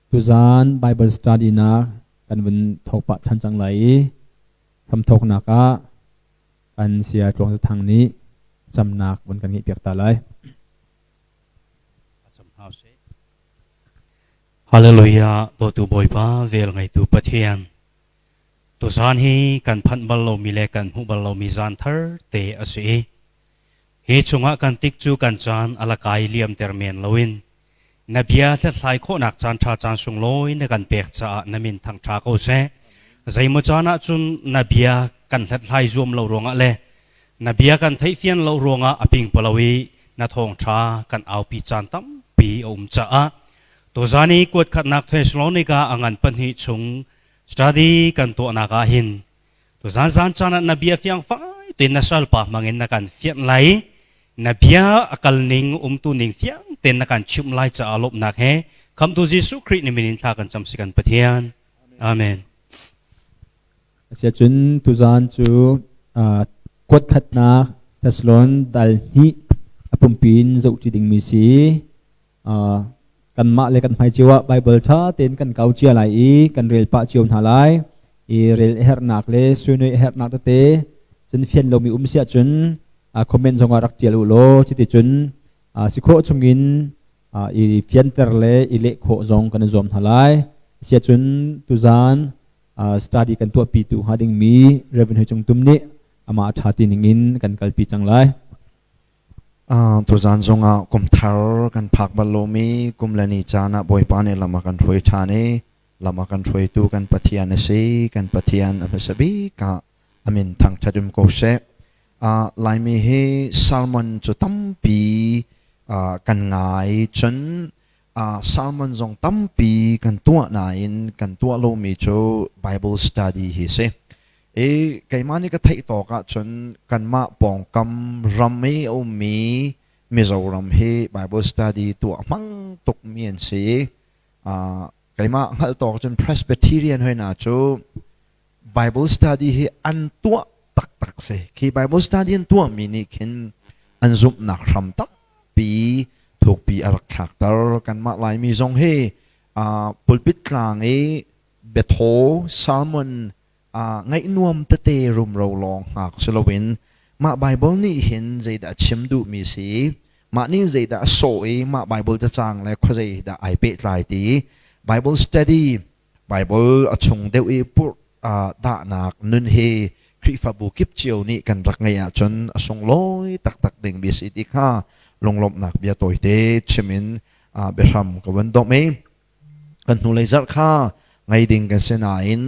Tuzaan Bible study nak kan vun thawk pah ṭhan cang lai i hramthawknak ah kan Saya Tluang Za Thang nih camnak vun kan ngeihpiak ta lai. Hallelujah dawtu Bawipa vel ngeitu Pathian tuzaan hi kan phanh bal lomi le kan hmuh bal lomi zaan thar te a si i hi chungah kan tik cu kan caan a lakai liamter men loin Na bia hlathlai khawhnak caanṭha caan sunglawi na kan pek caah na min thangṭha ko seh. Zeimaw caan ahcun na bia kan hlathlai zuam lo ruangah le na bia kan theihfian lo ruangah a pingpalo i na thawngṭha kan aupi caan tampi a um caah tuzaan i kuatkhatnak Thesalonika a ngan pahnih chung study kan tuahnak ah hin tuzaan zan caan ah na bia fiangfai tein na salpa hmangin na kan fianh lai Na bia a kal ning umtu ning fiang tein na kan chimh lai caah lawmhnak he Khamhtu Jesuh Khrih ni min in thla kan cam si kan Pathian. Amen. Asiahcun tuzaan cu kuat khatnak Thessalon dal hnih a pumpi in zohṭi dingmi si. Kanmah le kan hmai cio ah Baibal ṭha tein kan kau cia lai i kan rel pah cio hna lai. I rel a herhnak le suinoi a herhnak tete cun fian lomi um si ahcun comment zongah rak ṭial u law cuticun si khawh chungin i fianter le i leh khawh zong kan i zuam hna lai. Asiahcun tuzaan study kan tuahpitu hnga dingmi Reverend Hoi Cung Tum nih amah a ṭha ti ningin kan kalpi cang lai. Tuzaan zongah kum thar kan phak bal lomi kum le ni caan ah Bawipa nih lam a kan hruai ṭhan i lam a kan hruaitu kan Pathian a si. Kan Pathian a hmasa bik ah a min thangṭhat um ko seh. Laimi hi sermon cu tampi kan ngai cun sermon zong tampi kan tuah nain kan tuah lomi cu Bible study hi a si. I keimah nih ka theih tawk ahcun kanmah pawngkam ram i a ummi Mizoram hi Bible study tuah hmang tukmi an si. Keimah hngalh tawk cun Presbyterian hoi hna cu Bible study hi an tuah taktak si. Khi Bible study an tuahmi nih khin an zumhnak hram tampi thukpi a rak thlakter. Kanmah Laimi zong hi pulpit tlang i biathaw sermon ngaih nuam tete rumro lawng hngak si loin mah Bible nih hin zeidah a chim duhmi si mah nih zeidah a sawh i mah Bible cacang le khuazei dah ai pehtlai ti Bible study Bible a chung deuh i purh dahnak nun hi Khrihfabu kip cio nih kan rak ngeih ahcun a sunglawi taktak ding bia si ti kha lunglawmhnak bia tawite chim in biahram ka vun domh i Kan hnulei zarh kha ngei ding kan si nain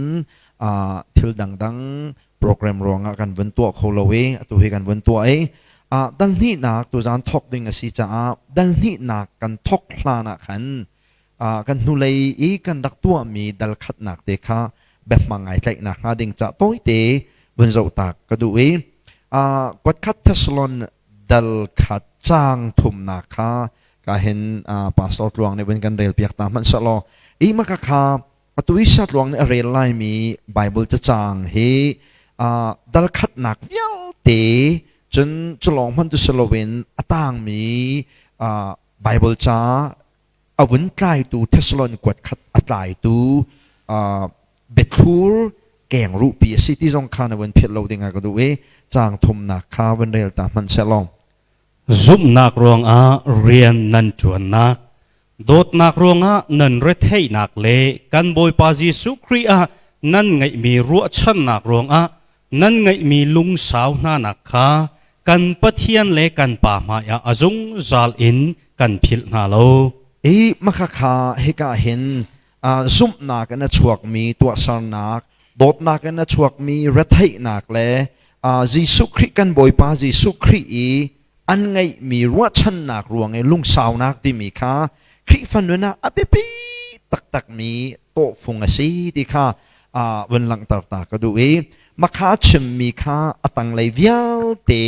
thil dangdang program ruangah kan vun tuah kho lo i atu hi kan vun tuah i dal hnihnak tuzaan thawk ding a si caah dal hnihnak kan thawk hlan ah khan kan hnulei i kan rak tuahmi dal khatnak te kha biahmang ai tlaihnak hnga ding ca tawite vun zoh tak ka duh i kuatkhat Thessalon dal khat caang thumnak kha ka hin pastor tluang nih vun kan rel piak ta hmanh selaw i maka kha atu i sa tluang nih a rel laimi Bible cacang hi dal khatnak vialte cun culawng hmanh tu siloin a tangmi Bible ca a vun tlaitu Thessalon kuat khat a tlaitu biathlur keng ruhpi a si ti zong kha na vun philh lo ding ah ka duh i caang thumnak kha vun rel ta hmanh selaw Zumhnak ruangah rian nan ṭuannak, dawtnak ruangah nan retheihnak le kan Bawipa Jesuh Khrih ah nan ngeihmi ruahchannak ruangah nan ngeihmi lungsau hnanak kha kan Pathian le kan Pa hmaiah a zungzal in kan philh hna lo. I makhakha hika hin zumhnak in a chuakmi tuahsernak, dawtnak in a chuakmi retheihnak le Jesuh Khrih kan Bawipa Jesuh Khrih i an ngeihmi ruahchannak ruang i lungsaunak timi kha Khrihfa nun ah a biapi taktakmi tawhfung a si ti kha vun langhter ta ka duh i makha chimmi kha a tanglei vialte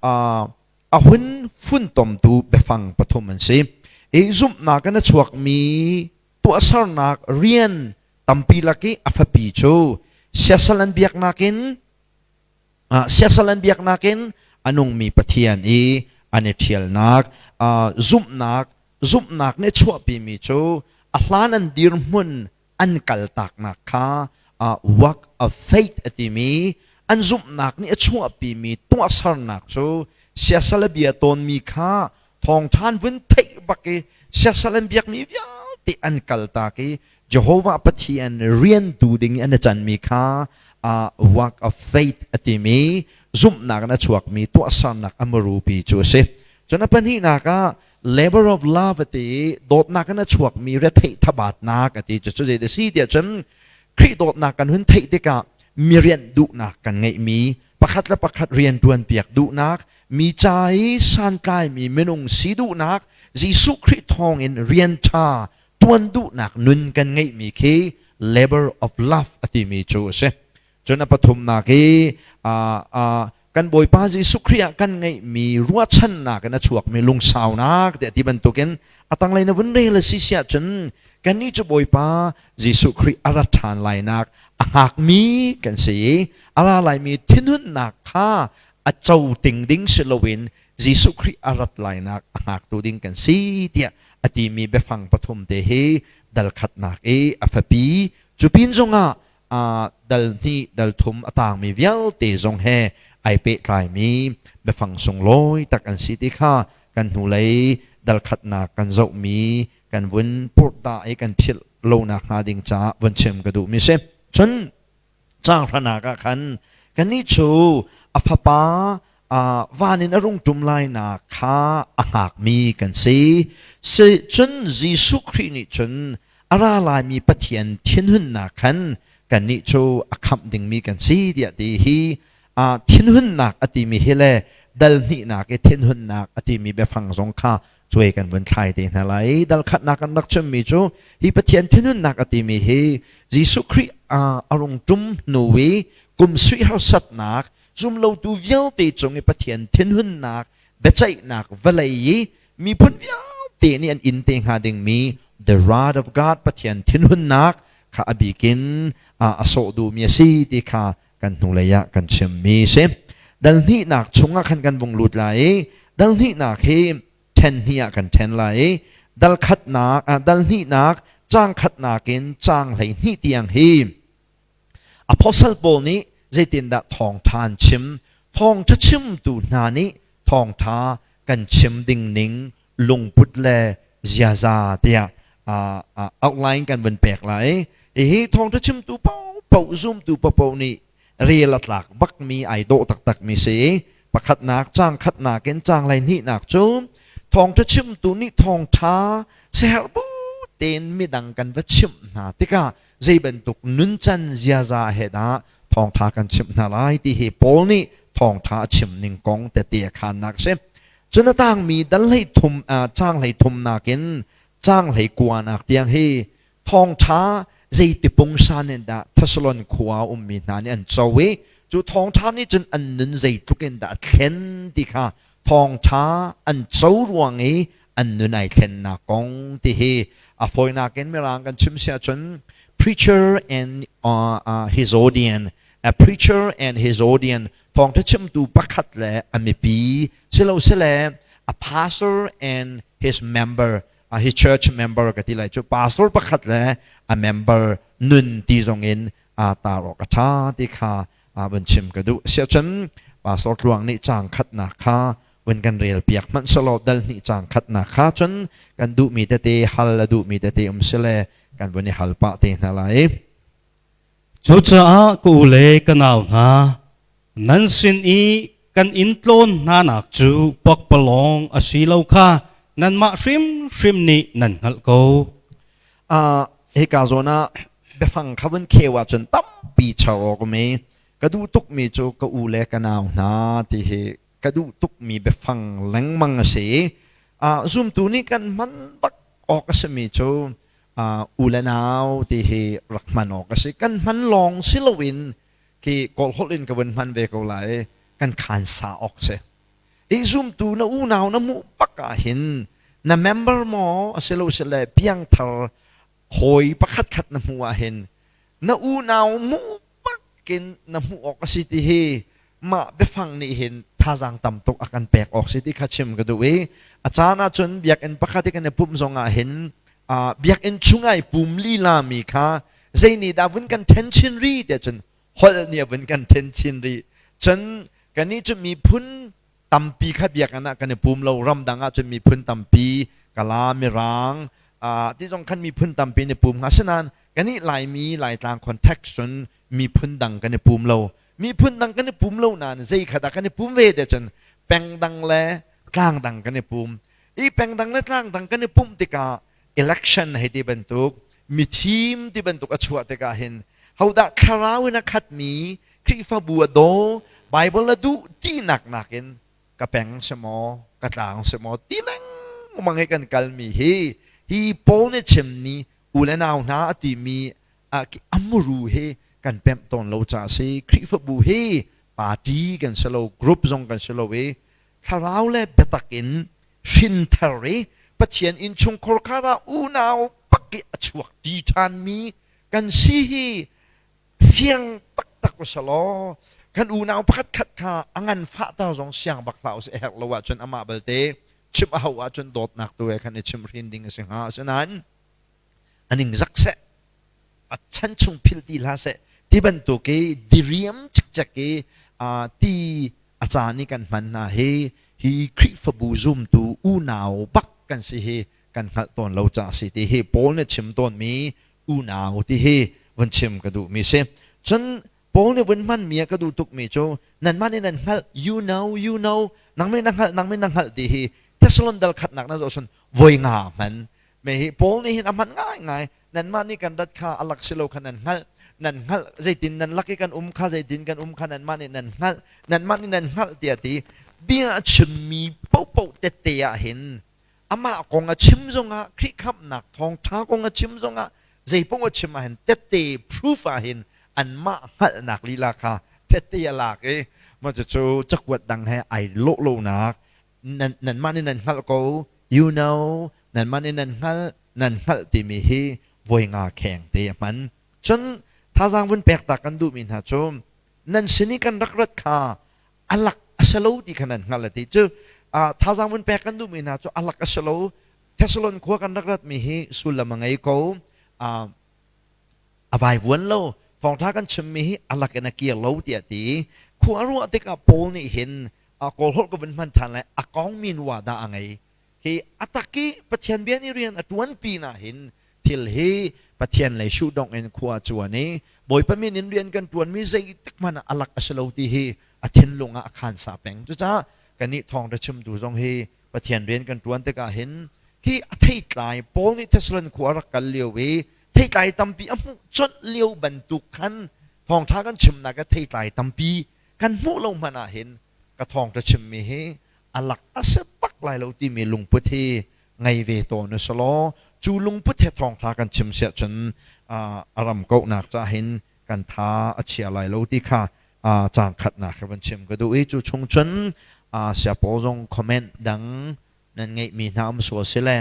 a hun funtomtu biafang pathum an si. I zumhnak in a chuakmi tuahsernak rian tampi lak i a fapi cu siasal an biaknak in siasal an biaknak in a nungmi Pathian i an i ṭhialnak zumhnak zumhnak nih chuahpimi cu A hlan an dirhmun an kaltaknak kha work of faith a timi an zumhnak nih a chuahpimi tuahsernak cu siasal a bia tawnmi kha thawngṭhan vun theih bak i siasal an biakmi vialte an kaltak i Jehovah Pathian rian tu ding i an i canmi kha work of faith a timi zumhnak in a chuakmi tuahsernak a marupi cu a si. Cun a pahnihnak ah labor of love a ti i dawtnak in a chuakmi retheih thabatnak a ti. Cucu zei a si tiah cun Khrih dawtnak kan hun theih tikah mi rianh duhnak kan ngeihmi pakhat le pakhat rian ṭuanpiak duhnak mi ca i santlaimi minung si duhnak Jesuh Khrih thawngin rian ṭha ṭuan duhnak nun kan ngeihmi khi labor of love a timi cu a si. Cun a pathumnak hi kan Bawipa Jesuh Khrih ah kan ngeihmi ruahchannak in a chuakmi lungsaunak tiah ti bantukin a tanglei na vun rel a si siah cun kannih cu Bawipa Jesuh Khrih a rat ṭhan lainak a hngakmi kan si i a ra laimi thinhunnak kha a co ting ding si loin Jesuh Khrih a rat lainak a hngaktu ding kan si tiah a timi biafang pathum te hi dal khatnak i a fapi cu pin zongah dal hnih dal thum a tangmi vialte zong he ai pehtlaimi biafang sunglawi tak an si ti kha kan hnulei dal khatnak kan zohmi kan vun purhdah i kan philh lonak hnga ding caah vun chim ka duhmi si. Cun caang hranak ah khan kannih cu a fapa van in a rung ṭum lainak kha a hngakmi kan si. Cun Jesuh Khrih nih cun a ra laimi Pathian thinhunnak khan kannih cu a khamh dingmi kan si tiah ti hi thinhunnak a timi hi le dal hnihnak i thinhunnak a timi biafang zong kha cuai kan vun thlai te hna lai. Dal khatnak kan rak chimmi cu hi Pathian thinhunnak a timi hi Jesuh Khrih a rung ṭum hnu i kum sui harsatnak zumlotu vialte cung i Pathian thinhunnak biaceihnak vawlei i miphun vialte nih an in te hnga dingmi the wrath of God Pathian thinhunnak kha a bikin a sawh duhmi a si ti kha kan hnulei ah kan chimmi si. Dal hnihnak chungah khan kan vung lut lai i dal hnihnak hi ṭhen hnih ah kan ṭhen lai i dal khatnak dal hnihnak caang khatnak in caang 12 tiang hi Apostle Paul nih zeitindah thawngṭha an chim? Thawngṭha chimtu hna nih thawngṭha kan chim ding ning lungput le ziaza tiah outline kan vun pek lai. Hihi thawngṭha chimtu paohpaoh zumtu paohpaoh nih rel a tlak bakmi ai dawh taktakmi si. Pakhatnak caang khatnak in caang hleihnihnak cu thawngṭha chimtu nih thawngṭha siaherh bu tein midang kan va chimh hna tikah zei bantuk nuncan ziaza he dah thawngṭha kan chimh hna lai ti hi Paul nih thawngṭha a chim ning kong tete a khannak a si. Cun a tangmi dal hlei thum caang hlei thumnak in caang hlei kuanak tiang hi thawngṭha zeiti pungsan in dah Thessalon khua ummi hna nih an co i cu thawngṭha nih cun an nun zeitluk in dah a thlen ti kha thawngṭha an co ruang i an nun ai thlennak kong ti hi a fawinak in mirang kan chim si ahcun preacher and his audience a preacher and his audience thawngṭha chimtu pakhat le a mipi silosile a pastor and his member his church member ka ti lai cu pastor pakhat le a member nun ti zong in tar awk a ṭha ti kha vun chim ka duh. Siahcun pastor Tluang nih caang khatnak kha vun kan rel piak hmanh selaw dal hnih caang khatnak kha cun kan duhmi tete hal a duhmi tete um sile kan vun i hal pah te hna lai. Cucaah ka u le ka nau hna, nan sin i kan in tlawn hnanak cu pakpalawng a si lo kha nanmah hrimhrim nih nan hngalh ko. Hika zawn ah biafang kha vun kheu ahcun tampi char awk um i ka duh tukmi cu ka u le ka nau hna ti hi ka duh tukmi biafang lengmang a si. Zumtu nih kan hman bak awk a simi cu u le nau ti hi rak hman awk a si. Kan hman lawng si loin khi Kawl holh in ka vun hman ve ko lai kan khansa awk si. I zumtu na unau na hmuh bak ah hin na member maw asilo sile piangthar hawi pakhat khat na hmuh ah hin na unau hmuh bakin na hmuh awk a si ti hi mah biafang nih hin thazaang tam tuk a kan pek awk si ti kha chim ka duh i a caan ahcun biakinn pakhat i kan i pumh zong ah hin Biakinn chung ai pum lila mi kha zei nih dah vun kan then chin ri tiah cun holh nih a vun kan then chin rih. Cun kannih cu miphun tampi kha biakinn ah kan i pum lo. Ramdang ah cun miphun tampi Kala, Mirang, ti zong khan miphun tampi an i pum hnga. Asinain kannih Laimi, Laitlang context cun miphun dang kan i pum lo. Miphun dang kan i pum lo nain zei kha dah kan i pum ve tiah cun peng dang le tlang dang kan i pum. I peng dang le tlang dang kan i pumh tikah election hei ti bantuk mithim ti bantuk a chuah tikah hin hodah thlarau in a khatmi Khrihfabu a daw Bible a duh tinak nakin ka peng si maw ka tlang si maw ti lengmang hi kan kalmi hi hi Paul nih chimmi u le nau hna a timi a muru hi kan pemh tawn lo caah si. Khrihfabu hi party kan si lo, group zong kan si lo i thlarau le biatak in hrinthar i Pathian innchungkhar khar ah unau pak i a chuak ṭi ṭhanmi kan si hi fiang taktak u selaw kan unau pakhat khat kha a nganfahter zong siang bak hlah usih. A herh lo ahcun amah belte chimh a hauh ahcun dawtnak tu he khan i chimhhrin ding a si hnga. Asinain a ningzak seh, a chan chung philh ti hlah seh ti bantuk i diriam cikcek i ti a caan i kan hman hna hi hi Khrihfabu zumtu unau bak kan si hi kan hngalh tawn lo caah si ti hi Paul nih chim tawnmi unau ti hi vun chim ka duhmi si. Cun Paul nih vun hmanmi a ka duh tukmi cu nanmah nih nan hngalh, you know, you know, nangmah nih na hngalh, nangmah nih na hngalh ti hi Thessalon dal khatnak na zoh cun voi nga hman. Me hi Paul nih hin a hman ngaingai. Nanmah nih kan rat kha a lak si lo kha nan hngalh. Nan hngalh zeitin nan lak i kan um kha zeitin kan um kha nanmah nih nan hngalh. Nanmah nih nan hngalh tiah ti bia a chimmi paohpaoh tette ah hin amah kong a chim zongah Khrih khamhnak thawngṭha kong a chim zongah zeipaoh a chim ah hin tette proof ah hin anmah hngalhnak lila kha tette a lak i mah cucu cakuat dang he ai lawh lonak nanmah nih nan hngalh ko, you know, nanmah nih nan hngalh, nan hngalh timi hi voi nga kheng te a hman. Cun thazaang vun pek ta kan duhmi hna cu nan sin i kan rak rat kha a lak a si lo ti kha nan hngalh a ti. Cu thazaang vun pek kan duhmi hna cu a lak a si lo. Thessalon khua kan rak ratmi hi sullam a ngei ko. A vaivuan lo. Thawngṭha kan chimmi hi a lak in a kir lo tiah ti. Khua ruah tikah Paul nih hin Kawl holh ka vun hman ṭhan lai, a kong min wa dah a ngei. Hi a tak i Pathian bia nih rian a ṭuanpi na hin thil hi Pathian lei shuhdongh in khua a cuan i Bawipa min in rian kan ṭuanmi zeitik hmanh ah a lak a si lo ti hi a thinlung ah a khansa peng. Cucaah kannih thawngṭha chimtu zong hi Pathian rian kan ṭuan tikah hin hi a theitlai Paul nih Thessalon khua a rak kal lio i theitlai tampi a hmuh colh lio bantuk khan thawngṭha kan chimnak ah theitlai tampi kan hmuh lo hmanh ah hin ka thawngṭha chimmi hi a lak a si bak lai lo timi lungput hi ngei ve tawn u selaw cu lungput he thawngṭha kan chim siah cun a ram kauhnak cah hin kan tha a chia lai lo ti kha caang khatnak he van chim ka duh i cu chung cun sia pawl zong comment dang nan ngeihmi hna um sual si le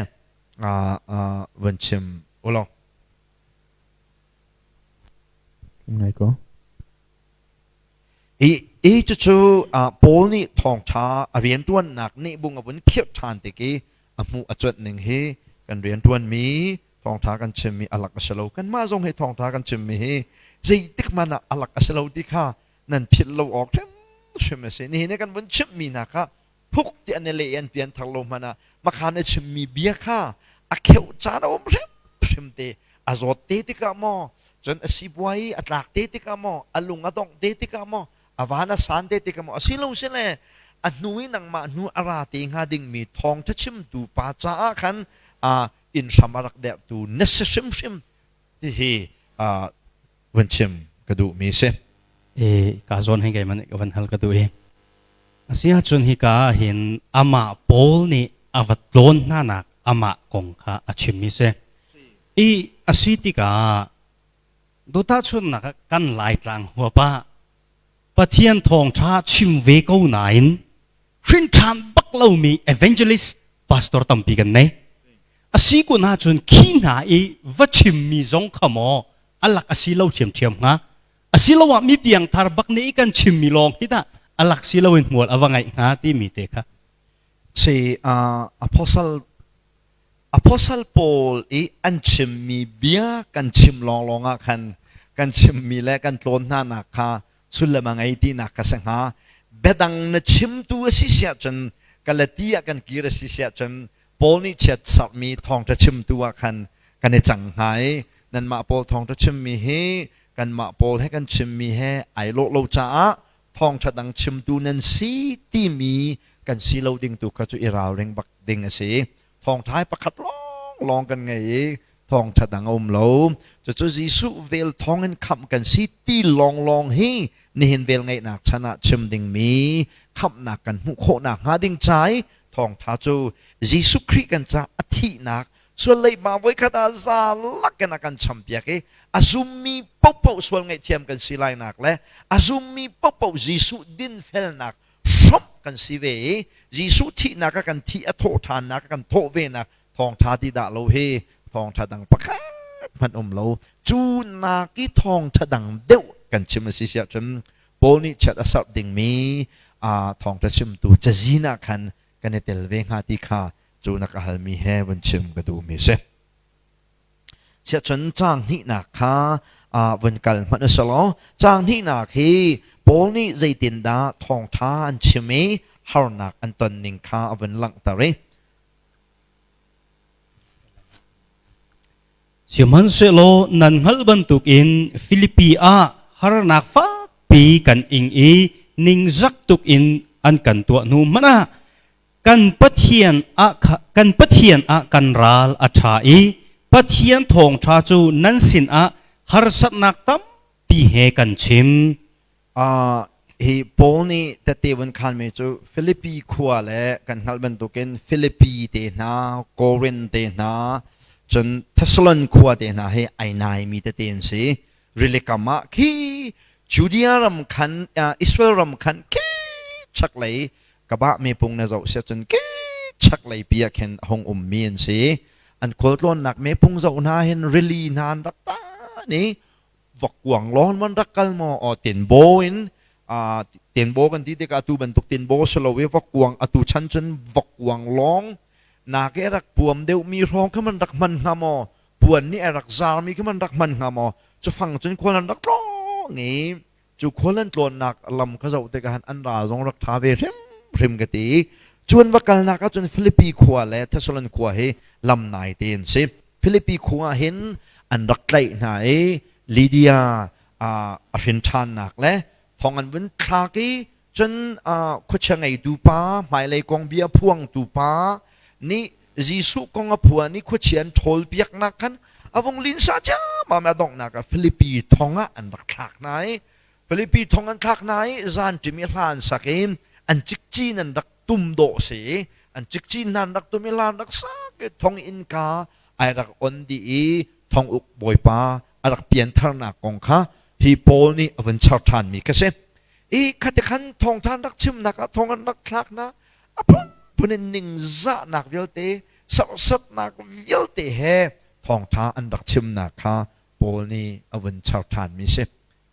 van chim ulaw. Ngai ko. Hi cucu Paul nih thawngṭha a rianṭuannak nehbung a vun khirh ṭhan tik i a hmuh a cuanh ning hi kan rianṭuanmi thawngṭha kan chimmi a lak a si lo. Kanmah zong hi thawngṭha kan chimmi hi zeitik hmanh ah a lak a si lo ti kha nan philh lo awk hrimhrim a si. Nihin i kan vun chimhmi hna kha phuk ti an i leh i an pian thar lo hmanh ah makhan a chimmi bia kha a kheuh caan a um hrimhrim te. A zawt te tikah maw, cun a sipuai i a tlak te tikah maw, a lung a dongh te tikah maw, a van a san te tikah maw, asilo sile a hnu i nangmah hnu a ra te hnga dingmi thawngṭha chimtu pa caah khan inn hram a rak derhtu na si hrimhrim ti hi vun chim ka duhmi si. E ka zawn hei kei man ka van hal ka duh i asiahcun hika ah hin amah Paul nih a va tlawn hnanak amah kong kha a chimmi si. I a si tikah dotahchunnak ah kan Laitlang huap ah Pathian thawngṭha chim ve ko nain hrinṭhan bak lomi evangelist pastor tampi kan nei. A si kun ahcun khi hna i va chimmi zong kha maw a lak a si lo ṭhiamṭhiam hnga? Asiloah mi piangthar bak nih kan chimmi lawng hi dah a lak si loin hmual a va ngeih hnga timi te kha. Si, apostle. Apostle Paul i an chimmi bia kan chim lawnglawng ah khan kan chimmi le kan tlawn hnanak kha sullam a ngei tinak ka si hnga. Biadang na chimtu a si siah cun Galati ah kan kir a si siah cun Paul nih chiat sermi thawngṭha chimtu ah khan kan i cang hnga i nanmah Paul thawngṭha chimmi hi kanmah Paul he kan chimmi he ai lawh lo caah thawngṭha dang chimtu nan si timi kan si lo ding tu kha cu i ralring bak ding a si. Thawngṭha hi pakhat lawnglawng kan ngei i thawngṭha dang a um lo. Cucu Jesuh vel thawngin khamh kan si ti lawnglawng hi nihin vel ngeihnak chan ah chim dingmi khamhnak kan hmuh khawhnak hnga ding ca i thawngṭha cu Jesuh Khrih kan ca a thihnak sual leiba voikhat ah za lakin a kan champiak i a zummi paohpaoh sual ngaihthiam kan si lainak le a zummi paohpaoh Jesuh dinfelnak hrawmh kan si ve i Jesuh thihnak a kan thih a thawh ṭhannak a kan thawh venak thawngṭha ti dah lo hi thawngṭha dang pakhat hmanh um lo. Cu nak i thawngṭha dang deuh kan chim a si siah cun Paul nih chiat a serh dingmi thawngṭha chimtu cazin ah khan kan i tel ve hnga ti kha cu na ka halmi he vun chim ka duhmi a si. Siahcun caang hnihnak kha vun kal hmanh u selaw caang hnihnak hi Paul nih zeitindah thawngṭha an chim i harnak an ton ning kha a vun langhter i Sihmanhsehlaw nan hngalh bantukin Filipi ah harnak fakpi kan ing i ningzak tuk in an kan tuah hnu hmanh ah kan Pathian ah kan Pathian ah kan ral a ṭha i Pathian thawngṭha cu nan sinah harsatnak tampi he kan chim. Hi Paul nih tette vun khanmi cu Filipi khua le kan hngalh bantukin Filipi te hna, Korin te hna, cun Thessalon khua te hna hi ai naimi tete an si. Rili kam ah khi Judea ram khan, Israel ram khan khi chaklei kabah mepung na zoh siah cun khi chaklei pi ah khin a hung ummi an si. An khualtlawnnak mepung zoh hna hin rili hna an rak tan i vokkuang lawn man rak kal maw aw tinbaw in tinbaw kan ti tikah atu bantuk tinbaw si lo i vokkuang atu chan cun vokkuang lawng nak i rak puam deuhmi hrawng kha man rak hman hnga maw puan nih a rak zarmi kha man rak hman hnga maw cufang cun khual an rak tlawng i cu khual an tlawnnak lam kha zoh tikah an ral zong rak ṭha ve hrimhrim ka ti. Cu an va kalnak ahcun Filipi khua le Thessalon khua hi lam nai te an si. Filipi khua ah hin an rak tlaih hna i Lydia a hrin ṭhannak le thong an vun thlak i cun khuachia ngeitu pa hmailei kong bia phuangtu pa nih Jesuh kong a phuan i khuachia an ṭhawlpiaknak khan a vung linsa ciammam a donghnak ah Filipi thong ah an rak thlak hna i Filipi thong an thlak hna i zanṭim i hla an sak i an cikcin an rak tum dawh si i an cikcin hna an rak tum i hla an rak sak i thong innka ai rak on dih i thong uk bawipa a rak piantharnak kong kha hi Paul nih a vun char ṭhanmi kha si. I khati khan thawngṭha an rak chimnak ah thong an rak thlak hna a phunphun in ningzahnak vialte serhsatnak vialte he thawngṭha an rak chimnak kha Paul nih a vun char ṭhanmi si.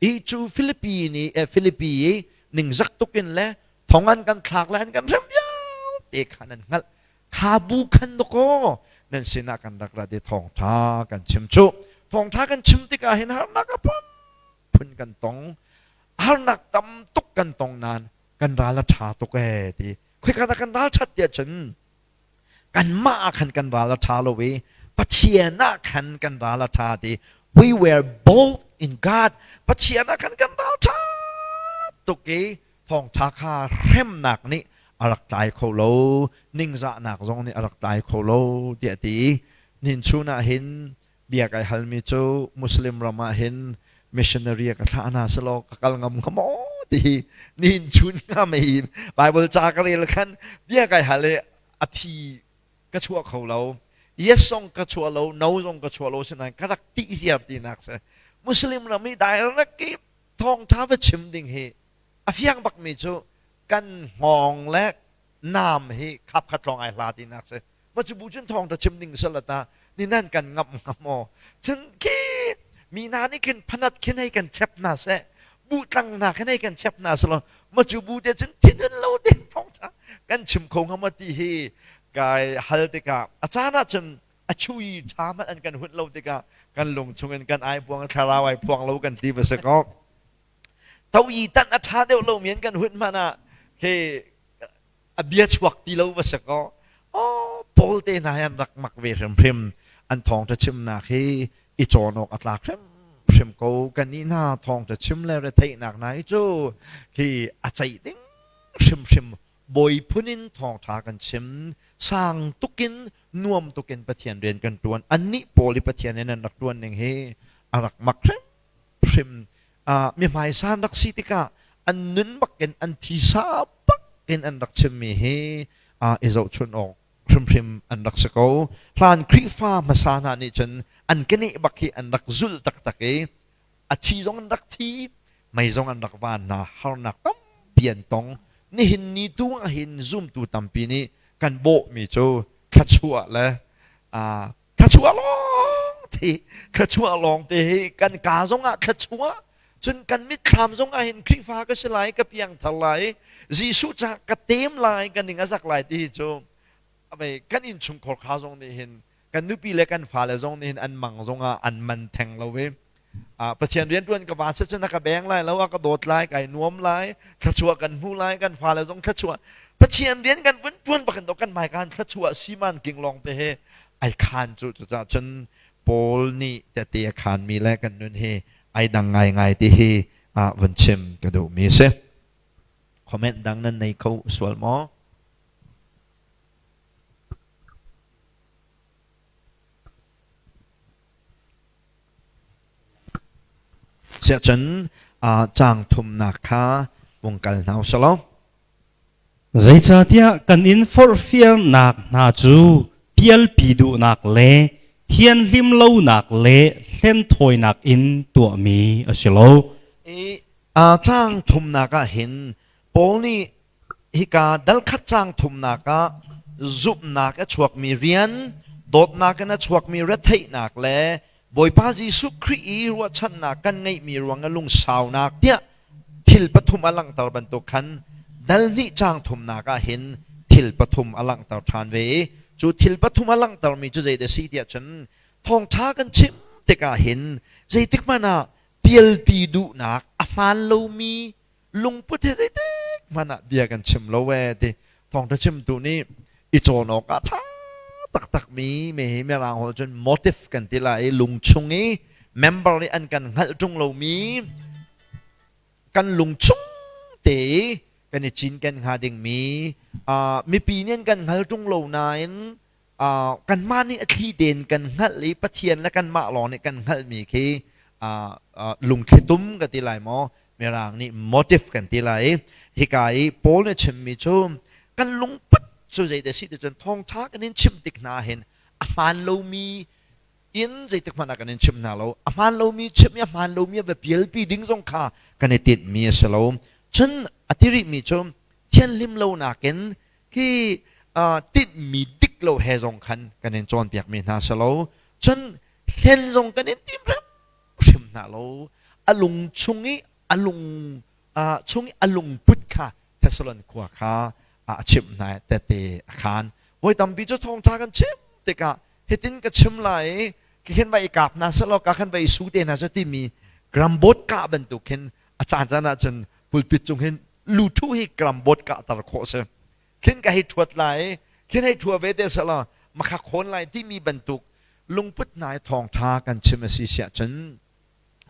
I cu Filipi nih Filipi i ningzak tuk in le thong an kan thlak le an kan hrem vialte kha nan hngalh. Kha bu khan dakaw nan sinah kan rak rat i thawngṭha kan chim cu. Thawngṭha kan chim tikah hin harnak a phunphun kan tong. Harnak tam tuk kan tong nain kan ral a ṭha tuk ee ti. Khoika dah kan ral ṭhat tiah cun kanmah ah khan kan ral a ṭha lo i Pathian ah khan kan ral a ṭha ti. We were bold in God. Pathian ah khan kan ral ṭha tuk i thawngṭha kha hremnak nih a rak tlai kho lo, ningzahnak zong nih a rak tlai kho lo tiah a ti. Nihin chun ah hin bia kai halmi cu Muslim ram ah hin missionary ka thlah hna selaw ka kal ngam hnga maw ti hi nihin chun nga mei Bible ca ka rel khan bia kai hal i a thi ka chuah kho lo. Yes zong ka chuah lo, no zong ka chuah lo sinain ka rak tih ziar tinak si. Muslim ram i direct i thawngtha va chim ding hi a fiang bakmi cu kan hngawng le naam hi khap khat lawng ai hla tinak si. Ma cu bu cun thawng ta chim ding sal ta ni nan kan ngam hnga maw cun khi mi hna nih khin phanat khin hei kan chep hna seh bu tlang hna khin hei kan chep hna selaw ma cu bu te cun thinhun lo ding thawng tha kan chim kho hnga maw ti hi kai hal tikah a caan ah cun. A chui ṭha hmanh an kan hunh lo tikah kan lung chungin kan ai puang, thlarau ai phuang lo kan ti va si ko. To i tan a ṭha deuh lomi an kan hunh hmanh ah khi a bia chuak ti lo va si ko. Oh, Paul te hna hi an rak mak ve hrimhrim. An thawngṭha chimnak hi i cawn awk a tlak hrimhrim ko. Kannih hna thawngṭha chim le retheihnak hna hi cu khi a ceih ding hrimhrim bawi phun in thawngṭha kan chim. Sang tukin nuam tukin Pathian rian kan ṭuan. Annih pawl i Pathian in an rak ṭuan ning hi a rak mak hrimhrim. Mi hmaisan rak si tikah an nun bakin an thisa bakin an rak chimmi hi i zohchun awk hrimhrim an rak si ko. Hlan Khrihfa hmasa hna nih cun an keneh bak hi an rak zulh taktak i a thi zong an rak thi, mei zong an rak van hna, harnak tampi an tong. Nihin ni tu ah hin zumtu tampi nih kan bawhmi cu thluachuah le thluachuah lawng te thluachuah lawng te hi kan ka zongah thluachuah cun kan mitthlam zongah hin Khrihfa ka si lai ka piangthar lai Jesuh ca ka tem lai ka ning a zak lai ti hi cu avei kan innchungkhar kha zong nih hin kan nupi le kan fale zong nih hin an mang zongah an man theng lo i Pathian rianṭuan ka va cun a ka beng lai lo, a ka dawt lai, kai nuam lai, thluachuah kan hmu lai, kan fale zong thluachuah. Pathian rian kan vun ṭuan bakin to kan hmai kan thluachuah siman king lawng te he ai khan cu cucaah cun Paul nih tete a khanmi le kan nun hi ai dang ngaingai ti hi vun chim ka duhmi a si. Comment dang nan nei kho sual maw? Siahcun caang thumnak kha vung kal hna usih law. Zeicahtiah kan in forhfialnak hna cu pialpi duhnak le thianhlim lonak le hlenthawinak in tuahmi a si lo. I caang thumnak ah hin Paul nih hika dalkhat caang thumnak ah zumhnak a chuakmi rian, dawtnak in a chuakmi retheihnak le Bawipa Jesuh Khrih i ruahchannak kan ngeihmi ruang ah lungsaunak tiah thil pathum a langhter bantuk khan dal hnih caang thumnak ah hin thil pathum a langhter ṭhan ve i cu thil pathum a langhtermi cu zeidah a si tiah cun thawngṭha kan chim tikah hin zeitik hmanh ah pialpi duhnak a hmaan lomi lungput he zeitik hmanh ah bia kan chim lo ee ti thawngṭha chimtu nih i cawn awk ah ṭha taktak mi me hi mirang holh cun motive kan ti lai i lungchung i member nih an kan hngalh ṭung lomi kan lungchung te i kan i cinken hnga dingmi mipi nih an kan hngal ṭung lo nain kanmah nih a thli tein kan hngalh i Pathian le kanmah lawng nih kan hngalhmi khi lungthlitum ka ti lai maw mirang nih motive kan ti lai i hika i Paul nih chimmi cu kan lungput cu zeidah si ti cun thawngṭha kan in chimh tik hna hin a hmaan lomi in zeitik hmanh ah kan in chimh hna lo a hmaan lomi chimh i a hmaan lomi a va pialpi ding zong kha kan i tinhmi a si lo cun a ti rihmi cu thianhlim lonak in khi tinhmi dik lo he zong khan kan in cawnpiakmi hna si lo cun hlen zong kan in tim hrimhrim hna lo a lung chung i a lung chung i a lungput kha Thessalon khua kha a chimh hna tete a khan voi tampi cu thawngṭha kan chim tikah hitin ka chim lai i ka khin vai i kap hna selaw ka khan vai i su te hna seh timi grambot kah bantuk khin a caan caan ah cun pulpit cung hin luthu hi grambot kah tar khawh si khin ka hei ṭhuat lai khin hei ṭhua ve te selaw makha khawn lai timi bantuk lungput hna i thawngṭha kan chim a si siah cun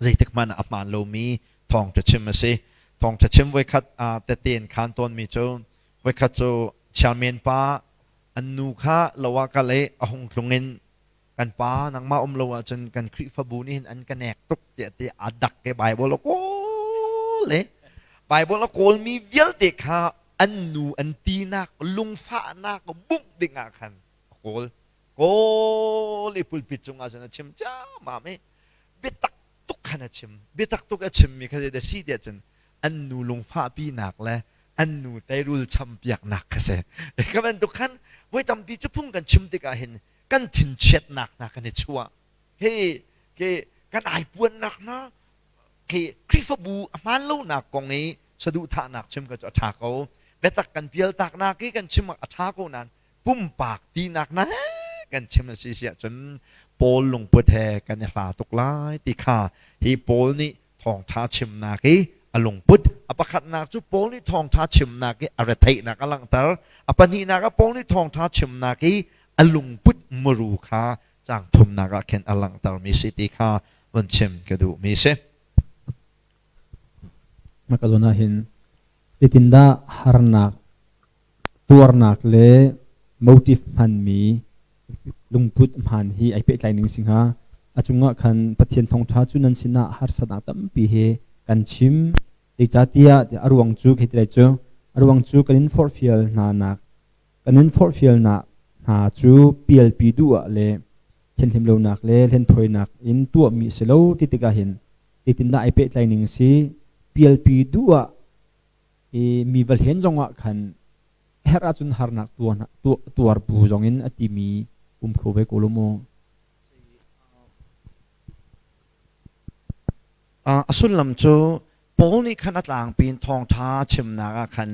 zeitik hmanh ah a hmaan lomi thawngṭha chim a si thawngṭha chim voikhat tete in khan tawnmi cu voikhat cu chairman pa an nu kha lo ah kal i a hung tlung in kan pa nangmah um lo ahcun kan Khrihfabu nih hin an ka nek tuk tiah ti a dak ke Bible a kawl i Bible a kawlmi vialte kha an nu an tinak lungfahnak bungh ding ah khan a kawl kawl i pulpit cungah cun a chim ciammam i biatak tuk khan a chim biatak tuk a chimmi kha zeidah si tiah cun an nu lungfahpinak le an nu teirul champiaknak kha si ka bantuk khan voi tampi cu phung kan chim tikah hin kan thinchiatnak hna kan i chuah he ke kan aipuannak hna ke Khrihfabu a hmaan lonak kong i saduhthahnak chim ka cu a ṭha ko biatak kan pialtaknak i kan chim a ṭha ko nain pumpak tinak na. kan chim a si siah cun Paul lungput he kan i hla tuk lai ti kha hi Paul nih thawngtha chimnak i a lungput a pakhatnak cu Paul nih thawngtha chimnak i a retheihnak a langhter, a pahnihnak ah Paul nih thawngtha chimnak i a lungput muru kha caang thumnak ah khin a langhtermi si ti kha vun chim ka duhmi si. Maka zawn ah hin zeitindah harnak tuarnak le motive hmanmi lungput hman hi ai pehtlai ning si hnga? A cungah khan Pathian thawngṭha cu nan sinah harsatnak tampi he kan chim, zeicahtiah a ruang cu khi ti cu a ruang cu kan in forhfial hna nak kan in forhfialnak hna cu pialpi duh ah le thianhlim lonak le hlenthawinak in tuahmi a si lo ti tikah hin zeitindah ai pehtlai ning si? Pialpi duh ah i mi va hlen zongah khan herh ahcun harnak tuar bu zongin a timi um kho ve ko lo maw? A sullam cu Paul nih khan a tlangpi in thawngṭha chimnak ah khan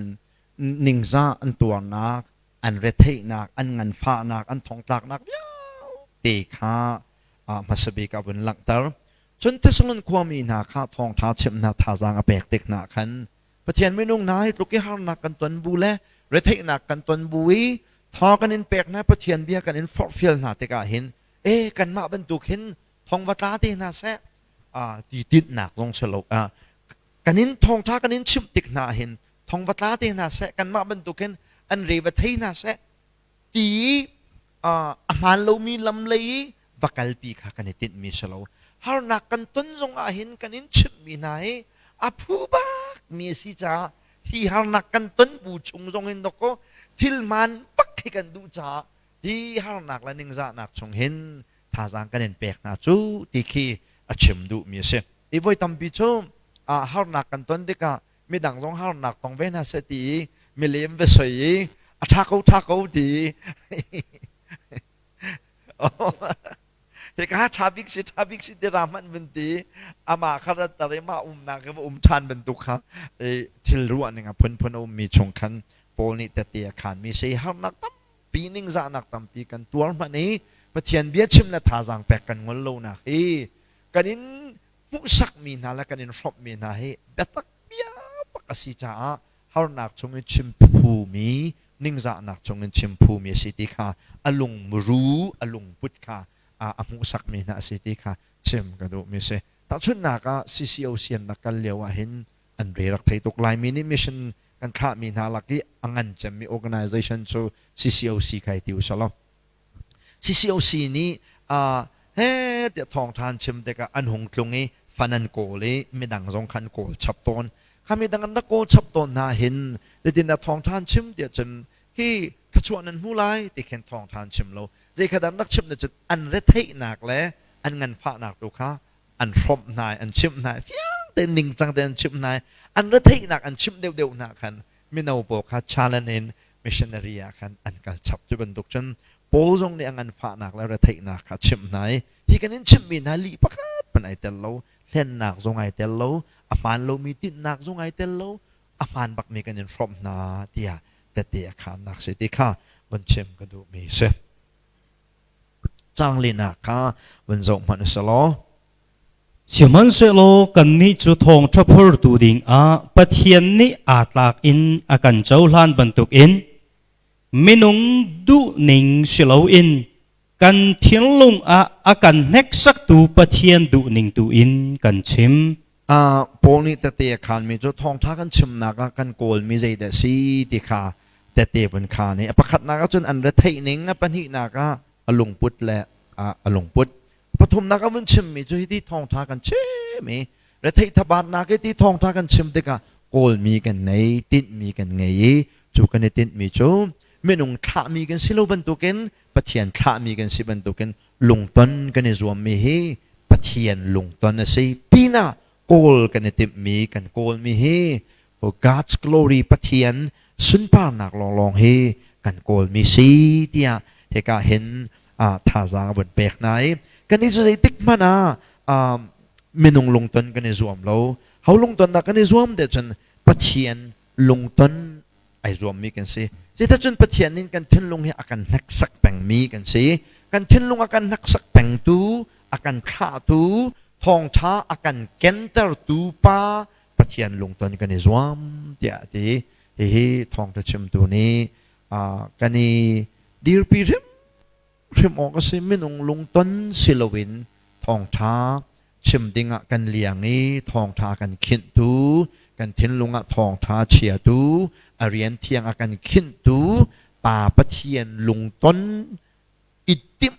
ningzah an tuarnak, an retheihnak, an nganfahnak, an thongtlaknak vialte kha hmasa bik ah vun langhter. Cun Thessalon khuami hna kha thawngṭha chimh hna thazaang a pek tik hna khan Pathian minung hna hi tluk i harnak kan ton bu le retheihnak kan ton bu i thaw kan in pek hna, Pathian bia kan in forhfial hna tikah hin e kanmah bantuk hin thong va tla te hna seh ti tinhnak zong si lo, kan in thawngṭha kan in chimh tik hna hin thong va tla te hna seh, kanmah bantuk hin an re va thei hna seh ti a hmaan lomi lam lei i va kalpi kha kan i tinhmi si lo. Harnak kan ton zong ah hin kan in chimhmi hna hi a phu bak mi a si caah hi harnak kan ton bu chung zong hin dawkaw thil hmaan bak hi kan duh caah hi harnak le ningzahnak chung hin thazaang kan in pek hna cu ti khi a chim duhmi a si. I voi tampi cu harnak kan ton tikah midang zong harnak tong ve hna seh ti i milem va soi i a ṭha ko ṭha ko ti hika ṭha bik si ṭha bik si ti ra hmanh vun ti amah kha rat tar i mah umnak i va um ṭhan bantuk kha thil ruah ning a phunphun a ummi chung khan Paul nih tete a khanmi si. Harnak tampi, ningzahnak tampi kan tuar hmanh i Pathian bia chim le thazaang pek kan ngol lonak hi kan in hmuhsakmi hna le kan in hrawmhmi hna hi biatak bia bak a si caah harnak chungin chim phumi, ningzahnak chungin chim phumi a si ti kha a lungmuru a lungput kha a hmuhsakmi hna a si ti kha chim ka duhmi a si. Tahchunhnak ah CCOC an rak kal lio ah hin an re rak thei tuk. Laimi nih mission kan thlahmi hna lak i a ngan cemmi organization cu CCOC kha i ti usalaw. CCOC nih he tiah thawngṭha an chim tikah an hung tlung i fan an kawl i midang zong kha an kawl chap tawn. Kha midang an rak kawl chap tawn hna hin zeitindah thawngṭha an chim tiah cun hi thluachuah nan hmu lai ti khin thawngṭha an chim lo. Zei kha dah an rak chimh cun an retheihnak le an nganfahnak tu kha an hrawmh hna i an chimh hna i fiang tein ningcang tein an chimh hna i an retheihnak an chimh deuhdeuh hna khan mino pawl kha challenge in missionary ah khan an kal chap. Cu bantuk cun Paul zong nih a nganfahnak le retheihnak kha a chimh hna i hi kan in chimhmi hna lih pakhat hmanh ai tel lo, hlennak zong ai tel lo, a hmaan lomi tinhnak zong ai tel lo, a hmaan bakmi kan in hrawmh hna tiah tette a khaannak si ti kha vun chim ka duhmi si. Caang linak kha vun zoh hmanh u law. Sihmanhsehlaw kannih cu thawngṭha phurtu dingah Pathian nih aa tlak in a kan cohlan bantukin minung duhning si loin kan thinlung ah a kan hneksaktu Pathian duhning tu in kan chim. Paul nih tete a khaanmi cu thawngṭha kan chimnak ah kan kawlmi zeidah a si ti kha tete vun khaan i a pakhatnak ah cun an retheih ning, a pahnihnak ah a lungput le a lungput. Pathumnak a vun chimmi cu hiti thawngṭha kan chim i retheih thabatnak i ti thawngṭha kan chim tikah kawlmi kan ngei, tinhmi kan ngei i cu kan i tinhmi cu minung thlahmi kan si lo bantukin Pathian thlahmi kan si bantukin lungton kan i zuammi hi Pathian lungton a si pinah kawl kan i timhmi kan kawlmi hi for God's glory, Pathian sunparnak lawnglawng hi kan kawlmi si tiah hika hin thazaang a vun pek hna i kan i zeitik hmanh ah minung lungton kan i zuam lo. Ho lungton dah kan i zuam te cun Pathian lungton ai zuammi kan si. Zeicahcun Pathian nih kan thinlung hi a kan hneksak pengmi kan si. Kan thinlung a kan hneksak pengtu, a kan thlahtu, thawngṭha a kan kentertu Pa Pathian lungton kan i zuam tiah a ti. Hihi thawngṭha chimtu nih kan i dirpi hrimhrim awk a si. Minung lungton si loin thawngṭha chim dingah kan liang i thawngṭha kan khinhtu, kan thinlung ah thawngṭha chiatu, a rian thiang a kan khinhtu Pa Pathian lungton i timh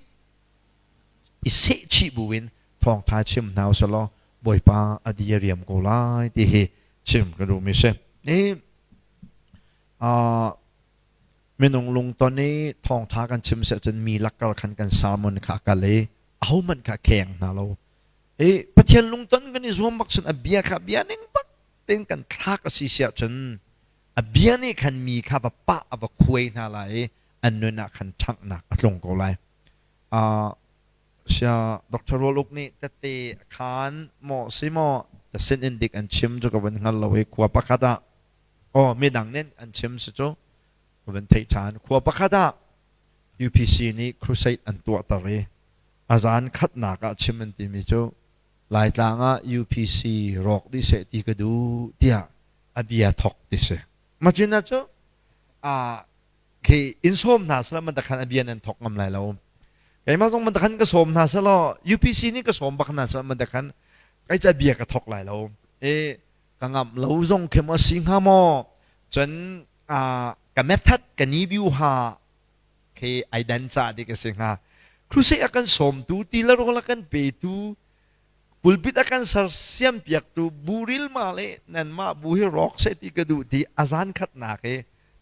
i sehchih buin thawngṭha chim hna usih law Bawipa a di a riam ko lai ti hi chim ka duhmi si. Minung lungton i thawngṭha kan chim si ahcun mi lakkar khan kan sermon kha a kal i ahohmanh kha a kheng hna lo. I Pathian lungton kan i zuam bak cun a bia kha bia ning bak tein kan thlak a si si ahcun a bia nih khan mi kha va pah a va khuai hna lai i an nun ah khan ṭhanghnak a tlung ko lai. Sia Dr. Rual Uk nih tette a khaan maw si maw ka sin in dik an chim cu ka vun hngal lo i khua pakhat ah aw midang nih an chim si cu ka vun theih ṭhan. Khua pakhat ah UPC nih crusade an tuahter i a zan khatnak ah chim an timi cu Laitlang ah UPC rawk dih seh ti ka duh tiah a bia thok ti si. Macun ah cu khi in sawm hna selaw man khan a bia nan thok ngam lai lo. Keimah zong man khan ka sawm hna selaw UPC nih ka sawm bak hna selaw man khan kai ca bia ka thok lai lo. E ka ngam lo zong khi maw si hnga maw? Cun ka method ka ni biu ha khi ai dan ca dik a si hnga. Crusade a kan sawmtu ti le rawl a kan petu pulpit a kan sersiam piaktu buril ma le nanmah bu hi rawk seh ti ka duh ti a zan khatnak i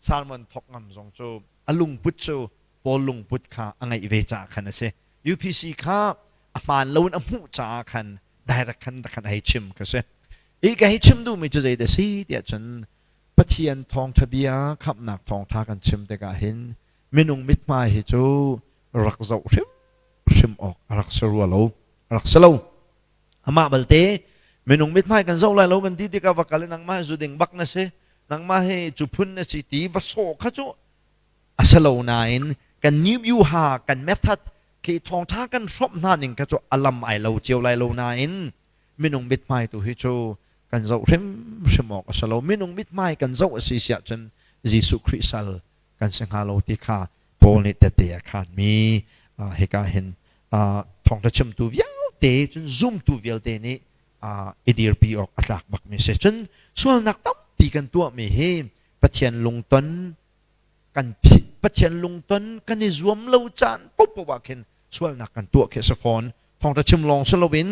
sermon thok ngam zong cu a lungput cu Paul lungput kha a ngeih ve caah khan a si. UPC kha a hmaan lo in a hmuh caah khan direct khan khan a hei chim ka si. I ka hei chim duhmi cu zei dah si tiah cun Pathian thawngṭha bia khamhnak thawngṭha kan chim tikah hin minung mithmai hi cu rak zoh hrimhrim awk a rak si rua lo. A rak si lo. Amah balte minung mithmai kan zoh lai lo kan ti tikah va kal i nangmah hi zuding bak na si, nangmah hi cu phun na si ti va sawh kha cu a si lo nain kan new ha kan method khi thawngṭha kan hrawmh hna ning kha cu a lam ai lo cio lai lo nain minung mithmai tu hi cu kan zoh hrimhrim awk a si lo. Minung mithmai kan zoh a si siah cun Jesuh Khrih sal kan si hnga lo ti kha Paul nih tette a khaanmi hika hin thawngṭha chimtu vialte cun zumtu vialte nih i dirpi awk a tlak bakmi si. Cun sualnak tampi kan tuahmi hi Pathian lungton kan Pathian lungton kan i zuam lo caan paohpaoh ah khin sualnak kan tuah khi a si fawn. Thawngṭha chim lawng si loin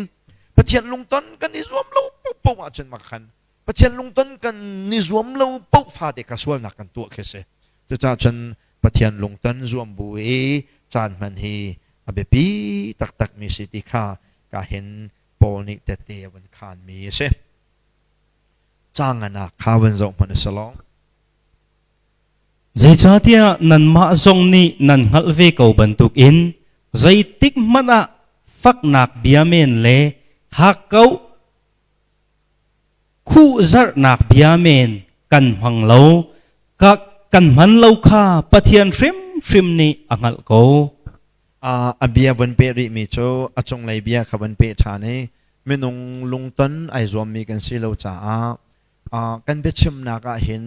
Pathian lungton kan i zuam lo paohpaoh ahcun mah khan Pathian lungton kan i zuam lo paoh fate kha sualnak kan tuah khi a si. Cucaah cun Pathian lungton zuam bu i caan hman hi a biapi taktakmi si ti kha ka hin Paul nih tette a vun khaanmi a si. Caang ah kha vun zoh hmanh a si lo. Zeicahtiah nanmah zong nih nan hngalh ve ko bantukin zeitik hmanh ah faknak bia men le hakkauh khuhzarhnak bia men kan hmang lo ka kan hman lo kha Pathian hrimhrim nih a hngalh ko. A bia vun peh rihmi cu a cunglei bia kha vun peh ṭhan i minung lungton ai zuammi kan si lo caah kan biachimnak ah hin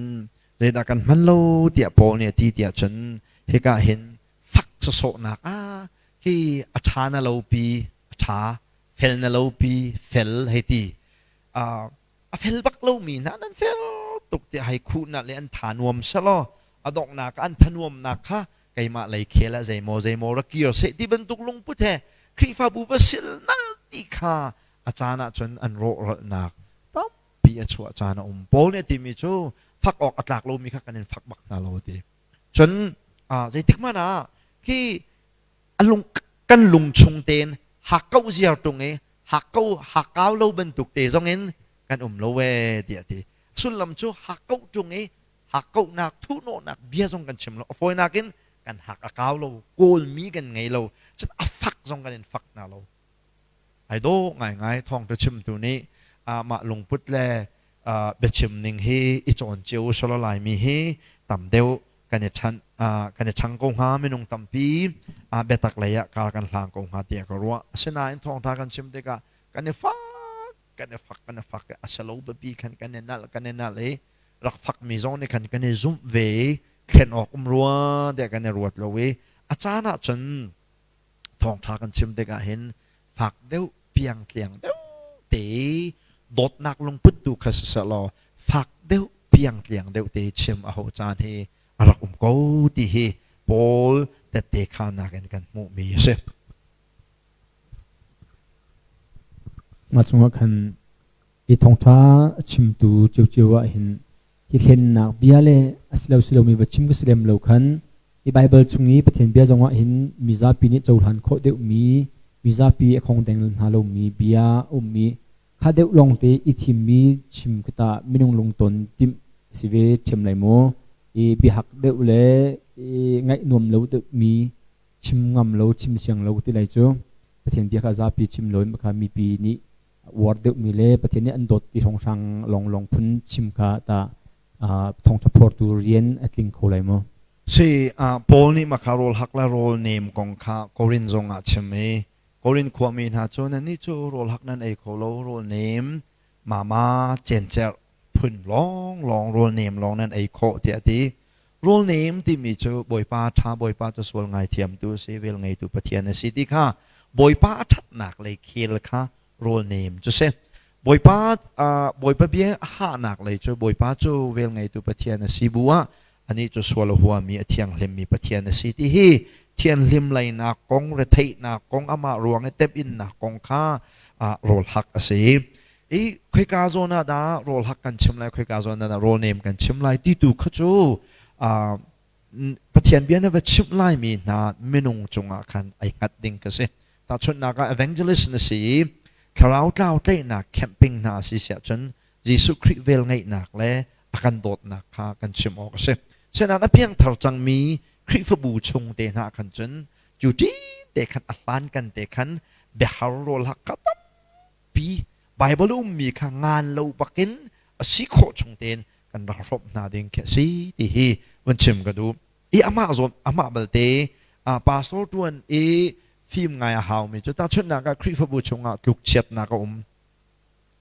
zeidah kan hman lo tiah Paul nih a ti tiah cun hika hin fak sawsawhnak ah hi a ṭha na lopi a ṭha fel na lopi fel hei ti a fel bak lomi hna nan fel tuk tiah hei khuhnak le an tha nuam selaw a donghnak ah an thanuamnak kha keimah lei khel ah zeimaw zeimaw rak kir seh ti bantuk lungput he Khrihfabu va sil nal ti kha a caan ahcun an rawhralhnak tampi a chuah caan a um. Paul nih a timi cu fak awk a tlak lomi kha kan in fak bak hna lo a ti. Cun zeitik hmanh ah khi a lung kan lung chung tein hakkauh ziar tung i hakkau hakkau lo bantuk te zong in kan um lo ee tiah ti. Sullam cu hakkauh tung i hakkauhnak thuhnawhnak bia zong kan chim lo. A fawinak in kan hak a kau lo, kawlmi kan ngei lo, cun a fak zong kan in fak hna lo. Ai dawh ngaingai thawngṭha chimtu nih mah lungput le biachim ning hi i cawn cio usulaw Laimi hi tam deuh. kan i ṭhan kan i ṭhang ko hnga, minung tampi biatak lei ah kar kan hlang ko hnga tiah ka ruah. Asinain thawngṭha kan chim tikah kan i fak kan i fak kan i fak a si lo biapi khan kan i nalh kan i nalh i rak fakmi zong nih khan kan i zumh ve i thlen awk um rua tiah kan i ruat lo i a caan ah cun thawngṭha kan chim tikah hin fak deuh piangtliang deuh te dawtnak lungput tu kha siseh law fak deuh piangtliang deuh te chim a ho caan hi a rak um ko ti hi Paul tette khanak in kan hmuhmi a si. Mah chungah khan hi thawngṭha a chimtu ciocio ah hin hi hlennak bia le a si lo si lomi va chim ka si lem lo khan hi Baibal chung i Pathian bia zongah hin mizapi nih cohlan khawh deuhmi mizapi a khongdeng hna lomi bia a ummi kha deuh lawngte i thimmi chim khi tah minung lungton timh si ve ṭhiam lai maw? I biahak deuh le i ngaih nuam lo deuhmi chim ngam lo chim siang lo ti lai cu Pathian bia kha zapi chim lo in kha mipi nih uar deuhmi le Pathian nih an dawt ti hrawnghrang lawnglawng phun chim kha ta thawngṭha phortu rian a tling kho lai maw? Si Paul nih makha rawl hak le rawl nem kong kha Korin zong ah chim i Korin khuami hna cu nannih cu rawl hak nan ei kho lo rawl nem mama cencerh phun lawnglawng rawl nem lawng nan ei khawh tiah a ti. Rawl nem timi cu Bawipa ṭha, Bawipa cu sual ngaithiamtu a si, vel ngeitu Pathian a si ti kha Bawipa a ṭhatnak lei khel kha rawl nem cu si. Bawipa Bawipa bia a hahnak lei cu Bawipa cu vel ngeitu Pathian a si bu ah anih cu sual a huami a thianghlimmi Pathian a si ti hi thianhlim leinak kong, retheihnak kong, amah ruang i temhinnak kong kha rawl hak a si. I khoika zawn ah dah rawl hak kan chim lai, khoika zawn ah dah rawl nem kan chim lai ti tu kha cu Pathian bia na va chimh laimi hna minung cungah khan ai hngat ding ka si. Tahchunhnak ah evangelist na si i thlarau tlau tlaihnak camping hna si siah cun Jesuh Khrih vel ngeihnak le a kan dawtnak kha kan chim awk a si. Senain a piangthar cangmi Khrihfabu chung te hna khan cun cu te khan a hlan kan te khan biahar rawl hak kha tam pi Bible ummi kha ngan lo bakin a si khawh chung tein kan rak hrawmh hna ding khi a si ti hi vun chim ka duh. I amah zawn amah balte pastor tuan i fim ngai a haumi cu tahchunhnak ah Khrihfabu chungah tlukchiatnak a um.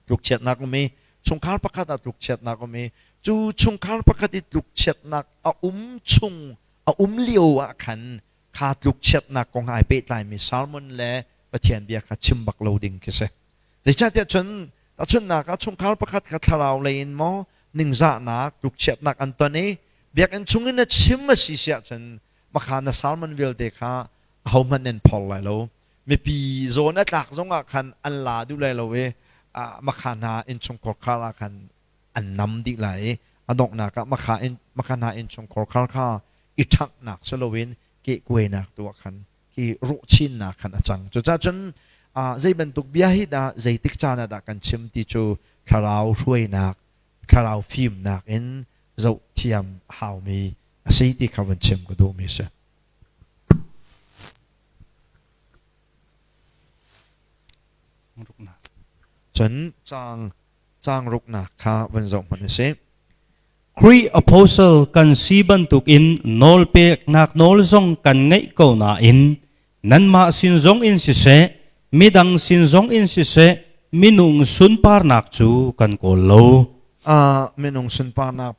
Tlukchiatnak um i chungkhar pakhat ah tlukchiatnak um i cu chungkhar pakhat i tlukchiatnak a um chung a um lio ah khan kha tlukchiatnak kong ai pehtlaimi sermon le Pathian bia kha chim bak lo ding khi si. Zeicahtiah cun tahchunhnak ah chungkhar pakhat kha thlarau lei in maw ningzahnak tlukchiatnak an ton i biakinn chung in na chim a si siah cun makha na sermon vialte kha ahohmanh nan phor lai lo. Mipi zawn a tlak zongah khan an la duh lai lo i makha hna innchungkhar khar ah khan an nam dih lai i a donghnak ah makha in makha hna innchungkhar khar kha i ṭhanghnak si loin kehkuainak tu ah khan khi rawhchinnak khan a cang. Cucaah cun zei bantuk bia hi dah zeitik caan ah dah kan chim ti cu thlarau hruainak, thlarau fimnak in zoh thiam a haumi a si ti kha vun chim ka duhmi a si. Cun caang caang ruknak kha vun zoh hmanh u sih. Khrih apostle kan si bantukin nawlpeknak nawl zong kan ngeih ko nain nanmah sin zong in siseh, midang sin zong in siseh, minung sunparnak cu kan kawl lo. Minung sunparnak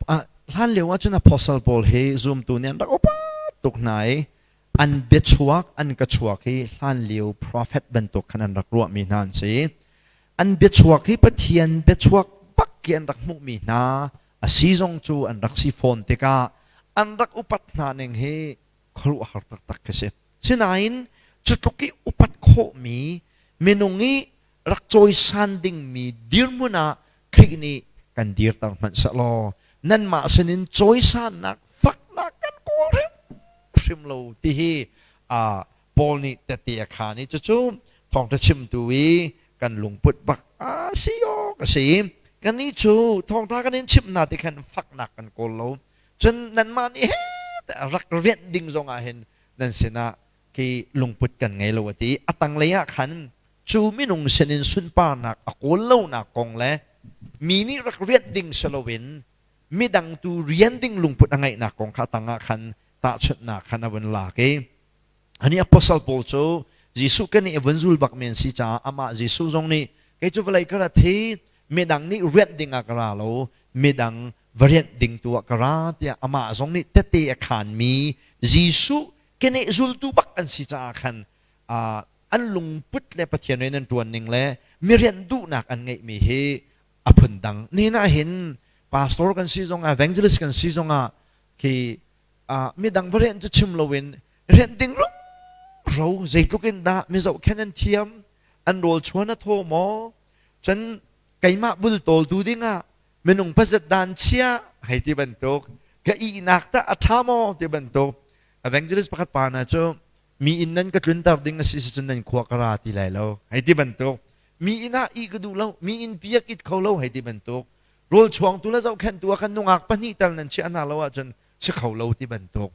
hlan lio ah cun apostle pawl hi zumtu nih an rak upat tuk hna i an biachuak an ka chuak hi hlan lio prophet bantuk khan an rak ruahmi hna an si. An biachuak hi Pathian biachuak bak khi an rak hmuhmi hna a si zong cu an rak si fawn tikah an rak upat hna ning hi khuaruahhar taktak khi si. Sinain cu tluk i upat khawhmi minung i rak cawisan dingmi dirhmun ah Khrih nih kan dirter hmanh sehlaw nanmah sinin cawisannak faknak kan kawl hrimhrim lo ti hi Paul nih tette a khaan i cucu thawngṭha chimtu i kan lungput bak a si awk a si. Kannih cu thawngṭha kan in chimh hna ti khan faknak kan kawl lo. Cun nanmah nih he rak rianh ding zongah hin nan sinah khi lungput kan ngei lo a ti. A tanglei ah khan cu minung sinin sunparnak a kawl lonak kong le mi nih rak rianh ding si loin Midang tu rian ding lungput a ngeihnak kong kha tangah khan tahchunhnak khan a vun lak i ani apostle Paul cu Jesuh kan i vun zul bak men si caah amah Jesuh zong nih kei cu vawlei ka rat hi midang nih rianh ding ah ka ra lo, midang va rianh ding tu ah ka ra tiah amah zong nih tete a khanmi Jesuh keneh zultu bak an si caah khan an lungput le Pathian rian an ṭuan ning le mi rianh duhnak an ngeihmi hi a phun dang. Nihin ah hin pastor kan si zongah, evangelist kan si zongah khi midang va rianh cu chim loin rianh ding ro zeitluk in dah mi zohkhenh an thiam, an rawl chuan a thaw maw, cun keimah bultawltu dingah minung pazat dan chia hei ti bantuk, ka ihnak tah a ṭha maw ti bantuk. Evangelist pakhat pa hna cu mi inn nan ka tlunter ding a si cun nan khua ka ra ti lai lo hei ti bantuk, mi inn ah ih ka duh lo, mi inn pi ah kit kho lo hei ti bantuk, rawl chuangtu le zohkhenhtu ah khan nungak pahnih tal nan chiah hna lo ahcun si kho lo ti bantuk,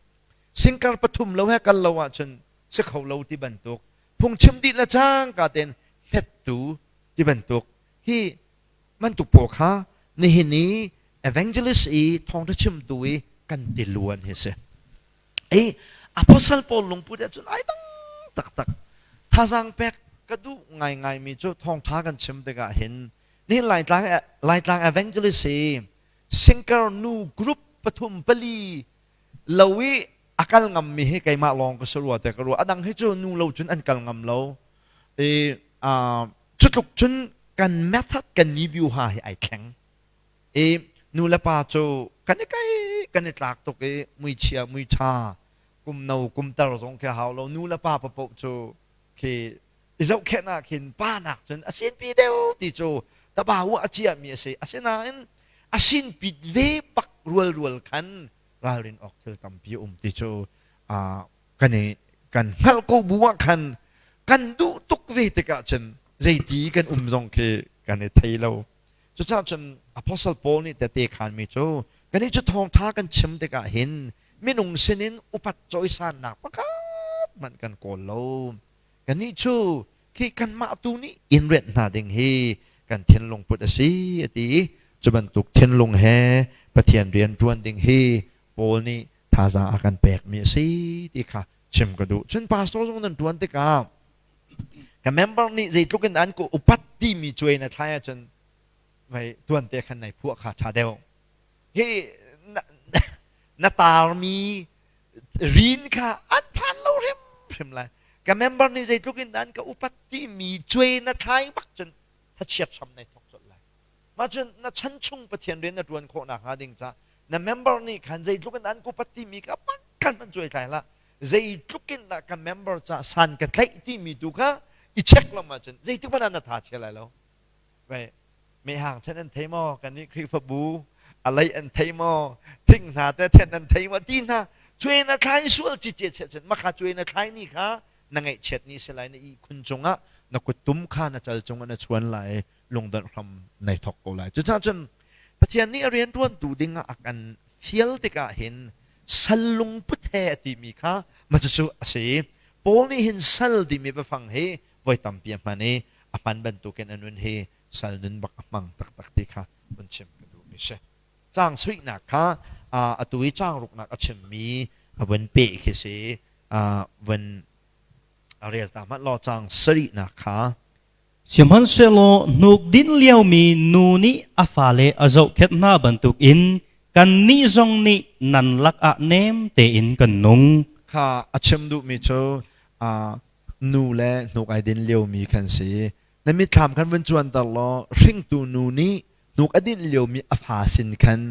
singkar pathum lo he kal lo ahcun si kho lo ti bantuk, phungchim dih le cangka tein hmettu ti bantuk, hi bantuk pawl kha nihin i evangelist i thawngṭha chimtu i kan ti luan hi si. Ei apostle Paul lungput ahcun ai dang taktak. Thazaang pek ka duh ngaingaimi cu thawngṭha kan chim tikah hin nihin Laitlang Laitlang evangelist hi singkar nu group pathum pali lo i a kal ngammi hi keimah lawng ka si rua te ka ruah. A dang hi cu nu lo cun an kal ngam lo. I cutluk cun kan method kan ni ha hi ai thleng. I nu le pa cu kan i kai kan i tlak tuk i muichia muiṭha, kum no kum tar zong khi hau lo, nu le pa papoh cu khi i zohkhenh ah khin pa nak cun a sinpi deuh ti cu tabau ah a ciahmi a si. Asinain a sinpit ve bak rualrual khan ralrin awk thil tampi a um ti cu kan i kan hngalh ko bu ah khan kan duh tuk ve tikah cun zeiti kan um zong khi kan i thei lo. Cucaah cun Apostle Paul nih tehte khanmi cu kannih cu thawngṭha kan chim tikah hin minung sinin upat cawisannak pakhat hmanh kan kawl lo. Kannih cu khi kanmah tu nih in rianh hna ding hi kan thinlung put a si a ti i cu bantuk thinlung he Pathian rian ṭuan ding hi Paul nih thazaang a kan pekmi a si ti kha chim ka duh. Cun pastor zong nan ṭuan tikah ka member nih zeitluk in an ka upat timi cuai na thlai ahcun vei tuan te khan nai phuah kha ṭha deuh. Hi na tarmi rin kha an phan lo hrimhrim lai. Ka member nih zeitluk in an ka upat timi cuai na thlai bak cun thachiat hram nai thok colh lai. Mah cun na chan chung Pathian rian na ṭuan khawh nakhnga ding ca na member nih khan zeitluk in an ka upat timi kha pakhat hmanh cuai thlai hlah. Zeitluk in dah ka member ca san ka tlaih timi tu kha i check lam ahcun zeitik hmanh ah na tha chia lai lo. Vai mehhang ṭhen an thei maw? Kannih Khrihfabu a lei an thei maw? Thing hna te ṭhen an thei maw? Ti hna cuai na thlai sual cice chiah cun makha cuai na thlai ni kha na ngaihchiat ni si lai, na ihkhun cungah na kuttum kha na cal cungah na chuan lai, lungdonh hram nai thok ko lai. Cucaah cun Pathian nih a rianṭuantu dingah a kan fial tikah hin sal lungput he a timi kha mah cucu a si. Paul nih hin sal timi biafang hi voi tampi a hman i a hman bantukin a nun hi sal nun bak a hmang taktak ti kha vun chim ka duhmi si. Caang suihnak kha atu i caang ruknak a chimmi a vun peh khi si. Vun rel ta hmanh law caang sarihnak kha. Sihmanhsehlaw hnuk dinh liomi nu nih a fale a zohkhenh hna bantukin kannih zong nih nan lakah nem tein kan nung. Kha a chim duhmi cu nu le hnuk ai din liomi khan si. Na mitthlam khan vun cuanter law hringtu nu nih hnuk a dinh liomi a fa sin khan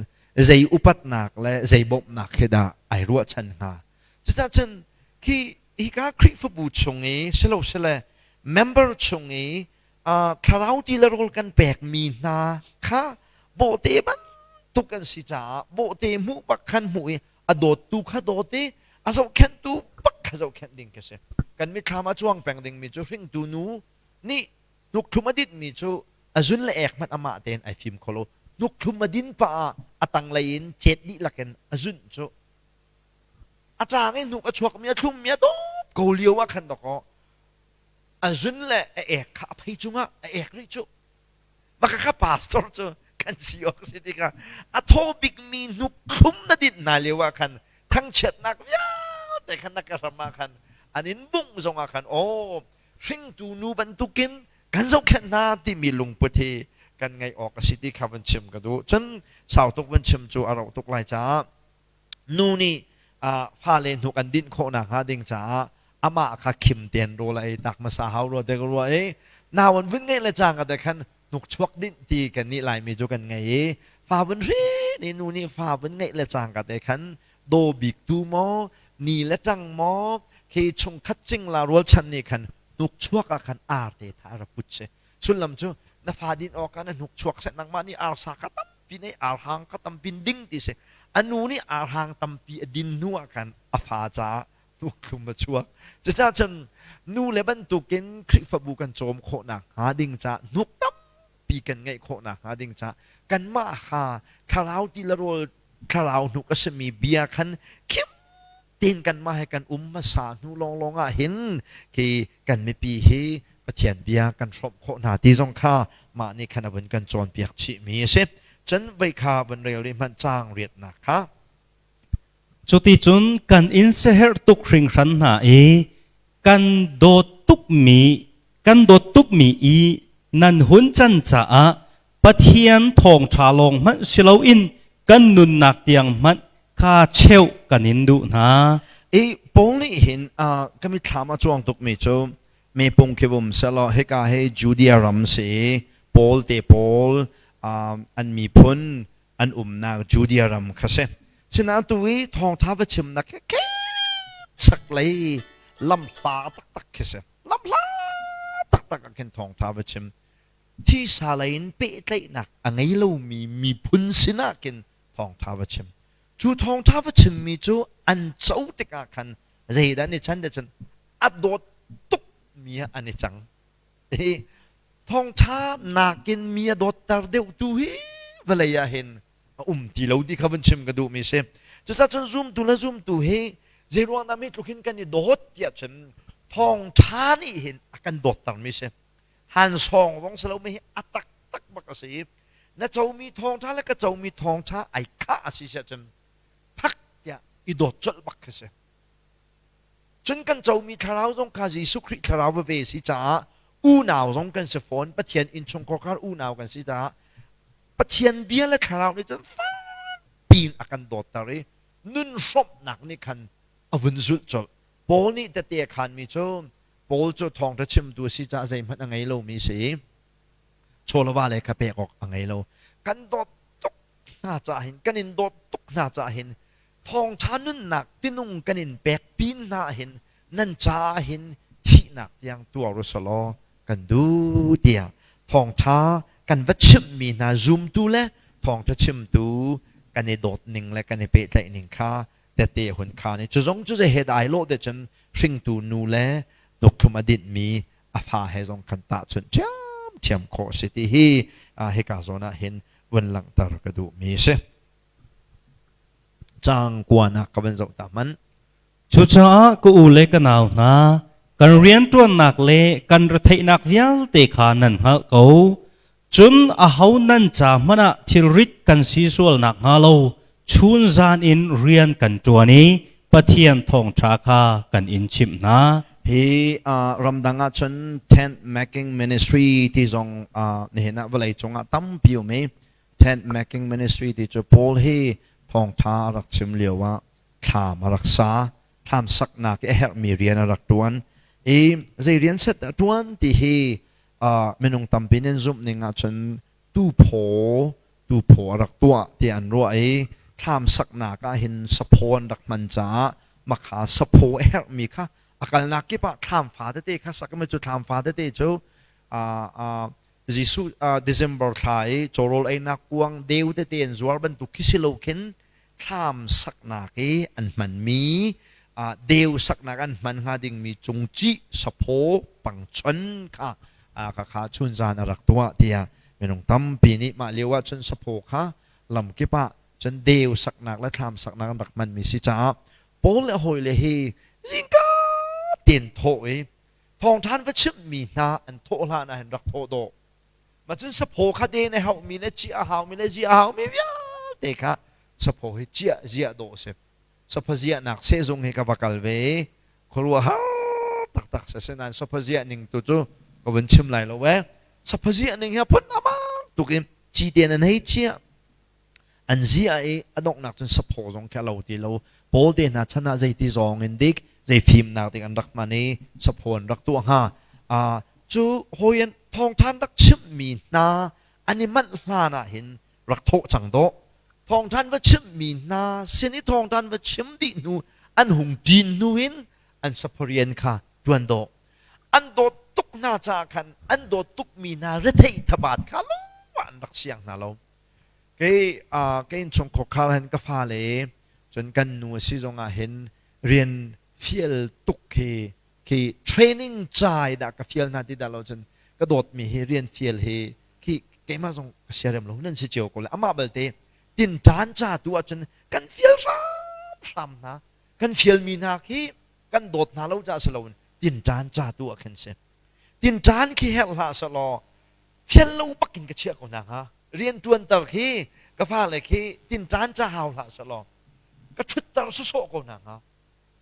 zei upatnak le zei bawmhnak khi dah ai ruahchan hnga. Cucaah cun khi hika Khrihfabu chung i silosile member chung i thlarau ti le rawl kan pekmi hna kha bawhte bantuk an si caah bawhte hmuh bak khan hmuh i a dawttu kha dawt i a zohkhenhtu bak kha zohkhenh ding khi si. Kan mitthlam a cuang peng dingmi cu hringtu nu nih hnukthum a dinhmi cu a zun le ek hmanh amah tein ai fim kho lo. Hnukthum a din pah ah a tanglei in cet dihlak in a zunh cu a ṭang i hnuk a chuakmi a thlummi a dawp ko lio ah khan dawkaw a zun le a ek kha a phei cungah a ek rih cu. Maka kha pastor cu Kan si awk si tikah a thaw bikmi hnuk thlum na dinh hna lio ah khan thangchiatnak vialte khan na ka hram ah khan an in bungh zongah khan aw hringtu nu bantukin kan zohkhenh hna timi lungput hi kan ngeih awk a si ti kha van chim ka duh. Cun sau tuk van chim cu a rauh tuk lai caah nu nih fale hnuk an dinh khawh nakhnga ding caah amah kha khim tein rawl a ei tak hmasa hau rua te ka ruah i nau an vun ngeih le cang te khan hnukchuak dinh ti kan nih Laimi cu kan ngei i fa vun hrin i nu nih fa vun ngeih le cang ka te khan daw bik tu maw ni le ṭang maw khi chungkhat cingla rualchan nih khan hnukchuak ah khan arte tha ra put si. Sullam cu na fa din awk ah na hnukchuak seh, nangmah nih arsa kha tampi nei, arhang kha tampi ding ti si. A nu nih arhang tampi a din hnu ah khan a fa caah hnukhlum a chuak. Cucaah cun nu le bantukin Khrihfabu kan cawm khawh nakhnga ding caah hnuk tampi kan ngeih khawh nakhnga ding caah kanmah kha thlarau ti le rawl thlarau hnuk a simi bia khan khim tein kanmah he kan um hmasa hnu lawnglawng ah hin khi kan mipi hi Pathian bia kan hrawmh khawh hna ti zong kha mah nih khan a vun kan cawnpiak chihmi a si. Cun vei kha vun rel rih hmanh caang riatnak kha. Cuticun kan in siaherh tuk hringhran hna i kan dawt tukmi kan dawt tukmi i nan hun can caah Pathian thawngṭha lawng hmanh si loin kan nunnak tiang hmanh kha cheuh kan in duh hna. I Paul nih hin ka mitthlam a cuang tukmi cu mepung khi um sehlaw hika hi Judea ram si i Paul te pawl an miphun an umnak Judea ram kha si. Sinain tu i thawngṭha va chimnak hi chaklei lamhla taktak khi si. Lamhla taktak ah khin thawngṭha va chim. Thisa lei in pehtlaihnak a ngei lomi miphun sinah khin thawngṭha va chim. Cu thawngṭha va chimmi cu an co tikah khan zeidah an i chan ti cun a dawt tukmi ah an i cang. Hi thawngṭha nakin mi a dawtter deuhtu hi vawlei ah hin a um ti lo ti kha vun chim ka duhmi si. Cucaah cun zumtu le zumtu hi zeiruang dah mi tluk hin kan i dawt tiah cun thawngṭha nih hin a kan dawttermi si. Han sawng zong si lomi hi a taktak bak a si i na comi thawngṭha le ka comi thawngṭha ai khah a si siah cun phak tiah i dawt colh bak khi si. Cun kan comi thlarau zong kha Jesuh Khrih thlarau veve si caah unau zong kan si fawn. Pathian innchungkhar unau kan si caah Pathian bia le thlarau nih cun fakpi in a kan dawtter i nun hrawmhnak nih khan a vun zulh colh. Paul nih tete a khaanmi cu Paul cu thawngṭha chimtu a si caah zeihmanh a ngei lomi si i chawleva le kha pek awk a ngei lo. Kan dawt tuk hna caah hin kan in dawt tuk hna caah hin thawngṭha nunnak tinung kan in pek pin hna hin nan caah hin thihnak tiang tuar u selaw kan duh tiah thawngṭha kan va chimhmi hna zumtu le thawngṭha chimtu kan i dawt ning le kan i pehtlaih ning kha tete hun khaan i cu zong cu zei he dah ai lawh te cun hringtu nu le tukthlum a dinhmi a fa he zong khan tahchunh ṭhiamṭhiam khawh a si ti hi hika zawn ah hin vun langhter ka duhmi a si. Caang kuanak ka van zoh ta hmanh. Cucaah ka u le ka nau hna, kan rianṭuannak le kan retheihnak vialte kha nan hngalh ko. Cun aho nan ca hmanh ah thilrit kan si sual nakhnga lo chunzan in rian kan ṭuan i Pathian thawngṭha kha kan in chimh hna. Hi ramdang ah cun tent making ministry ti zong nihin ah vawlei cungah tampi um i tent making ministry ti cu Paul hi thawngṭha a rak chim lio ah thlam a rak sa, thlam saknak i a herhmi rian a rak ṭuan i zei rian set dah ṭuan ti hi minung tampi nih an zumh ning ahcun tuphaw tuphaw a rak tuah tiah an ruah i thlam saknak ah hin saphaw an rak hman caah makha saphaw a herhmi kha a kalnak kip ah thlam fa tete kha sak mi cu thlam fa tete cu Jesuh December thla i cawrawl einak kuang deu tete an zuar bantuk khi si lo khin thlam saknak i an hmanmi deu saknak an hman hnga dingmi cungcih saphaw pangchon kha kha kha chunzan a rak tuah tiah minung tampi nih mah lio ah cun saphaw kha lamkip ah cun deu saknak le thlam saknak an rak hmanmi si caah Paul le hawile hi zingka tein thawh i thawngṭhan va chimhmi hna an thawh hlan ah hin rak thawh dawh. Ma cun saphaw kha den a hauhmi le ciah a haumi le ziah a haumi vialte kha saphaw hi ciah ziah dawh a si. Saphaw ziahnak sehzung hi ka va kal ve i khuaruahhar taktak si. Asinain saphaw ziah ning tu cu ka vun chim lai lo ee. Saphaw ziah ning hi a phun amang tuk in cite in an hei chiah. An ziah i a donghnak cun saphaw zong khi a lo ti lo. Paul te hna chan ah zeiti zawng in dik, zei fimnak dik an rak hman i saphaw an rak tuah hnga. Cu hawi an thawngṭha an rak chimhmi hna an i manh hlan ah hin rak thawh cang dawh. Thawngṭha an va chimhmi hna sin i thawngṭha an va chim dih hnu an hung ṭin hnu in an saphaw rian kha ṭuan dawh. An dawt tuk hna caah khan an dawt tukmi hna retheih thabat kha lawmah an rak siang hna lo. Kei ka innchungkhar khar hin ka fale cun kan nu a si zongah hin rian fial tuk khi khi training ca i dah ka fial hna ti dah lo cun ka dawtmi hi rian fial hi khi keimah zong ka siarem lo nan si cio ko le amah balte tinṭan ca tu ahcun kan fial hramhram hna kan fialmi hna khi kan dawt hna lo caah si loin tinṭan ca tu ah khin si tinṭan khi herh hlah selaw fial lo bak in ka chiah ko hna hnga rian ṭuanter khi ka fale khi tinṭan ca hau hlah selaw ka ṭhutter sawsawh ko hna hnga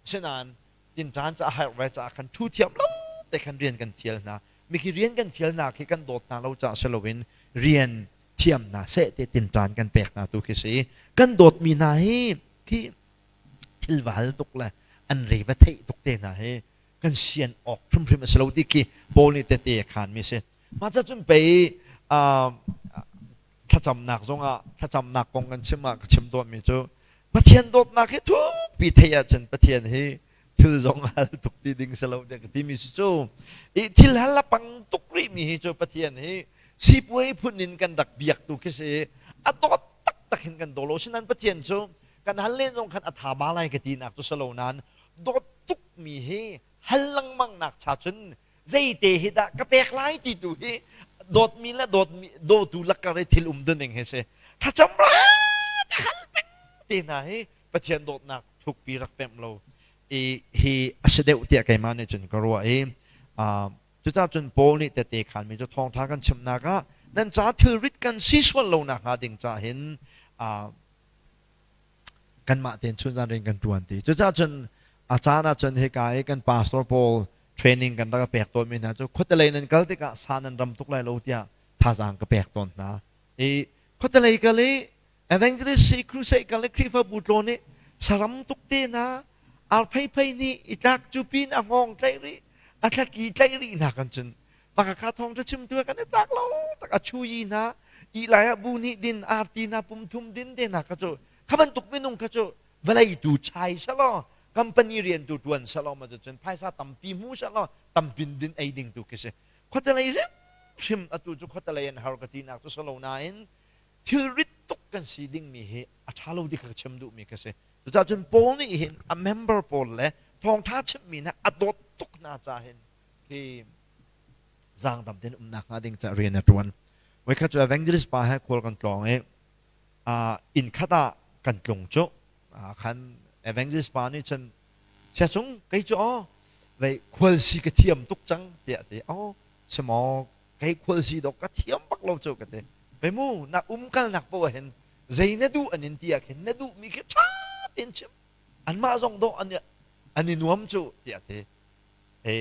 Asinain tinṭan ca a herh ve caah khan ṭhu thiam lo te khan rian kan fial hna. Mikhi rian kan fial hna khi kan dawt hna lo caah si loin rian thiam hna seh te tinṭan kan pek hna tu khi si. Kan dawtmi hna hi khi thil va hal tuk le an re va theih tuk te hna hi kan sian awk hrimhrim a si lo ti khi Paul nih tete a khaan mi si. Mah ca cun pei thlacamnak zongah thlacamnak kong kan chim ah ka chim tawnmi cu Pathian dawtnak hi thukpi theih ahcun Pathian hi thil zong hal tuk ti ding si lo tiah ka timi si cu i thil hal a pang tuk rihmi hi cu Pathian hi sipuai phun in kan rak biak tu khi si a dawt taktak hin kan daw lo sinan Pathian cu kan hal len zong khan a tha ba lai ka ti nak cu si lo nain dawt tuk mi hi hal lengmang nak cha cun zeite hi dah ka pek lai ti tu hi dawtmi le dawtmi dawtu lakar i thil um duning hi si thlacam ra hal peng te hna hi Pathian dawtnak thukpi rak pemh lo i hi a si deuh tiah keimah nih cun ka ruah i cucaah cun Paul nih tete khanmi cu thawngtha kan chimnak ah nan ca thilrit kan si sual lo nak hnga ding ca hin kanmah tein chunzan rian kan ṭuan ti. Cucaah cun a caan ah cun hika i kan pastor pawl training kan rak pek tawnmi hna cu khuatelei nan kal tikah sa nan ram tuk lai lo tiah thazaang ka pek tawn hna. I khuatelei kal i evangelist si crusade kal i Khrihfabu tlawn i saram tuk te hna arpheiphei nih i tlak cu pin a hngawng tlaih rih a thlaki tlaih rih hna kan cun pakakha thawng ṭha chimtu kan i tlak lo tak a chuyi hna i lai ah bu nih din arti hna pum thum din te hna kha cu kha bantuk minung kha cu vawlei tu chai selaw company rian tu ṭuan selaw ma cun phaisa tampi hmu selaw tampin din ei ding tu khi si khuatelei hrimhrim atu cu khuatelei an har ka ti nak cu selo nain thilrit tuk kan si dingmi hi a ṭha lo ti kha ka chim duhmi ka si cucaah cun Paul nih hin a member pawl le thawngṭha chimmi hna a dawt tuk hna ca hin hi zaangdam tein umnak hnga ding ca rian a ṭuan voikhat cu evangelist pa he khual kan tlawng i inn khat ah kan tlung cu khan evangelist pa nih cun siacung kei cu aw vei khual si ka thiam tuk cang tiah ti aw semaw kei khual si dok ka thiam bak lo cu ka ti vei mu na um kalnak poah hin zei na duh an in ti ah khin na duh mi khi ṭha tein chim anmah zong dawh an an i nuam cu tiah ti e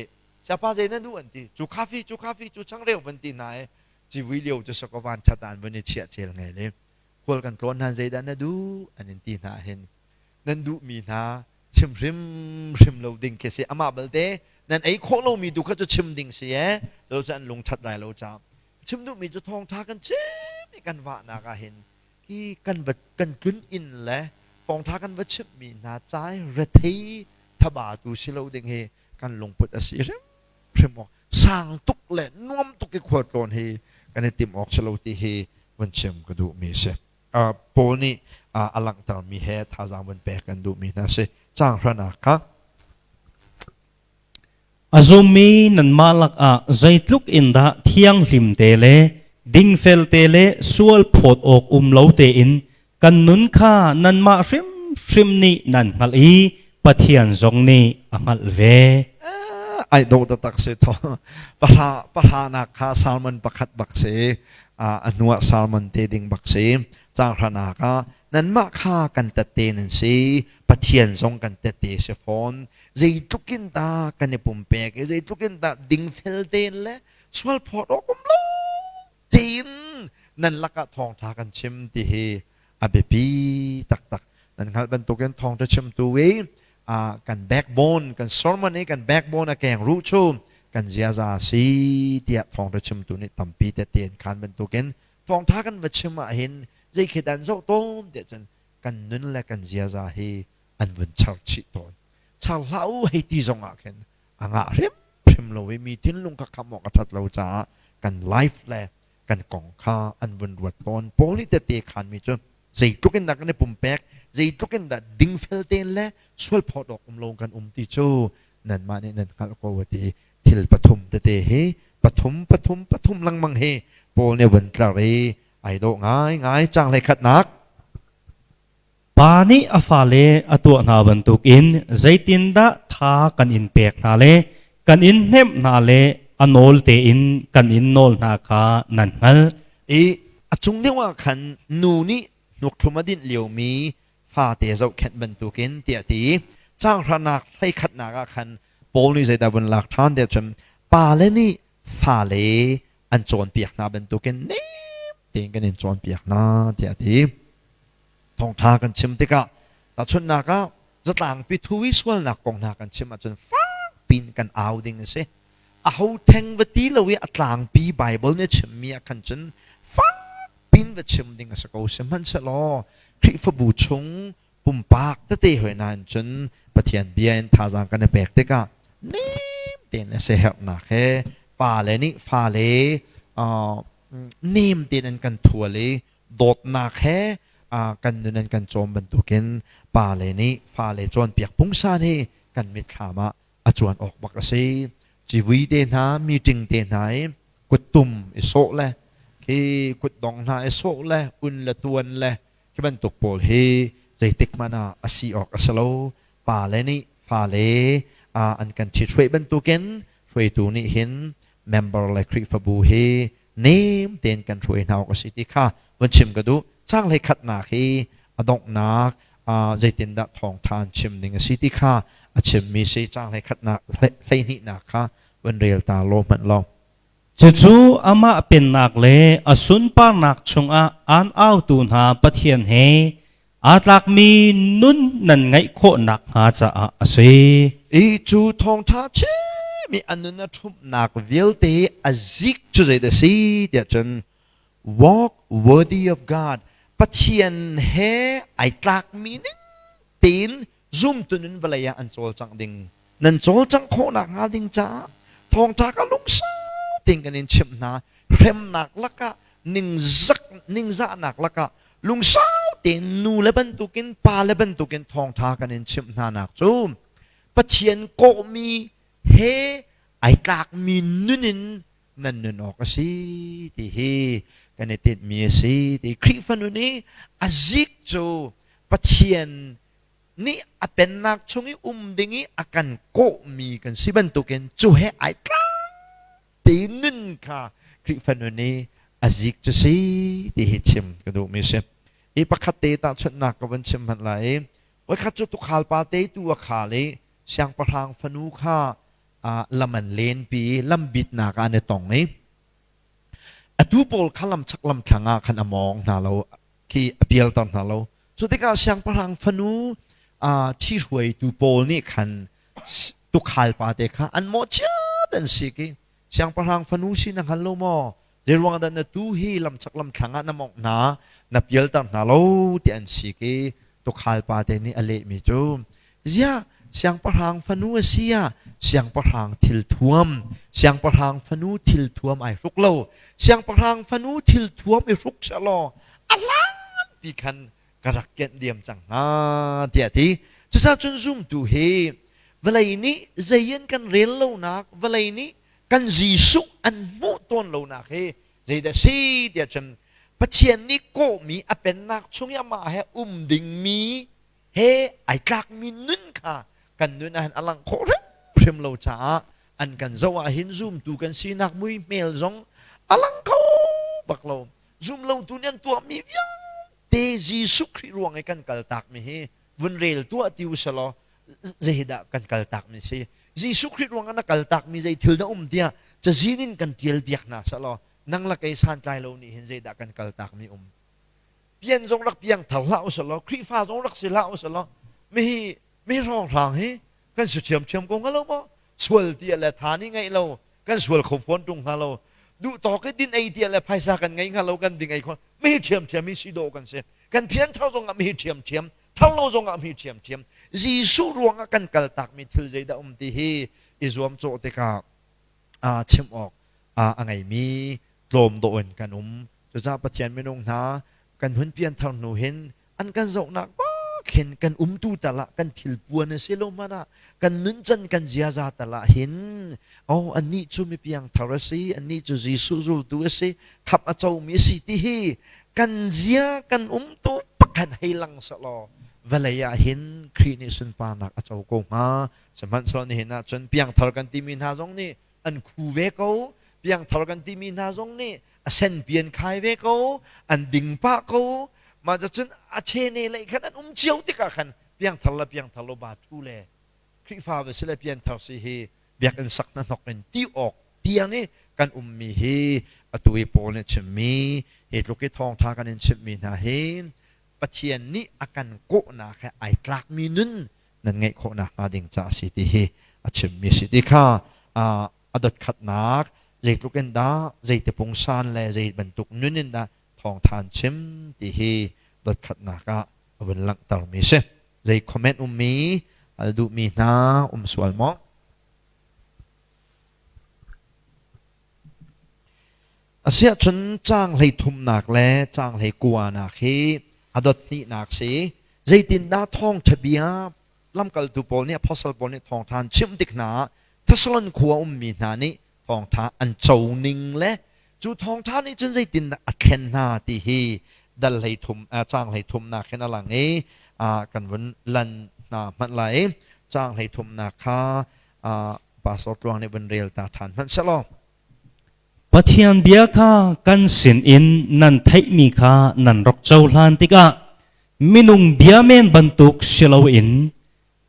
siapa zei na duh an ti cu khafi cu khafi cu changreu van ti hna e civui lio cu sakaw van that an van i chiah cel ngai le khual kan tlawn hnan zeidah na duh an in ti hna hin nan duh mi hna chim hrim hrim lo ding khi si amah balte nan ei khawh lo mi tu kha cu chim ding si e cu cu an lung that lai lo ca chim duh mi cu thawngtha kan chim i kan vahnak ah hin hi kan va kan tlun inn le thawngtha kan va chimh mi hna cai rethei thaba tu si lo ding hi kan lungput a si hrim hrim awk sang tuk le nuam tuk i khualtlawn hi kan i tim awk si lo ti hi vun chim ka duh mi si. Paul nih a langhter mi he thazaang vun pek kan duh mi hna si. Caang hranak kha. A zummi nanmah lakah zeitluk in dah thianghlim te le dingfel te le sual phawt awk um lo tein kan nun kha nanmah hrimhrim nih nan hngalh i Pathian zong nih a hngalh ve. Ai dawh taktak si tho. Pahra pahranak kha salmon pakhat bak si. A hnuah salmon te ding bak si. Caang hranak ah nanmah kha kan tette nan si. Pathian zong kan tette si fawn. Zeitluk in dah kan i pumpek i zeitluk in dah dingfel tein le sual phawt awk um lo tein nan lakah thawngṭha kan chim ti hi a biapi taktak. Nan hngalh bantukin thawngṭha chimtu i kan backbone, kan sermon i kan backbone a keng ruh cu kan ziaza a si tiah thawngṭha chimtu nih tampi tette an khan bantukin thawngṭha kan va chim ahhin zei khi dah an zoh tawn tiah cun kan nun le kan ziaza hi an vun char chih tawn. Char hlah u hei ti zong ah khin a ngah hrimhrim lo i mi thinlung kha khamh awk a ṭhat lo caah kan life le kan kong kha an vun ruat tawn. Paul nih tette khanmi cu zeitluk in dah kan i pumpek, zeitluk in dah dingfel tein le sual phawt awk um lo kan um ti cu nanmah nih nan hngalh ko a ti. Thil pathum tete hi pathum pathum pathum lengmang hi Paul nih a vun tlar i ai dawh ngaingai. Caang hleikhatnak. Pa nih a fale a tuah hna bantukin zeitindah tha kan in pek hna le kan in hnemh hna le a nawl tein kan in nawl hna kha nan hngalh. I a cung deuh ah khan nu nih hnukthum a dinh liomi fate zohkhenh bantukin tiah a ti. Caang hranak hleikhatnak ah khan Paul nih zeidah vun lak ṭhan tiah cun pale nih fale an cawnpiak hna bantukin nem tein kan in cawnpiak hna tiah a ti. Thawngṭha kan chim tikah tahchunhnak ah zatlangpi thu i sualnak kong hna kan chim ahcun fakpi in kan au ding a si. Aho theng va ti lo i a tlangpi Baibal nih a chimmi ah khan cun fakpi in va chim ding a si ko. Sihmanhsehlaw Khrihfabu chung pumpak tete hoi nain cun Pathian bia in thazaang kan i pek tikah nem tein a siaherhnak he pale nih fale nem tein an kan thual i dawtnak he kan nun an kan cawm bantukin pale nih fale cawnpiak pungsan hi kan mitthlam ah a cuan awk bak a si. Civui te hna, meeting te hna i kuttum i sawh le khi kutdong hna i sawh le un le tuan le khi bantuk pawl hi zeitik hmanh ah a si awk a si lo. Pale nih fale an kan ṭhithruai bantukin hruaitu nih hin member le Khrihfabu hi nem tein kan hruai hna awk a si ti kha vun chim ka duh. Caang hleikhatnak hi a donghnak zeitindah thawngṭha an chim ding a si ti kha a chimmi si. Caang hleikhatnak hleihnihnak kha vun rel ta law hmanh law. Cucu amah pennak le a sunparnak chungah aan autu hna Pathian he aa tlakmi nun nan ngeih khawh nakhnga caah a si. I cu thawngṭha chimmi a nun a ṭhumhnak vialte a zik cu zeidah a si tiah cun walk worthy of God, Pathian he ai tlakmi ning tein zumtu nun vawlei ah an cawlcangh ding nan cawlcangh khawh nakhnga ding caah thawngṭha ka lungsau tein kan in chimh hna. Hremnak lakah, ningzak ningzahnak lakah lungsau tein nu le bantukin pa le bantukin thawngṭha kan in chimh hna nak cu Pathian kawhmi he ai tlakmi nun in nan nun awk a si ti hi kan i tinhmi a si ti. Khrihfa nun i a zik cu Pathian nih a pennak chung i um ding i a kan kawhmi kan si bantukin cu he ai tlak te nun kha Khrihfa nun i a zik cu si ti hi chim ka duhmi si. Hi pakhat te tahchunhnak ka vun chim hmanh lai i voikhat cu tukhal pa te tu a khal i siangpahrang fanu kha lam an lenpi i lambitnak ah an i tong i atu pawl kha lamchak lamthlang ah khan a mawng hna lo khi a pialter hna lo. Cu tikah siangpahrang fanu ṭhihruaitu pawl nih khan tukhal pa te kha an mawhchiat an sik i, siangpahrang fanu si na hngal lo maw? Zeiruang dah na tuu hi lamchak lamthlang ah na mawngh hna, na pialter hna lo? Ti an sik i tukhal pa te nih a lehmi cu, ziah, siangpahrang fanu a si ah siangpahrang thilthuam, siangpahrang fanu thilthuam ai hruk lo. Siangpahrang fanu thilthuam i hruk sehlaw a hlanpi khan ka rak kianh diam cang hnga, tiah a ti. Cucaah cun zumtu hi vawlei nih zei in kan rel lonak, vawlei nih kan Jesuh an hmuh tawn lonak hi zeidah si tiah cun Pathian nih kawhmi, a pennak chung i amah he um dingmi he ai tlakmi nun kha kan nun ahhin a langh khawh hrimhrim lo caah. An kan zoh ah hin zumtu kan sinak muihmel zong a lang kho bak lo. Zum lotu nih an tuahmi vialte Jesuh Khrih ruang i kan kaltakmi hi vun rel tuah ti usalaw zeidah kan kaltakmi si? Jesuh Khrih ruangah na kaltakmi zei thil dah um tiah cazin in kan tial biak hna selaw nang la kei santlai lo nih hin zeidah kan kaltakmi um? Pian zong rak piang thar hlah usalaw Khrihfa zong rak si hlah usalaw mihi mi hrawnghrang hi kan si ṭhiamṭhiam ko hnga lo maw? Sual ti le tha nih ngeih lo kan sual kho fawn ṭung hnga lo. Duh tawk i din ei ti le phaisa kan ngei hnga lo kan ding ei kho mi ṭhiamṭhiam hi si dawh kan si. Kan phian thar zong ah mi ṭhiamṭhiam thar lo zong ah mi ṭhiamṭhiam. Jesuh ruangah kan kaltakmi thil zeidah um ti hi i zuam cawh tikah chim awk a ngeimi tlawm dawh in kan um. Cucaah Pathian minung hna kan hun pianthar hnu hin an kan zohnak bak hin kan umtu tal ah kan thil puan a si lo hmanh ah kan nuncan kan ziaza tal ah hin oh annih cu mi piangthar a si, annih cu Jesuh zultu a si, khap a comi a si ti hi kan zia kan umtu pakhat hei lang selaw vawlei ah hin Khrih nih sunparnak a co ko hnga. Sihmanhsehlaw nihin ah cun piangthar kan timi hna zong nih an khu ve ko, piangthar kan timi hna zong nih a senpi an khai ve ko, an ding pah ko. Mah cun a chene lei khan an um cio tikah khan piangthar le piangthar lo ba thu le Khrihfa va si le pianthar si hi biakinn sak hna hnok in ti awk tiang i kan ummi hi atu i Paul nih chimmi hi tluk i thawngtha kan in chimhmi hna hi Pathian nih a kan kawhnak he ai tlakmi nun nan ngeih khawh nakhnga ding ca a si ti hi a chimmi si ti kha a dotkhatnak zeitluk in dah zeiti pungsan le zei bantuk nun in dah thawngtha an chim ti hi dotkhatnak ah a vun langhtermi si. Zei comment ummi hal duhmi hna um sual maw? Asiahcun caang hleithumnak le caang hleikuanak hi a dot hnihnak si. Zeitindah thawngṭha bia lamkaltu pawl nih apostle pawl nih thawngṭha an chimh tik hna ah Thessalon khua ummi hna nih thawngṭha an co ning le cu thawngṭha nih cun zeitindah a thlen hna ti hi dal 13 caang 13nak hin a lang i kan vun lan hna hmanh lai. Caang 13nak kha Pastor Tluang nih vun rel ta ṭhan hmanh sehlaw. Pathian bia kha kan sinin nan theihmi kha nan rak cohlan tikah minung bia men bantuk si loin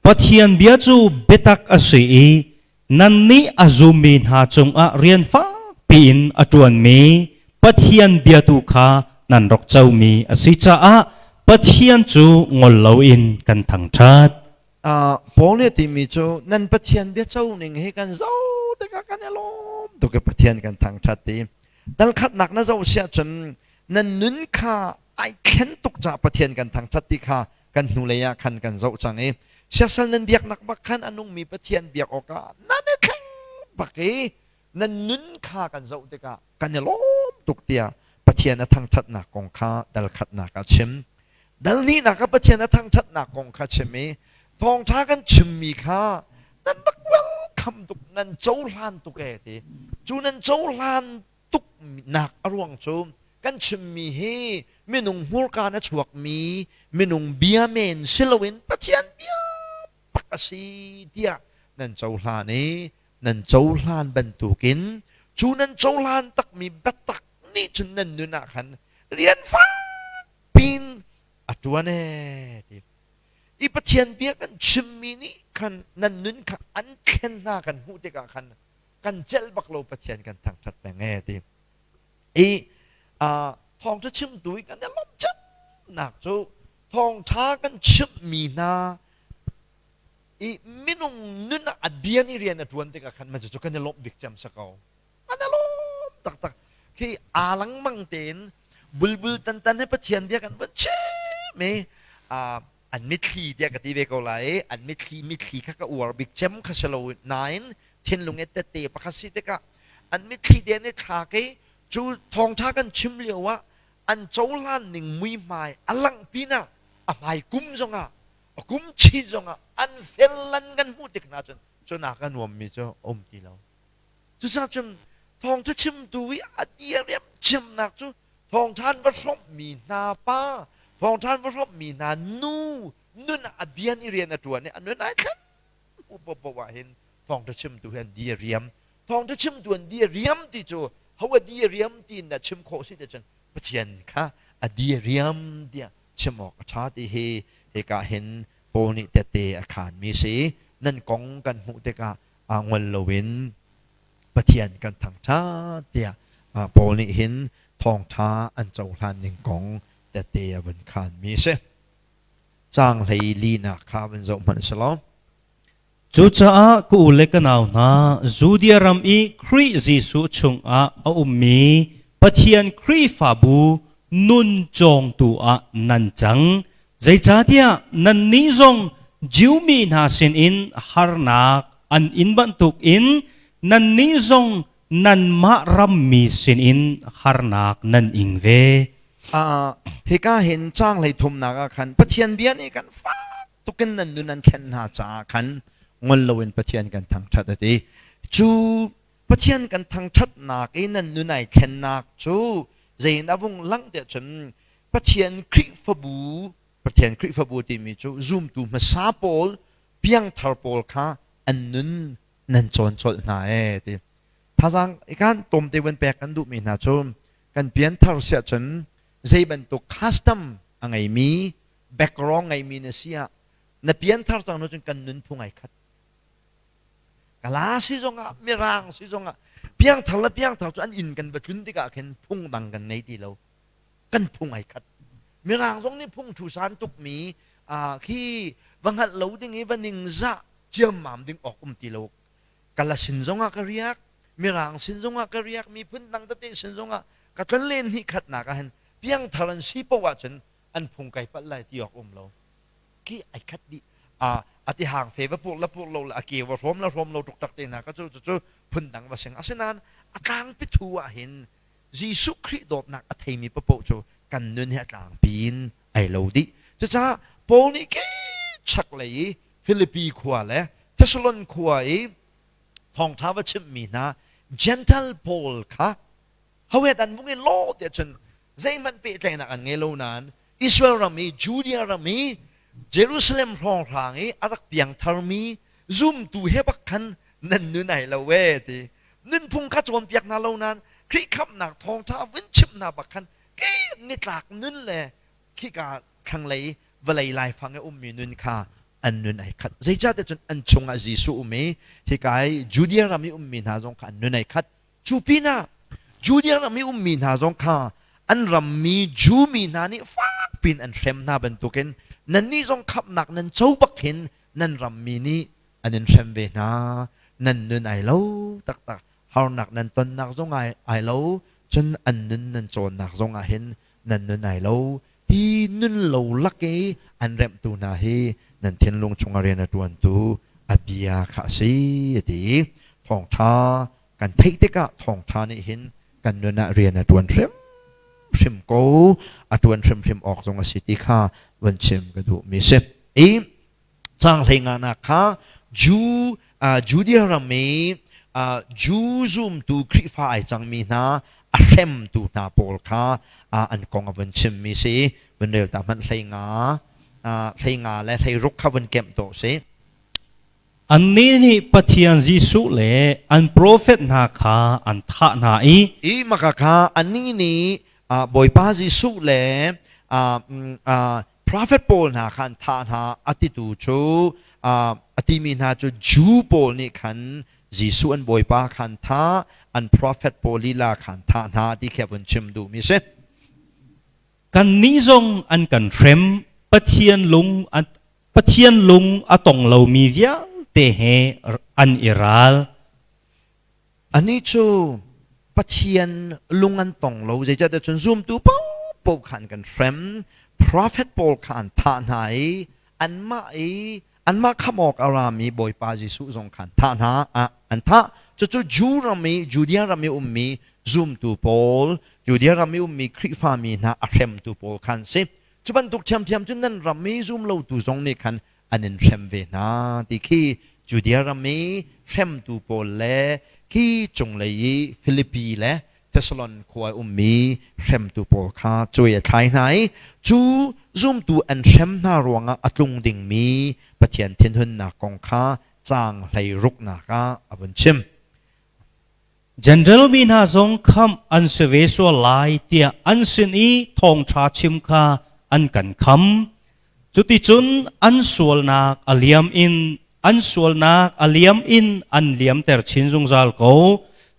Pathian bia cu biatak a si i nannih a zummi hna cungah rian fakpi in a ṭuanmi Pathian bia tu kha nan rak comi a si caah Pathian cu ngol loin kan thangṭhat. Paul nih a timi cu nan Pathian bia co ning hi kan zoh tikah kan i lawm tuk i Pathian kan thangṭhat ti. Dal khatnak na zoh siah cun nan nun kha ai thlen tuk caah Pathian kan thangṭhat ti kha kan hnulei ah khan kan zoh cang i siasal nan biaknak bak khan a nungmi Pathian biak awkah nan i thleng bak i nan nun kha kan zoh tikah kan i lawm tuk tiah Pathian a thangṭhatnak kong kha dal khatnak ah chim. Dal hnihnak ah Pathian a thangṭhatnak kong kha chim i thawngṭha kan chimmi kha nan rak welcome tuk, nan cohlan tuk ee ti. Cu nan cohlan tuknak a ruang cu kan chimmi hi minung hmurka in a chuakmi minung bia men si loin Pathian bia bak a si tiah nan cohlan i nan cohlan bantukin cu nan cohlan takmi biatak nih cun nan nun ah khan rian fakpin a ṭuan ee ti. I Pathian bia kan chimmi nih khan nan nun kha an thlen hna kan hmuh tikah khan kan celh bak lo Pathian kan thangṭhat peng ee ti. I thawngṭha chimtu i kan i lawmh cemnak cu thawngṭha kan chimhmi hna i minung nun ah a bia nih rian a ṭuan tikah khan mah cucu kan i lawmh bik cem si ko. An i lawm taktak. Khi aa lengmang tein bulbul tantan he Pathian bia kan van chim i an mitthli tiah ka ti ve ko lai i an mitthli mitthli kha ka uar bik cem kha si lo nain thinlung i tette pakhat si tikah an mitthli te an i thlak i cu thawngṭha kan chim lio ah an cohlan ning muihmai a langh pinah a hmai kum zongah a kum chin zongah an fel lan kan hmuh tik hna cun cunak a nuammi cu a um ti lo. Cucaah cun thawngṭha chimtu i a diriam chimnak cu thawngṭha an va hrawmhmi hna pa, thawngṭha an va hrawmhmi hna nu nun ah a bian i rian a ṭuan i a nun ai thlen hmu paohpaoh ah hin. Thawngṭha chimtu hi an di a riam. Thawngṭha chimtu an di a riam ti cu ho a di a riam ti in dah chim khawh si ti cun Pathian kha a di a riam tiah chim awk a ṭha ti hi hika hin Paul nih tette a khaanmi si. Nan kong kan hmuh tikah ngol loin Pathian kan thangṭhat tiah Paul nih hin thawngṭha an cohlan ning kong tette a vun khaanmi a si. Caang hlei linak kha vun zoh hmanh selaw. Cucaah ka u le ka nau hna, Judea ram i Khrih Jesuh chungah a ummi Pathian Khrihfabu nun cawngtu ah nan cang. Zeicahtiah nannih zong Jew mi hna sinin harnak an in bantukin nannih zong nanmah rammi sinin harnak nan ing ve. Hika hin caang hlei thumnak ah khan Pathian bia nih kan fak tukin nan nun an thlen hna caah khan ngol loin Pathian kan thangṭhat a ti. Cu Pathian kan thangṭhatnak i nan nun ai thlennak cu zein a vung langh tiah cun Pathian Khrihfabu Pathian Khrihfabu timi cu zumtu hmasa pawl piangthar pawl kha an nun nan cawn colh hna ee ti. Thazaang ikan tlawmte van pek kan duhmi hna cu kan pianthar siah cun zei bantuk custom a ngeimi background ngeimi na si ah na pianthar cang cun kan nunphung ai khat. Kala si zongah mirang si zongah piangthar le piangthar cu an inn kan va tlun tikah khin phung dang kan ngei ti lo. Kan phung ai khat. Mirang zong nih phung thu san tukmi khi va hngalh lo ding i va ningzah ciammam ding awk um ti lo. Kala sin zongah ka riak, mirang sin zongah ka riak, miphun dang tete sin zongah ka tlonlen hnih khatnak ah hin piangthar an si paoh ahcun an phung kai palh lai ti awk um lo khi ai khat dih a ti hang fe va pur la pur lo le a ke va hrawm la hrawm lo tuk tak te hna ka cu cu phun dang va sing asinain a tlangpi thu ah hin Jesuh Khrih dawtnak a theimi papoh cu kan nun hi a tlangpi in ai lo dih cucaah Paul nih ke chak lei i Filipi khua le Thessalon khua i thawngṭha va chimhmi hna Gentile pawl kha Hohet an vung i lawh tiah cun zeihmanh pehtlaihnak an ngei lo nain Israel ram i Judea ram i Jerusalem hrawnghrang i a rak piangtharmi zumtu he bak khan nan nun ai lo ee ti nunphung kha cawnpiak hna lo nain Khrih khamhnak thawngṭha vun chimh hna bak khan ke nitlak nun le khika thlanglei vawlei laifang i ummi nun kha an nun ai khat zeicahtiah cun an chungah Jesuh um i hika i Judea ram i ummi hna zong kha an nun ai khat Cu pinah Judea ram i ummi hna zong kha an rammi Jew mi hna nih fakpi in an hrem hna bantukin nannih zong khamhnak nan co bak hin nan rammi nih an in hrem ve hna. Nan nun ai lo taktak. Harnak nan tonnak zong ai lo, cun an nun nan cawnnak zong ah hin nan nun ai lo. Ti nun lo lak i an remhtu hna hi nan thinlung chungah rian a ṭuantu a bia kha a si, a ti. Thawngṭha kan theih tikah thawngṭha nih hin kan nun ah rian a ṭuan hrimhrim ko a ṭuan hrimhrim awk zong a si ti kha vun chim ka duhmi si i caang hlei nganak kha Jew Judea ram i Jew zumtu Khrihfa ai cangmi hna a hremtu hna pawl kha an kong a vun chimmi si vun rel ta hmanh hlei nga hlei nga le hlei ruk kha vun kemh to si. Annih nih Pathian Jesuh le an profet hna kha an thah hna i I maka kha annih nih Bawipa Jesuh le prophet pawl hna kha an thah hna a titu cu a timi hna cu Jew pawl nih khan Jesuh an Bawipa kha an thah an prophet pawl lila kha an thah hna ti khi a vun chim duhmi si. Kannih zong an kan hrem Pathian lung Pathian lung a tong lomi vialte he an i ral. Anih cu Pathian lung an tong lo zeicahtiah cun zumtu paohpaoh kha an kan hrem prophet pawl kha an thah hna i anmah i anmah khamh awk a rami Bawipa Jesuh zong kha an thah hna an thah cucu Jew ram i Judea ram i ummi zumtu pawl Judea ram i ummi Khrihfami hna a hremtu pawl kha an si Cu bantuk ṭhiamṭhiam cun nan ram i zum lotu zong nih khan an in hrem ve hna ti khi Judea ram i hremtu pawl le khi cunglei i Filipi le Thessalon khua i ummi hremtu pawl kha cuai a thlai hna i cu zumtu an hrem hna ruangah a tlung dingmi Pathian thinhunnak kong kha caang 16nak ah a vun chim. Jentail mi hna zong khamh an si ve sual lai tiah an sin i thawngṭha chim kha an kan kham. Cuticun an sualnak a liam in an sualnak a liam in an liamter chin zungzal ko.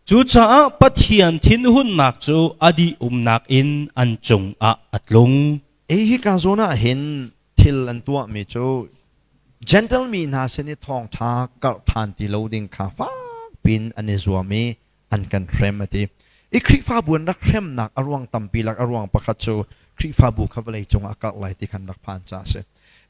Cucaah Pathian thinhunnak cu a dih umnak in an cungah a tlung. Hi hika zawn ah hin thil an tuahmi cu Gentle mi hna sin i thawngṭha karh ṭhan ti lo ding kha fak piin an i zuam i an kan hrem a ti. I Khrihfabu an rak hremnak a ruang tampi lak a ruang pakhat cu Khrihfabu kha vawlei cungah a karh lai ti khan rak phan caah a si.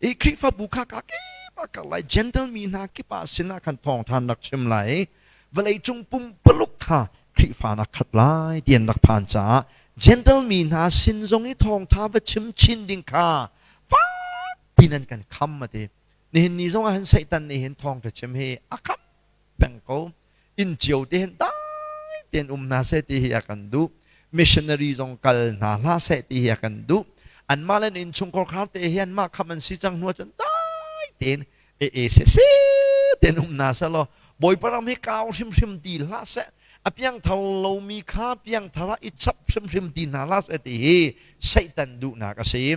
I Khrihfabu kha ka kip ah karh lai, Gentle mi hna kip ah sinah khan thawngṭha an rak chim lai i vawlei cung pumpaluk kha Khrihfa na khat lai ti an rak phan caah Gentle mi hna sin zong i thawngṭha va chim chin ding kha fak piin an kan kham a ti. Nihin ni zong ah hin Satan nih hin thawngṭha chim hi a kham peng ko. Inn cio te hin dai tein um hna seh ti hi a kan duh. Missionary zong kal hna hlah seh ti hi a kan duh. Anmah le innchungkhar khar te hi anmah kham an si cang hnu ahcun dai tein e e se se tein um hna seh law Bawipa ram hi kau hrimhrim ti hlah seh. A piangthar lomi kha piangthar ah i chap hrimhrim ti hna hlah seh ti hi Satan duhnak a si.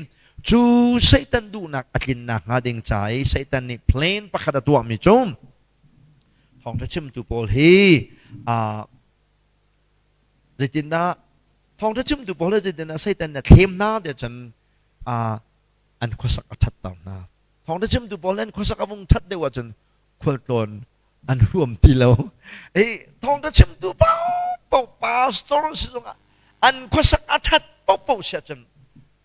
Cu Satan duhnak a tlinnak hnga ding ca i Satan nih plan pakhat a tuahmi cu thawngṭha chimtu pawl hi zeitindah thawngṭha chimtu pawl hi zeitindah Satan nih a thlem hna tiah cun an khuasak a ṭhatter hna. Thawngṭha chimtu pawl an khuasak a vung ṭhat deuh ahcun khualtlawn an huam ti lo. Hi thawngṭha chimtu paohpaoh pastor si zongah an khuasak a ṭhat paohpaoh si ahcun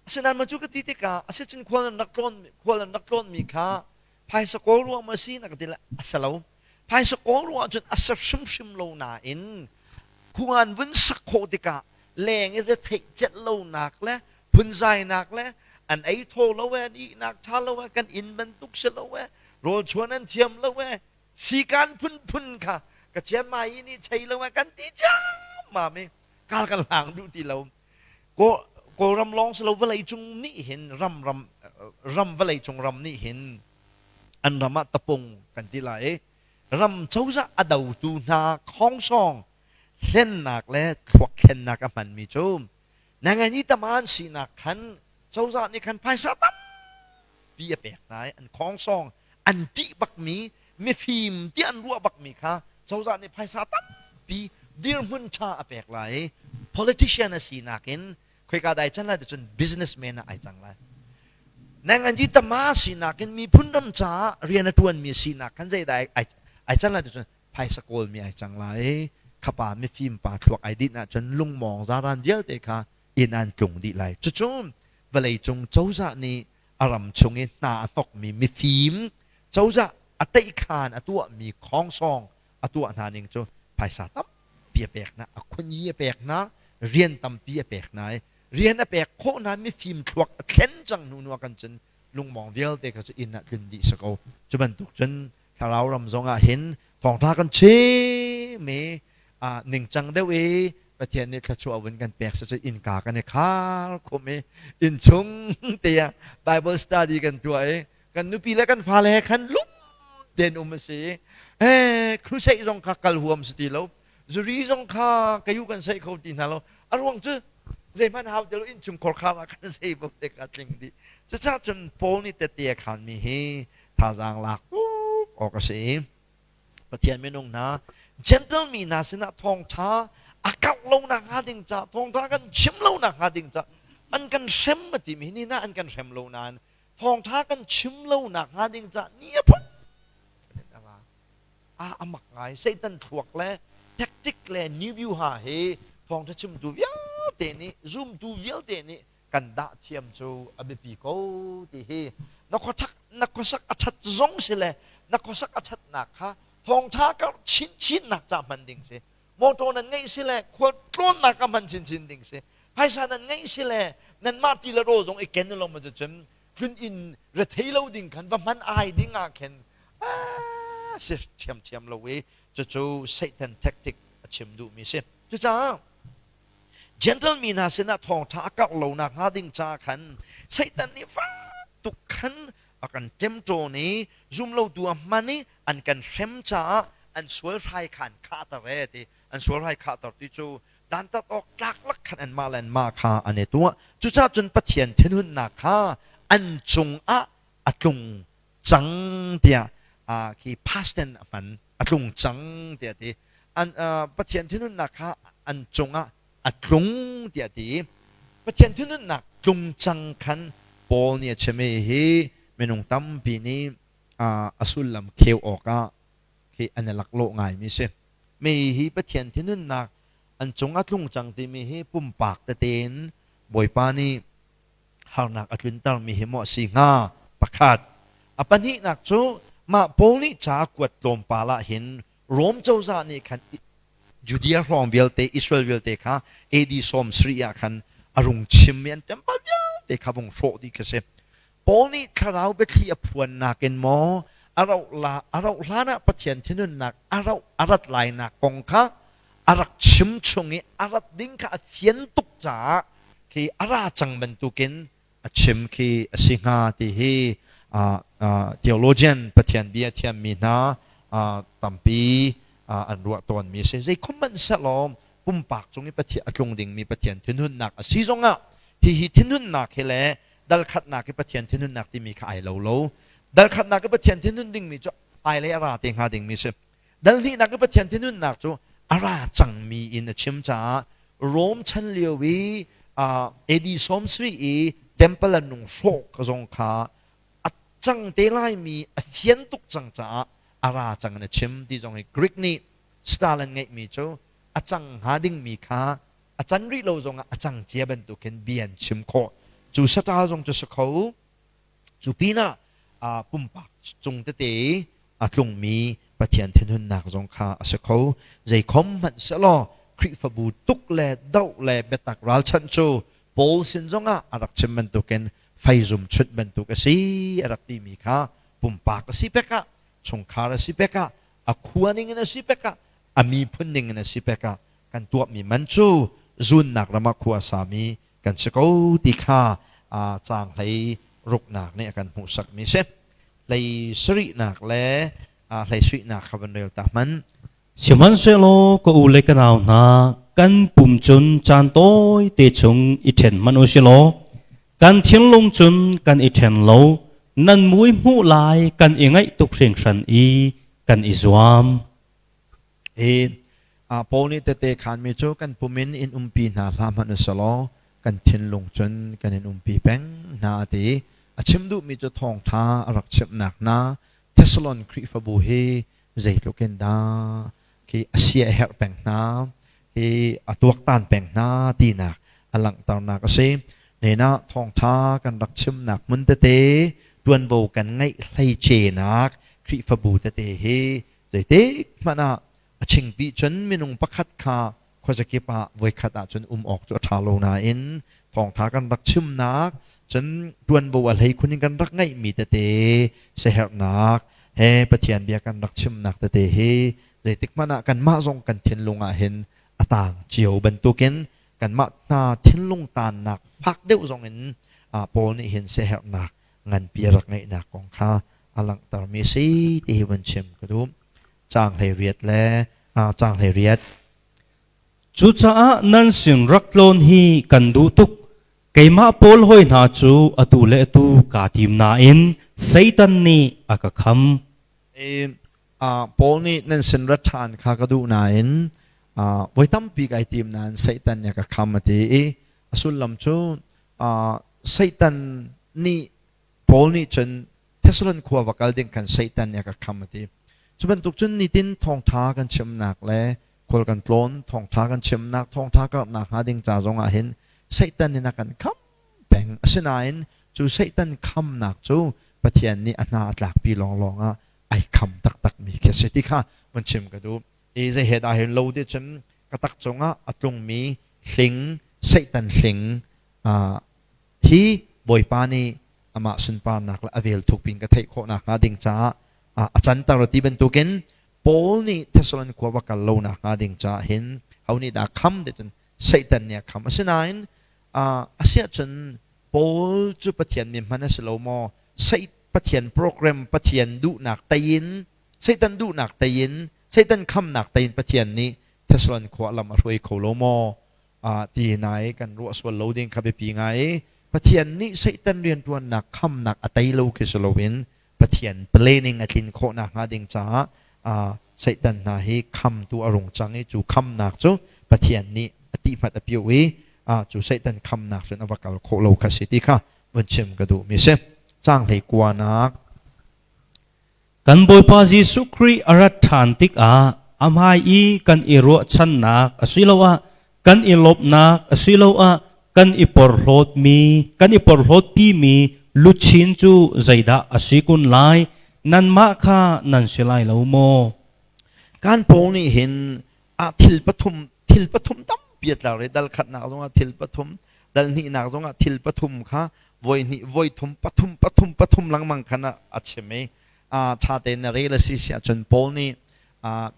asinain mah cu ka ti tikah asicun khual an rak tlawn khual an rak tlawnmi kha phaisa kawl ruang ma si na ka ti le a si lo. Phaisa kawl ruang ahcun a si hrimhrim lo nain khungan vun sak khawh tikah leng i retheih celh lonak le phunzainak le an ei thaw lo e an ihnak ṭha lo e kan inn bantuk si lo e rawl chuan an thiam lo e sikan phunphun kha ka chianmai nih chei lo e kan ti ciammam i kal kan hlang duh ti lo. Kawlram lawng si lo, vawlei cung nih hin ram ram ram vawlei cung ram nih hin an ram ah tapung kan ti lai i ram cozah a dotu hna khongsawng hlennak le thluak thlennak a hmanmi cu nangan i taman sinak khan cozah nih khan phaisa tampi a pek hna i an khongsawng an ṭih bakmi mifim ti an ruah bakmi kha cozah nih phaisa tampi dirhmun ṭha a pek lai i politician a sinak in khoika dai can lai cun businessman ah ai cang lai. Nangan i tama sinak in miphun ram caah rian a ṭuanmi sinak khan zeidah ai can lai cun phaisa kawlmi ai cang lai. Khapa mifim pa thluak ai dinh ahcun lungmawng zaran vialte kha inn an tlung dih lai. Cucu vawleicung cozah nih a ram chung i hna a hnokmi mifim cozah a teihkhan a tuahmi khongsawng a tuah hna ning cu phaisa tampi a pek hna, a khunyi a pek hna, rian tampi a pek hna i rian a pek khawh hna mifim thluak a thlen cang hnu hnu ah kan cun lungmawng vialte kha cu inn ah tlun dih si ko. Cu bantuk cun thlarau ram zong ah hin thawngtha kan chim i ningcang deuh i Pathian nih thluachuah vun kan pek cu innka kan i khar khum i innchung te ah Bible study kan tuah i kan nupi le kan fale he khan lum tein um a si i crusade zong kha kal huam si ti lo, zuri zong kha kayu kan sei kho ti hna lo. A ruang cu zeihmanh hau ti lo, innchung khorkhar ah kan sei bo te kha tling dih. Cucaah cun Paul nih tette a khanmi hi thazaang lak tuk awk a si. Pathian minung hna, gentle mi hna sinah thawngṭha a karh lo nakhnga ding ca, thawngṭha kan chim lo nakhnga ding ca an kan hrem a timi hi ni na an kan hrem lo nain thawngṭha kan chim lo nakhnga ding ca ni a phun a ra. A amak ngai. Satan thluak le tactic le new ha hi thawngṭha chimtu vialte nih, zumtu vialte nih kan dah thiam cu a biapi ko ti hi. Na khuasak na khuasak a ṭhat zong si le na khuasak a ṭhatnak kha thawngṭha karh chinchinnak ca hman ding si. Motor nan ngeih si le khual tlawnnak ka hman chinchin ding si. Phaisa nan ngeih si le nanmah ti le rawl zong i ken lo ma cun tlun inn rethei lo ding khan va hman ai ding ah khin si ṭhiamṭhiam lo i cucu Satan tactic a chim duhmi si. Cucaah Gentle mi hna sinah thawngṭha a karh lo nakhnga ding caah khan Satan nih fak tuk khan A kan ṭemṭawn i zumlotu a hman i an kan hrem caah an sual hrai kha an khahter e ti. An sual hrai khahter ti cu dantat awk tlak lak khan anmah le anmah kha an i tuah. Cucaah cun Pathian thinhunnak kha an cungah a tlung cang tiah khi past tense a hman. A tlung cang tiah a ti. An Pathian thinhunnak kha an cungah a tlung tiah a ti. Pathian thinhunnak tlung cang khan Paul nih a chim i hi minung tampi nih a sullam kheu awkah khi an i laklawh ngaimi si. Mi hi Pathian thinhunnak an cung a tlung cang timi hi pumpak tete in Bawipa nih harnak a tluntermi hi maw a si hnga? Pakhat. A pahnihnak cu mah Paul nih ca a kuat tlawmpal ah hin Rom cozah nih khan Judea hrawng vialte, Israel vialte kha AD 70 ah khan a rung chimmi an temple vialte kha vung hrawh dih khi si. Paul nih thlarau biathli a phuannak in maw a rauh la a rauh hlan ah Pathian thinhunnak a rauh a rat lainak kong kha a rak chim chung i a rat ding kha a fian tuk caah khi a ra cang bantukin a chim khi a si hnga ti hi theologian Pathian bia thiammi hna tampi an ruah tawnmi a si. Zeikhum hmanh sehlaw pumpak cung i Pathian a tlung dingmi Pathian thinhunnak a si zongah hihi thinhunnak hi le dalkhatnak i Pathian thinhunnak timi kha ai lo lo. Dalkhatnak i Pathian thinhun dingmi cu hmailei a ra te hnga dingmi si. Dal hnihnak i Pathian thinhunnak cu a ra cangmi in a chim caah Rom chan lio i AD 70 i temple an nung hrawh ka zong kha a cang te laimi a fian tuk cang caah a ra cang in a chim ti zong hi Greek nih style an ngeihmi cu a cang hnga dingmi kha a can rih lo zongah a cang cia bantukin bia an chim khawh. Cu saṭal zong cu si kho. Cu pinah pumpak cung tete a tlungmi Pathian thinhunnak zong kha a si kho. Zeikhom hmanh sehlaw Khrihfabu tuk le doh le biatak ralchanh cu Paul sin zongah a rak chim bantukin feizum chunh bantuk a si a rak timi kha pumpak a si pek ah chungkhar a si pek ah a khua ning in a si pek ah a miphun ning in a si pek ah kan tuahmi man cu zunnak ram ah khua sami kan si ko ti kha caang hlei ruknak nih a kan hmuhsakmi si. Hlei sarihnak le hlei suihnak kha van rel ta hmanh. Sihmanhsehlaw ka u le ka nau hna, kan pum cun caan tawite chung i ṭhen hmanh u si law, kan thinlung cun kan i ṭhen lo, nan mui hmuh lai kan i ngaih tuk hringhran i kan i zuam. Hi Paul nih tete khanmi cu kan pum in in umpi hna hlah hmanh usalaw kan thinlung cun kan in umpi peng hna a ti. A chim duhmi cu thawngṭha a rak chimhnak hna Thessalon Khrihfabu hi zeitluk in dah khi a sia a herh peng hna, khi a tuaktan peng hna tinak a langhternak a si. Nena thawngṭha kan rak chimnak hmun tete ṭuanvo kan ngeih hleicenak Khrihfabu tete hi Zeitik hmanh ah a chingpi cun minung pakhat kha khuazakip ah voikhat ah cun um awk cu a ṭha lo nain thawngṭha kan rak chimnak cun ṭuanvo a hlei khun in kan rak ngeihmi tete siaherhnak he Pathian bia kan rak chimnak tete hi zeitik hmanh ah kanmah zong kan thinlung ah hin a taang cio bantukin kanmah hna thinlung taannak fak deuh zong in Paul nih hin siaherhnak nganpi a rak ngeihnak kong kha a langhtermi a si ti hi vun chim ka duh. Caang 18 le caang 18. Cucaah nan sin rak tlawn hi kan duh tuk. Keimah Paul hawi hna cu atu le atu kaa tim nain Satan nih a ka kham. Paul nih nan sin rat ṭhan kha ka duh nain voi tampi kai tim nain Satan nih a ka kham a ti i a sullam cu Satan nih Paul nih cun Thessalon khua va kal ding khan Satan nih a ka kham a ti. Cu bantuk cun nitin thawngṭha kan chimnak le khual kan tlawn thawngṭha kan chimnak thawngṭha karhnak hnga ding ca zong ah hin Satan nih a kan kham peng. Asinain cu Satan khamnak cu Pathian nih a hna a tlakpi lawnglawng ah ai kham taktakmi khi a si ti kha vun chim ka duh. I zei he dah hin lo ti cun ka tak cungah a tlungmi hling Satan hling hi Bawipa nih amah sunparnak le a vel thukpi in ka theih khawh nakhnga ding caah a canter ti bantukin Paul nih Thessalon khua va kal lo nakhnga ding caah hin ho nih dah kham ti cun Satan nih a kham. Asinain a siah cun Paul cu Pathian mi hman a si lo maw? Pathian program, Pathian duhnak tei in, Satan duhnak tei in, Satan khamnak tei in Pathian nih Thessalon khua lam a hruai kho lo maw? Ti nai kan ruah sual lo ding kha biapi ngai. Pathian nih Satan rianṭuannak khamnak a tei lo khi si loin Pathian planning a tlin khawh nakhnga ding caah Satan hna hi khamtu a rung cang i cu khamnak cu Pathian nih a tihmat a pioh i cu Satan khamnak cun a va kal khawh lo kha si ti kha vun chim ka duhmi si. Caang hlei kuanak. Kan Bawipa Jesuh Khrih a rat ṭhan tikah a hmai i kan i ruahchannak asiloah kan i lawmhnak asiloah kan i porhlawtmi kan i porhlawtpimi luchin cu zeidah a si kun lai? Nanmah kha nan si lai lo maw? Kan Paul nih hin ah thil pathum thil pathum tampi a tlar i dal khatnak zongah thil pathum dal hnihnak zongah thil pathum kha voi hnih voi thum pathum pathum pathum lengmang khan a chim i ṭha tein na rel a si si ahcun Paul nih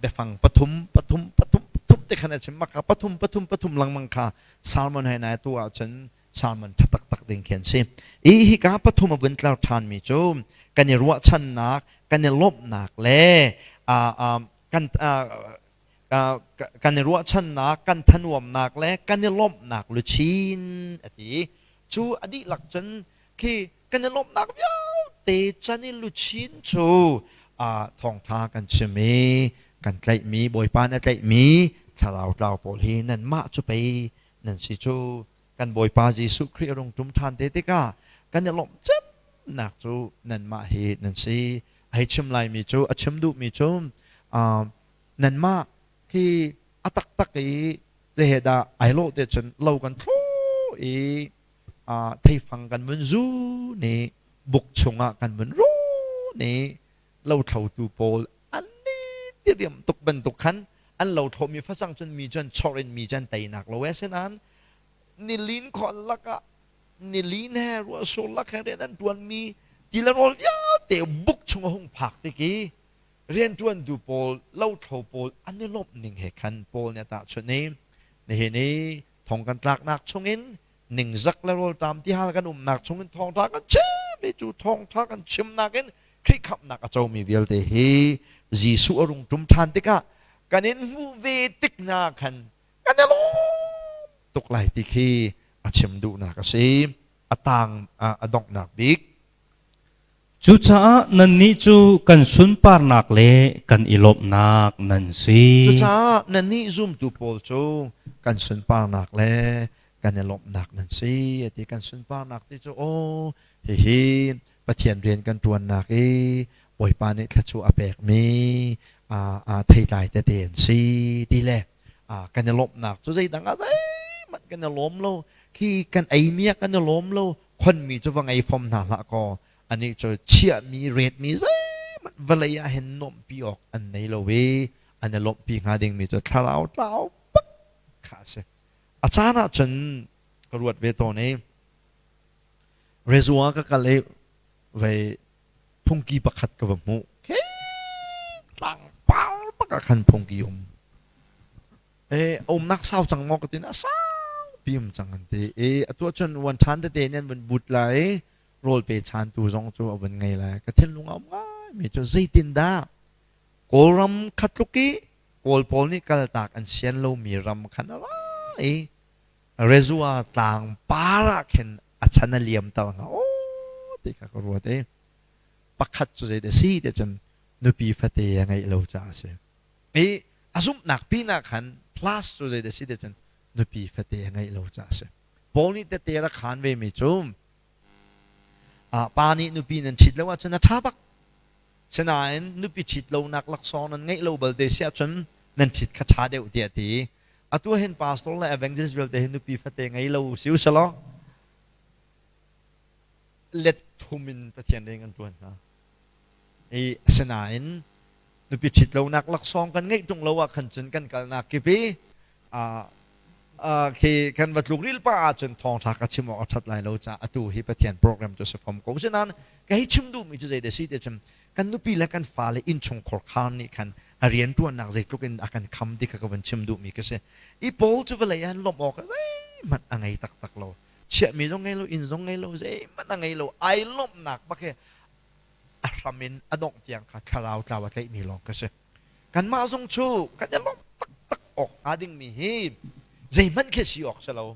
biafang pathum pathum pathum pathum te khan a chim maka pathum pathum pathum lengmang kha Salmon he nai tu ahcun Salmon ṭha taktak ding khi an si. I hika pathum a vun tlar ṭhanmi cu kan i ruahchannak, kan i lawmhnak le kan kan i ruahchannak, kan thanuamnak le kan i lawmhnak luchin a ti. Cu a dihlak cun khi kan i lawmhnak vialte can i luchin cu thawngtha kan chim i kan tlaihmi Bawipa na tlaihmi thlarau tlau pawl hi nanmah cu pei nan si cu. Kan Bawipa Jesuh Khrih a rung ṭum ṭhan te tikah kan i lawmh cemnak cu nanmah hi nan si. A hei chim laimi cu a chim duhmi cu nanmah khi a taktak i zehe dah ai lawh te cun lo kan thlo i theifang kan vun zu nih buk chungah kan vun ru nih lothlotu pawl an ni tiriam tuk bantuk khan an lo thlomi facang cun mi cun chor in mi cun teinak lo e sinan nilin khon lakah nilin he ruahsur lak he rian an ṭuanmi ti le rawl vialte buk chung a hung phak tik i rianṭuantu pawl lothlo pawl an i lawmh ning he khan Paul nih a tahchunh i nihin i thong kan tlaknak chungin ningzak le rawlṭam tihal kan umnak chungin thawngṭha kan chim i cu thawngṭha kan chimnak in Khrih khamhnak a comi vialte hi Jesuh a rung ṭum ṭhan tikah kan in hmuh ve tik hna khan kan i lawm tuk lai ti khi a chim duhnak a si. A tang a donghnak bik. Cucaah nannih cu kan sunparnak le kan i lawmhnak nan si. Cucaah nannih zumtu pawl cu kan sunparnak le kan i lawmhnak nan si. Ati kan sunparnak ti cu aw hihi Pathian rian kan ṭuannak i Bawipa nih thluachuah a pekmi theitlai tete an si ti le kan i lawmhnak cu zeidang ah zeihmanh kan i lawm lo. Khi kan eimi ah kan i lawm lo. Khonmi cu va ngei fom hna hlah kaw anih cu chiahmi retmi zeihmanh vawlei ah hin nuamhpi awk an nei lo i an i lawmhpi hnga dingmi cu thlarau tlau bak kha a si. A caan ah cun ka ruat ve tawn i Rezua ka kal i vei phungki pakhat ka va hmuh. Khi tlangpar bak ah khan phungki um. Umnak sau cang maw ka ti na saupi um cang an ti i atu ahcun uan ṭhan tete nih an vun but lai i rawl pe chantu zong cu a vun ngei lai. Ka thinlung a um ngaimi cu zeitindah Kawlram kha tluk i Kawl pawl nih kaltak an sian lomi ram khan a ra i Rezua tlang par ah khin a chan a liamter hnga aw ti kha ka ruat i pakhat cu zeidah si ti cun nupi fate a ngeih lo caah a si. I a zumhnak pinah khan plus cu zeidah si ti cun nupi fate a ngeih lo caah a si. Paul nih tete rak khaan vemi cu pa nih nupi nan ṭhit lo ahcun a ṭha bak. Sinain nupi ṭhit lonak laksawng nan ngeih lo balte si ahcun nan ṭhit kha ṭha deuh tiah a ti. Atu hin pastor le evangelist vialte hi nupi fate ngei lo si u selaw let thum in Pathian rian kan ṭuan hnga. I asinain nupi ṭhit lonak laksawng kan ngeih ṭung lo ah khan cun kan kalnak kip i khi kan va tluk ril pa ahcun thawngṭha ka chim awk a ṭhat lai lo caah atu hi Pathian program cu si fom ko. Asinain ka hei chim duhmi cu zei dah si ti cun kan nupi le kan fale innchung khorkhar nih khan a rianṭuannak zeitluk in a kan kham ti kha ka vun chim duhmi ka si. I Paul cu vawlei ah lawmh awk zeihmanh a ngei taktak lo. Chiahmi zong ngei lo, inn zong ngei lo, zeihmanh a ngei lo. Ai lawmhnak bak hi. A hram in a dongh tiang kha thlarau tlau a tlaihmi lawng ka si. Kanmah zong cu kan i lawmh taktak awk hnga dingmi hi zeihmanh khi si awk si lo.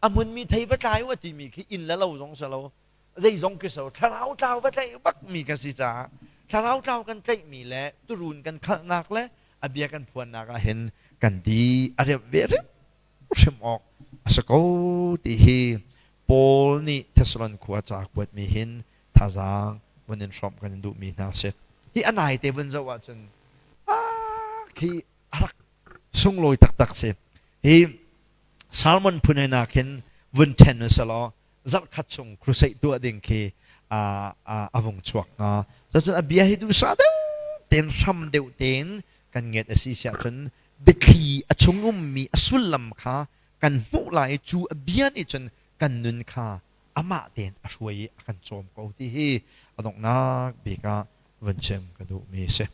A hmunmi thei va tlai u a timi khi inn le lo zong si lo. Zeizong khi so thlarau tlau va tlaih bakmi ka si caah thlarau tlau kan tlaihmi le turun kan khalhnak le a bia kan phuannak ah hin kan di a remh ve hrimhrim awk a si ko ti hi Paul nih Thessalon khua ca a kuatmi hin thazaang vun in hrawmh kan in duhmi hna a si. Hi a naite vun zoh ahcun khi a rak sunglawi taktak si. Hi Salmon phun he nak hin vun ṭhen u selaw zarhkhat chung crusade tuah ding khi a vung chuak hnga. Cucun a bia hi duhsah deuh tein hram deuh tein kan nget a si siah cun biathli a chung ummi a sullam kha kan hmuh lai i cu a bia nih cun kan nun kha amah tein a hruai i a kan cawm ko ti hi a donghnak bik ah vun chim ka duhmi a si.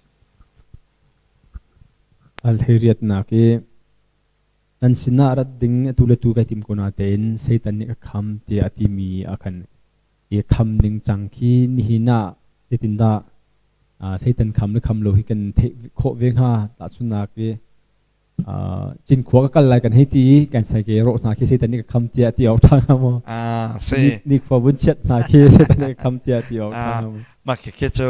Al hleiriatnak i nan sinah rat ding atu le tu kai tim ko natein Satan nih ka kham tiah a timi ah khan i kham ning cang khi nihin ah zeitindah Satan kham le kham lo hi kan theih khawh ve hnga? Tahchunhnak i Cinkhua ka kal lai kan hei ti i kan sai ke rawh hna khi Satan nih ka kham tiah ti awk ṭha hnga maw? Si. Nikhua vun chiat hna khi Satan nih ka kham tiah ti awk ṭha hnga maw? Mah khi cu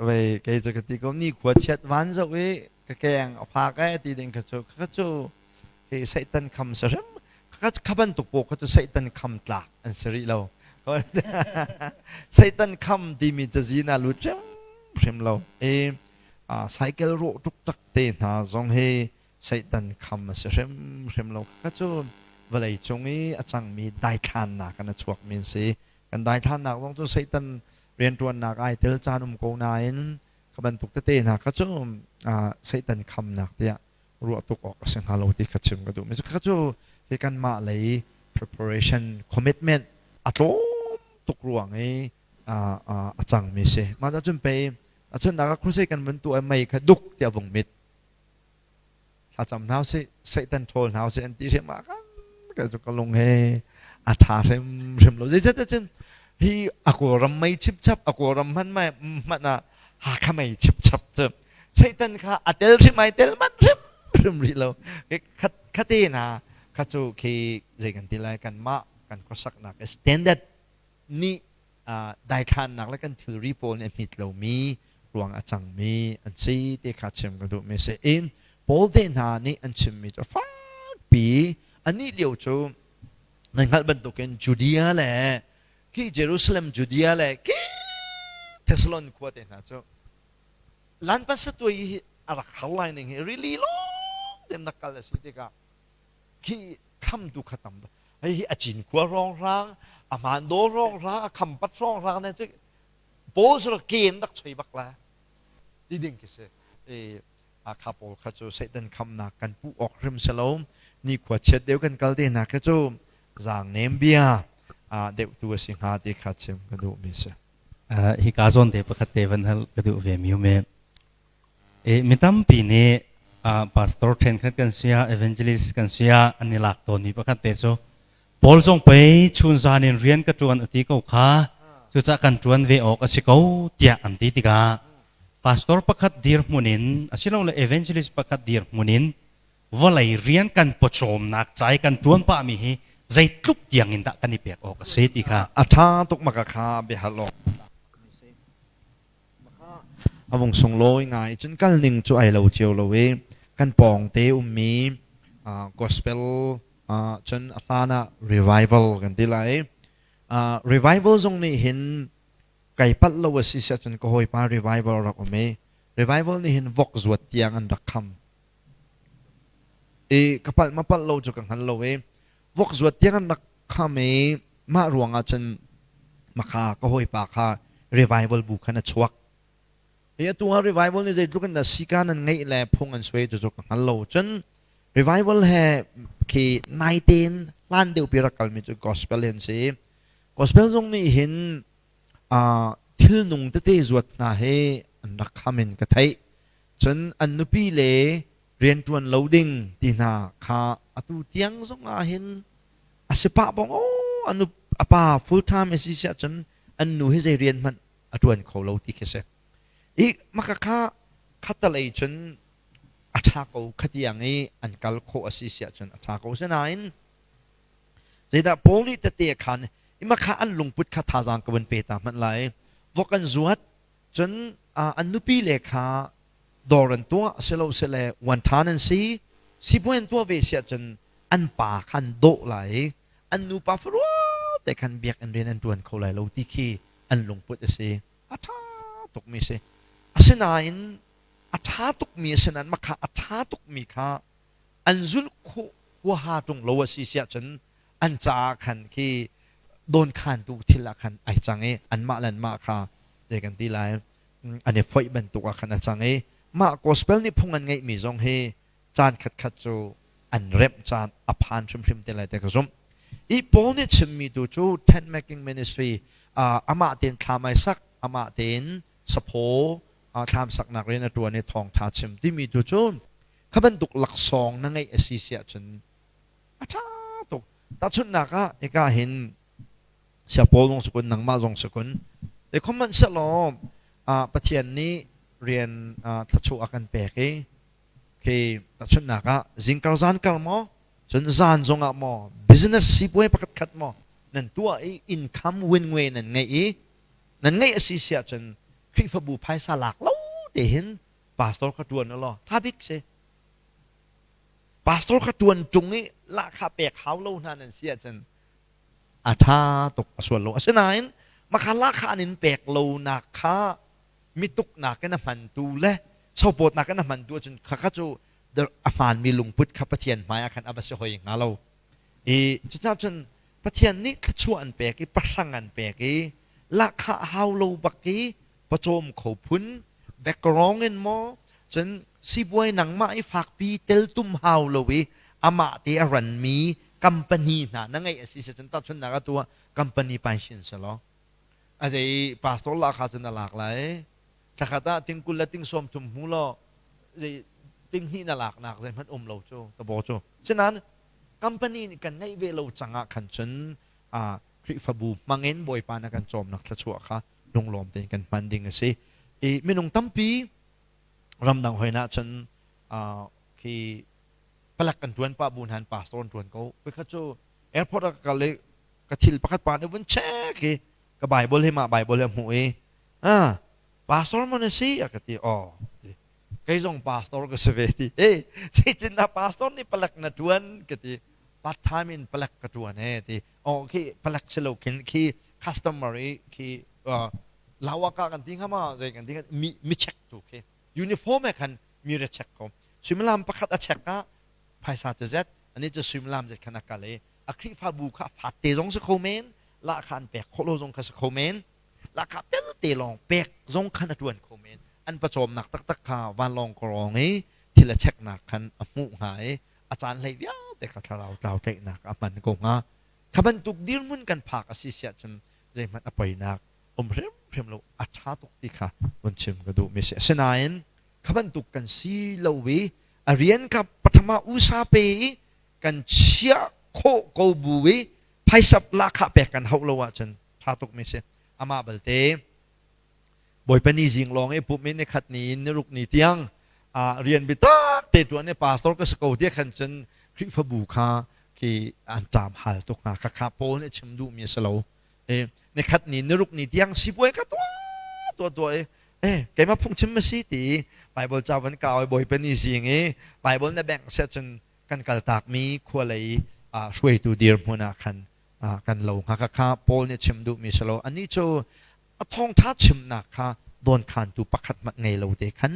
vei kei cu ka ti ko nikhua chiat van zoh i ka keng a phak e ti ding kha cu kha cu khi Satan kham si hrim kha bantuk paw kha cu Satan kham tlak an si rih lo. Satan kham timi cazin ah lut hrim hrim lo. I cycle rawh tuk tak te hna zong hi Satan kham a si hrimhrim lo. Kha cu vawlei cung i a cangmi daithlannak in a chuakmi an si. Kan daithlannak zong cu Satan rianṭuannak ai tel caan um ko nain kha bantuk tete hna kha cu Satan khamnak tiah ruah tuk awk a si hnga lo ti kha chim ka duh. Kha cu hi kanmah lei preparation commitment a tlawm tuk ruang i a cangmi si. Mah cun pei a chunnak ah crusade kan vun tuah mei kha duk tiah vung mit thlacam hna usih, Satan ṭhawl hna usih an ti hrim ah kan ka cu ka lung he a ṭha hrimhrim lo. Zeicahtiah cun hi a Kawlram mei chipchap, a Kawlram hman mai hmanh ah Hakha mei chipchap cu Satan kha a tel hrim ai tel manh hrimhrim rih lo. Khate hna kha cu khi zei kan ti lai, kanmah kan khuasaknak standard nih daithlannak le kan thilri pawl nih a hmit lomi ruang a cangmi an si ti kha chim ka duhmi si. In Paul te hna nih an chimmi cu fakpi anih lio cu nan hngalh bantukin Judea le khi Jerusalem, Judea le khi Thessalon khua te hna cu lanpasatuai hi a rak har lai ning hi rili lawng tein rak kal a si tikah khi khamtu kha tam hei hi a cinkhua hrawnghrang, a hmandaw hrawnghrang, a khampat hrawnghrang ne cu pawl cu ken rak choi bak la ti ding khi si. E kha pawl kha cu Satan khamnak kan puh awk hrim si lo. Nikhua chiat deuh kan kal te hna kha cu zaang nem bia deuh tu a si hnga ti kha chim ka duh mi si. Hika zawn te pakhat te van hal ka duh ve mi um e. Mi tampi nih pastor ṭhenkhat kan si ah, evangelist kan si ah an i lak tawnmi pakhat te cu Paul zong pei chunzan in rian ka ṭuan a ti ko kha, cucaah kan ṭuan ve awk a si ko tiah an ti tikah pastor pakhat dirhmun in asilole evangelist pakhat dirhmun in vawlei rian kan pawcawmnak ca i kan ṭuan pahmi hi zeitluk tiang in dah kan i pek awk a si ti kha. A ṭha tuk maka kha biahal awk A vung sunglawi ngai. Cun kal ning cu ai lo cio lo i kan pawngte ummi gospel, cun a hlan ah revival kan ti lai. Revival zong nih hin kai palh lo a si siah cun ka hawipa revival rak um i revival nih hin vok zuat tiang an rak kham. I ka palh ma palh lo cu ka hngal lo i vok zuat tiang an rak kham i mah ruangah cun makha ka hawipa kha revival bu khan a chuak. Hi atu ah revival nih zeitluk in dah sika nan ngeih le phung an suai cu ka hngal lo. Cun revival he khi naitein hlan deuh pi rak kalmi cu gospel hin si. Gospel zong nih hin thil nung tete zuat hna he an rak kham in ka theih. Cun an nupi le rianṭuan lo ding ti hna kha atu tiang zong ah hin a si pah bong aw, a pa full time a si siah cun an nu hi zei rian hmanh a ṭuan kho lo ti khi si. I maka kha khatalei cun a ṭha ko khatiang i an kal khawh a si siah cun a ṭha ko. Sinain zeidah Paul nih tete a khan i makha an lungput kha thazaang ka vun pe ta hmanh lai. Vok an zuat cun an nupi le kha dawr an tuah silosile uan ṭhan an si. Sipuai an tuah ve siah cun an pa kha an dawh lai i an nupa farua te khan biakinn rian an ṭuan kho lai lo ti khi an lungput a si. A ṭha tukmi a si. Asinain a ṭha tukmi a si nain makha a ṭha tukmi kha an zulh khawh huaha ṭung lo a si siah cun an caah khan khi dawnkhantu thil ah khan ai cang i anmah le anmah kha zei kan ti lai an i foih bantuk ah khan a cang i mah gospel nih phung an ngeihmi zong hi caan khatkhat cu an remh caan a phan hrimhrim te lai te ka zumh. I Paul nih chimmi tu cu tent making ministry amah tein thlam ai sak amah tein saphaw thlam saknak rian a ṭuan i thawngṭha chim timi tu cu kha bantuk laksawng na ngeih a si siah cun a ṭha tuk. Tahchunhnak ah hika hin sia Paul zong si kun nangmah zong si kun te khom hmanh sehlaw Pathian nih rian thluachuah a kan pek i khi tahchunhnak ah zingkar zankar maw cun zan zongah maw business sipuai pakhat khat maw nan tuah i income win ngue nan ngeih i nan ngeih a si siah cun Khrihfabu phaisa lak lo te hin pastor kha ṭuan law tha bik si. Pastor kha ṭuan ṭung i lahkhah pek hau lo hna nan si ahcun a ṭha tuk a sual lo. Asinain makha lahkhah an in pek lonak kha mituknak in a hmantu le sopawtnak in a hmantu ahcun khakha cu a hmaanmi lungput kha Pathian hmai ah khan a va si hoi hnga lo. I cucaah cun Pathian nih thluachuah an pek i pahrang an pek i lahkhah hau lo bak i pawcawm kho phun background in maw cun sibuai nangmah i fakpi teltum hau lo i amah te a ranmi company hna na ngeih a si si cun tahchunhnak ah tu ah company pai sin selaw a zei pastor la kha cun a lak lai thlakhat ah ting 20 le ting 30 hmu law zei ting hnih na lak nak zeihmanh um lo cu tabo cu sinain company nih kan ngeih ve lo cang ah khan cun Khrihfabu hmangin Bawipa na kan cawmnak thluachuah kha lunglawm tein kan hman ding a si. I minung tampi ramdang hoina cun khi palak kan tuan pa bu hnan pastor an tuan ko. Kha cu airport ah ka kal i ka thil pakhat pa nih vun check i ka Bible hi mah Bible hi a hmuh i ah pastor maw na si a ka ti oh kei zong pastor ka si ve ti eh zeitindah pastor nih palek na tuan ka ti part time in palek ka tuan e ti oh khi palek si lo khin khi customer i khi lawaka kan ti hnga ma zei kan ti mi mi check tu khi uniform e khan mi re check ko suimilam pakhat a check ah phaisa cu zet ani cu suimilam zet khan a kal i a Khrihfabu kha fat te zong si kho men la kha an pek khawh lo zong kha si kho men lahkhah pelte lawng pek zong khan a ṭuan kho men. An pawcawmnak taktak kha vanlawng kawrawng i thil a cheknak khan a hmuh hnga i a caan hlei vialte kha thlarau tlau tlaihnak a hman ko hnga. Kha bantuk dirhmun kan phak a si siah cun zeihmanh a poinak um hrimhrim lo a ṭha tuk ti kha vun chim ka duhmi a si. Asinain kha bantuk kan si lo i a rian kha pathama usa pe i kan chiah khawh ko bu i phaisap lahkhah pek kan hauh lo ahcun ṭha tukmi si. Amah balte Bawipa ni zing lawng i pumh in nikhat ni in niruk ni tiang rian bitak te ṭuan i pastor ka si ko tiah khan cun Khrihfabu kha khi an ṭam hal tuk hna. Khakha Paul nih chim duhmi a si lo. Nikhat ni niruk ni tiang sipuai ka tuah tuah tuah i eh keimah phungchim ma si ti Bible ca van kau i Bawipa ni zing i Bible na bengh siah cun kan kaltakmi khua lei hruaitu dirhmun ah khan kan lo hnga. Kha Paul nih chim duhmi si lo. Anih cu a thawngṭha chimnak kha dawnkhantu pakhat hmanh ngei lo te khan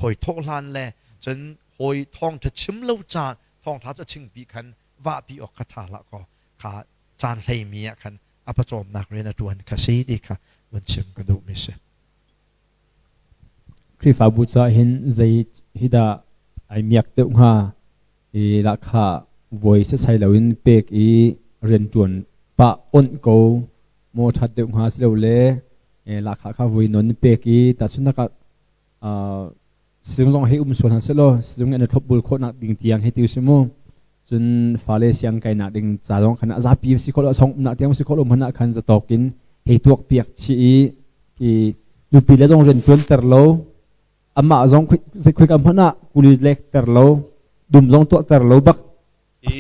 hawi thawh hlan le cun hawi thawngṭha chim lo caan thawngṭha cu a chingpi khan vahpi awk kha ṭha hlah kaw kha caan hleimi ah khan a pawcawmnak rian a ṭuan kha si ti kha vun chim ka duhmi si. Khrihfabu caah hin zei hi dah ai miak deuh hnga i lahkhah voi setsai loin pek i rianṭuan pah onh ko maw ṭhat deuh hnga silole lahkhah kha voi non pek i tahchunhnak ah sizung zong hei um sual hna sehlaw sizung nih an i thlopbul khawhnak ding tiang hei ti usih mu. Cun fale siang kainak ding ca zong khan a zapi si khawh lo a song umnak tiang si khawh lo hmanh ah khan zatawk in hei tuak piak chih i i Nupi le zong rian ṭuan ter lo, amah zong khoika hmanh ah kuli lek ter lo, dum zong tuah ter lo bak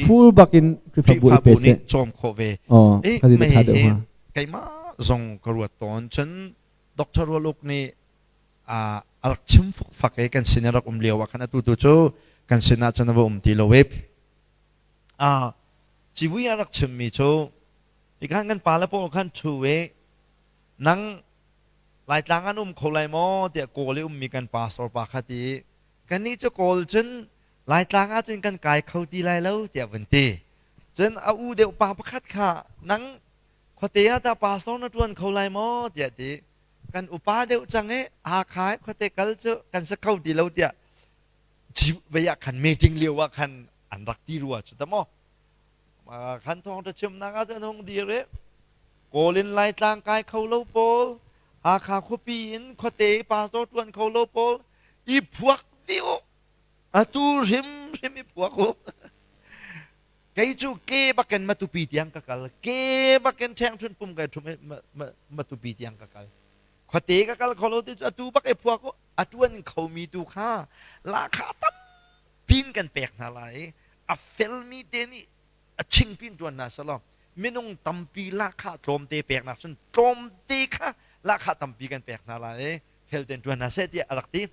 full bak in Khrihfabu i pe seh. Cawm khawh ve. Oh, kha zi tha deuh hnga. Keimah zong ka ruat tawn. Cun Dr. Rual Uk nih a rak chim fukfak i kan sin a rak um lio ah khan atu tu cu kan sin ah cun a va um ti lo i civui a rak chimmi cu ikhan kan pale pawl khan ṭhu i nang Laitlang an um kho lai maw tiah Kawl i ummi kan pastor pa kha ti kannih cu Kawl cun Laitlang ah cun kan kai kho ti lai lo tiah vun ti. Cun a u deuh pa pakhat kha nang khuate ah tah pastor na ṭuan kho lai maw tiah ti. Kan upa deuh cang i Hakha i khuate kal cu kan si kho ti lo tiah vei ah khan meeting lio ah khan an rak ti rua cu ta maw. Khan thawngṭha chimnak ah cun hung dir i Kawl in Laitlang kai kho lo pawl, Hakha khuapi in khuate i pastor ṭuan kho lo pawl i phuak dih u. Atu hrimhrim i phuak u. Kei cu ke bakin Matupi tiang ka kal. Ke bakin ṭhengṭhun pum kai ṭhum i Matupi tiang ka kal. Khuate ka kal kho lo ti cu atu bak i phuak u. A ṭuan khomi tu kha lahkhah tampi kan pek hna lai i a felmi te nih a chingpin ṭuan hna selaw minung tampi lahkhah tlawmte peknak cun tlawmte kha lahkhah tampi kan pek hna lai i fel tein ṭuan hna seh tiah a rak ti.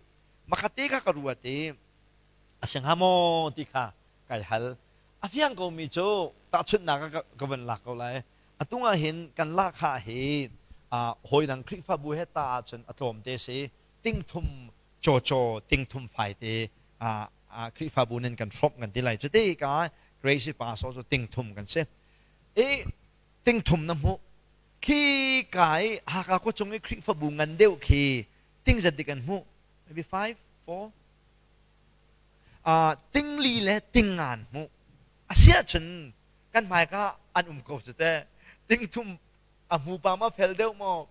Makhatte kha ka ruat i a si hnga maw ti kha kai hal. A fiang komi cu tahchunhnak ah ka van lak ko lai. Atu ah hin kan lahkhah hi hawidang Khrihfabu he ta ahcun a tlawmte si. Tingthum cawcaw tingthum faite Khrihfabu nin kan hrawmh kan ti lai. Cuti ka Crazy Pastor cu tingthum kan si. I tingthum na hmuh. Khi ka i Hakha khua chung i Khrihfabu ngan deuh khi tingzat dik an hmuh. Maybe 5, 4. Tingli le tingngan hmuh. A si ahcun kan hmaika an um ko cu teh. Tingthum a hmu pa ma fel deuh maw?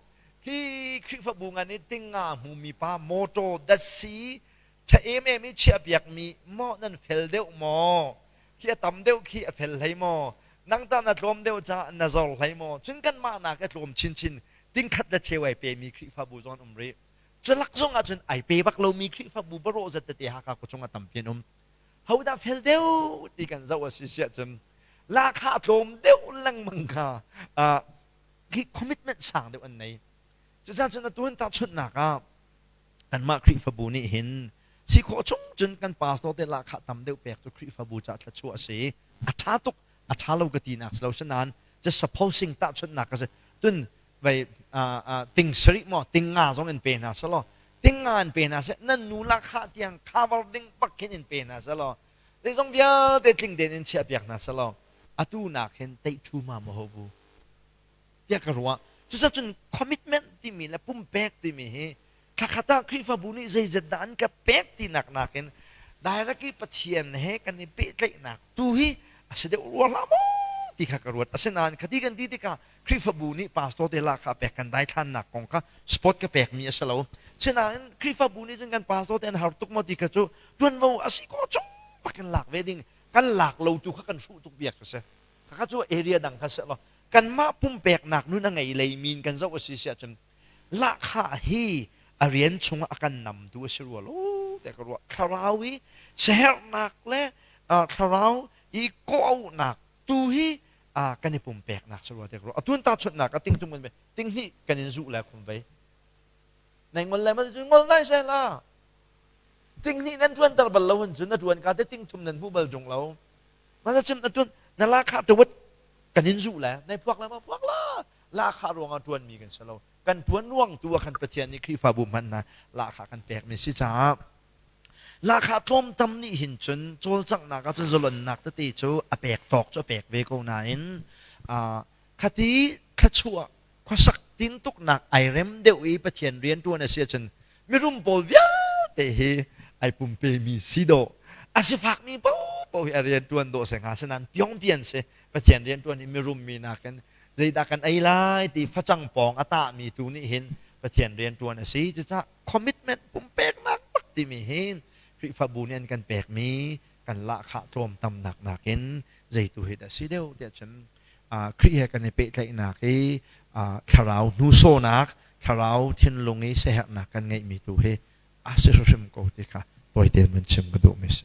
Hi Khrihfabu ngan i tingnga hmumi pa motor datsi ṭha emem i chiahpiakmi maw nan fel deuh maw? Khi a tam deuh khi a fel hlei maw? Nang tah na tlawm deuh caah na zor hlei maw? Cun kanmah nak a tlawm chinchin tingkhat le cheu ai pemi Khrihfabu zong an um rih. Culak zong ah cun ai pe bak lomi Khrihfabu barawh zat tete Hakha khuachung ah tampi an um. Hodah fel deuh ti kan zoh a si siah cun lahkhah tlawm deuh lengmang kha khi commitment sang deuh an nei. Cucaah cun atu hin tahchunhnak ah kanmah Khrihfabu nih hin si khawh chung cun kan pastor te lahkhah tam deuh pek cu Khrihfabu caah thluachuah a si. A ṭha tuk, a ṭha lo ka tinak si lo. Sinain just supposing tahchunhnak ka si. Tun vei ting sarih maw ting nga zong in pe hna selaw ting nga in pe hna seh nan nu lahkhah tiang cover ding bak khin in pe hna selaw zeizong vialte tling tein in chiah piak hna selaw atu nak hin teih ṭhu ma maw ho bu tiah ka ruah. Cucaah cun commitment timi le pumpek timi hi thlakhat ah Khrihfabu nih zeizat dah an ka pek tinak nakin direct i Pathian he kan i pehtlaihnak tu hi a si deuh rua hlah maw ti kha ka ruat. Asinain khati kan ti tikah Khrihfabu nih pastor te lahkhah pek kan daithlannak kong kha spot ka pekmi a si lo. Sinain Khrihfabu nih cun kan pastor te an har tuk maw ti kha cu tuanvo a si ko chung bak in lak ve ding kan lak lo tu kha kan hruh tuk biak ka si. Khakha cu area dang kha si lo. Kanmah pumpeknak nun a ngei lei min kan zoh a si si ahcun lahkhah hi a rian chungah a kan namtu a si rua lo tiah ka ruah. Thlarau i siaherhnak le thlarau i kawhauhnak tu hi kan i pumpeknak si rua tiah ka ruah. Atun tahchunhnak ah tingtum kan tinghnih kan in zuh le khum vei. Nei ngol le ma cu ngol nai se la. Tinghnih nan tuanter bal lo hun cu na tuan ka te tingthum nan hmu bal jung lo. Ma cun na tuan na lahkhah tawat kan in zuh le nei phuak le ma phuak la lahkhah ruangah ṭuanmi kan si lo. Kan ṭuan ruang tu ah khan Pathian nih Khrihfabu hmanh hna lahkhah kan pekmi si caah lahkhah tlawmtam nih hin cun cawlcanghnak ah cun zalonnak tete cu a pek tawk cu a pek ve ko nain khati thluachuah khuasak tintuknak ai rem deuh i Pathian rian ṭuan a si ahcun mirum pawl vialte hi ai pumpemi si dawh a sifakmi paohpaoh hi a rian ṭuan dawh si hnga sinain piongpian si Pathian rian ṭuan i mirum mi nakin zeidah kan ei lai ti facang pawng a tahmi tu nih hin Pathian rian ṭuan a si. Cucaah commitment pumpeknak bak timi hi Khrihfabu nih an kan pekmi kan lahkhah tlawmtamnak nakin zeitu hi dah si deuh tiah cun Khrih he kan i pehtlaihnak i thlarau hnusawnak. Thlarau thinlung i siaherhnak kan ngeihmi tu hi a si hrimhrim ko ti kha tawite in chim ka duhmi si.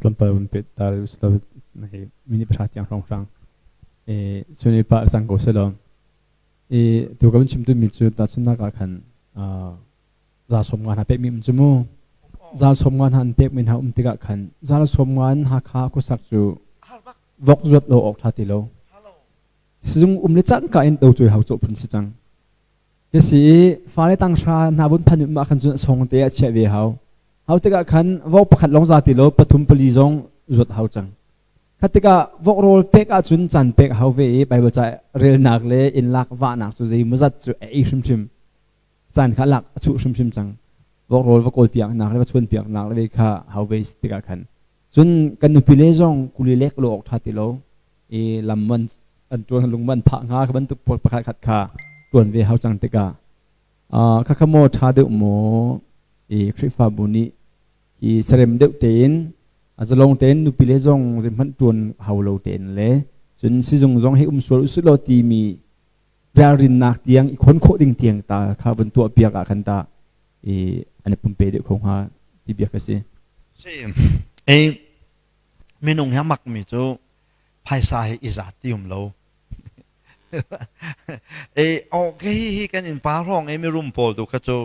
Tlawmpal vun pet ta hi minute pahra tiang hrawnghrang e suni pa cang ko selaw e tu ka chim tu mi cu tahchunnak ah khan za som nga hna pek mi um cu mu za som nga hna an pek mi hna um tikah khan za som nga in Hakha khuasak cu vok zuat lo awk tha ti lo sizung um le cangka in do cuai hau cawh phun si cang si i fale tanghra hna vun phan ma khan cun song te ah chiah ve hau hau tikah khan vok pakhat lawng za ti lo pathum pali zong zuat hau cang khat tikah vok rawl pek ahcun caan pek hau ve i Bible ca relnak le inn lak vahnak cu zei mazat cu a ei hrimhrim caan kha lak a chuh hrimhrim cang vok rawl va kawl piak nak le va chuan piak nak le ve kha hau ve tikah khan cun kan nupi le zong kuli lek lo awk tha ti lo i lam man an tuan lung man phah hnga kha bantuk pakhat khat kha tuan ve hau cang tikah kha kha maw tha deuh maw i Khrihfabu nih hi serem deuh tein a zalong tein nupi le zong zeihmanh tuan hau lo tein le cun sizung zong hi um sual usih law timi ralrinnak tiang i khon khawh ding tiang ta kha vun tuah piak ah khan ta i an i pumpe deuh kho hnga ti bia ka si. Si. Ei minung hi mak mi cu phaisa hi i zat ti um lo. E okay hi kan in pa hrawng e mirum pawl tu kha cu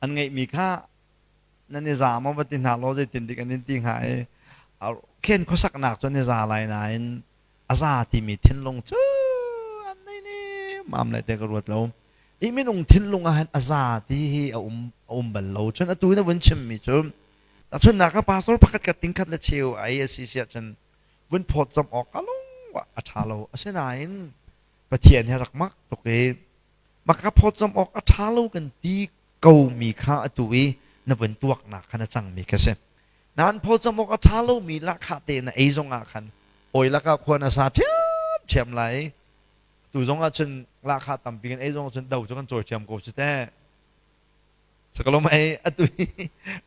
an ngeih mi kha nan i za maw va ti hna law zeitin dik an in ti hnga i khen khuasaknak cu an i za lai nain a za timi thinlung cu an nei ne mam le te ka ruat lo i minung thinlung ah hin a za ti hi a um a um bal lo cun atu na vun chimmi cu tahchunnak ka pastor pakhat ka tingkhat le cheu ai a si siah cun vun phawt zam awk ka lung a ṭha lo asinain Pathian he rak mak tuk i maka phawt zam awk a ṭha lo kan ti ko mi kha atu i na vun tuaknak kha na cangmi kha si Nan phawcam awk a ṭha lomi lahkhah te na ei zongah khan hawi lakah khua na sa ṭhiamṭhiam lai. Tu zongah cun lahkhah tampi kan ei zongah cun do cu kan cawi ṭhiam ko cu teh. Sakalom ei atu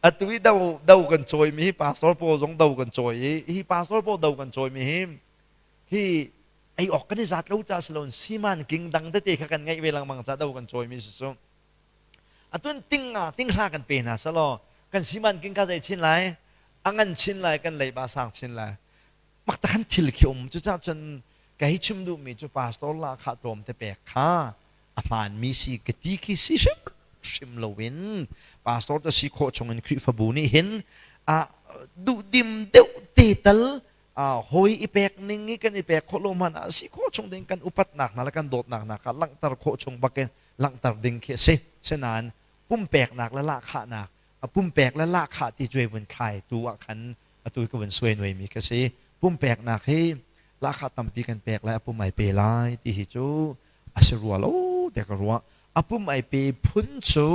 atu i do do kan cawimi hi pastor pawl zong do kan cawi i hi pastor pawl do kan cawimi hi hi ei awk kan i zat lo ca si loin siman king dang tete kha kan ngeih ve lengmang ca do kan cawimi si cu. Atun ting nga ting hla kan pe hna selaw kan siman king ka zei chin lai a ngan chin lai kan leiba sang chin lai mak ta khan thil khi um cucah cun ka hi chim duhmi cu pastor la kha tlawm te pek kha a hmaan mi si ka ti khi si hrim hrim loin pastor te si khawh chungin Khrihfabu nih hin a duhdim deuh te tal hawi i pek ning i kan i pek khawh lo hmanh ah si khawh chung ding kan upatnak hna le kan dawtnak hna kha langhter khawh chung bakin langhter ding khi a si. Sinain pumpeknak le lahkhahnak, a pumpek le lahkhah ti cuai vun thlai tu ah khan atu ka vun suai nuaimi ka si. Pumpeknak hi lahkhah tampi kan pek lai, a pum ai pe lai ti hi cu a si rua lo tiah ka ruah. A pum ai pe phun cu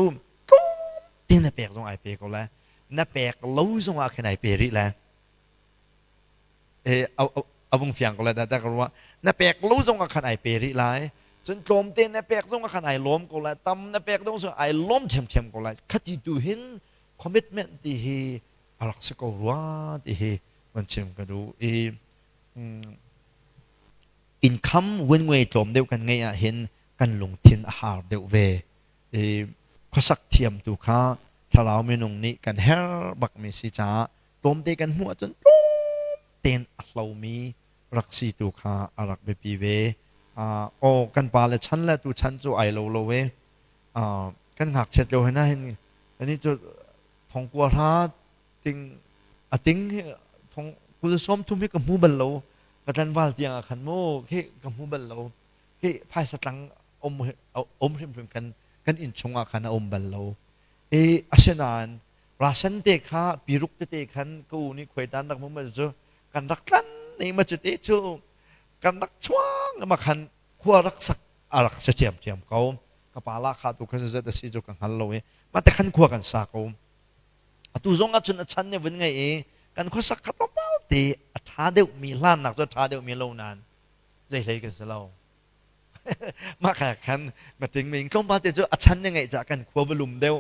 tlawm na pek zong ai pe ko lai. Na pek lo zong ah khin ai pe rih lai. A vung fiang ko lai dah ka ruah na pek lo zong ah khan ai pe rih lai cun tlawmte na pek zong ah khan ai lawm ko lai tam na pek dong zong ai lawm ṭhiamṭhiam ko lai khati tu hin commitment ti hi a rak si ko rua ti hi van chim ka duh i income win tlawm deuh kan ngeih ah hin kan lungthin a har deuh ve i khuasak thiam tu kha thlarau minung nih kan her bakmi si caah tlawmte kan hmuh ahcun tlawmtein a hlomi rak si tu kha a rak biapi ve. Aw kan pa le chan le tu chan cu ai lo lo e. Kan ngakchiat lio hin hin ani cu thongkua hra ting a ting thong kul som thum hi ka hmu bal lo ka tlanval tiang ah khan mu khi ka hmu bal lo khi phaisa tlang um um hrimhrim kan kan inn chung ah khan a um bal lo e asinain Rasen te kha piruk tete khan ka u nih khuaitan rak mu ma cu kan rak tlan nei ma cu te cu kan rak chuang ma khan khua rak sak a rak si ṭhiamṭhiam ko ka pa la kha tu khan zat a si cu ka hngal lo i ma te khan khua kan sa ko atu zong ah cun a chan ne vun ngei i kan khuasak kha tlawmpal te a ṭha deuh mi hlan nak cu a ṭha deuh mi lo nain zei hlei kan si lo mah kha khan mating ming tlawmpal te cu a chan ne ngeih cah kan khua va lum deuh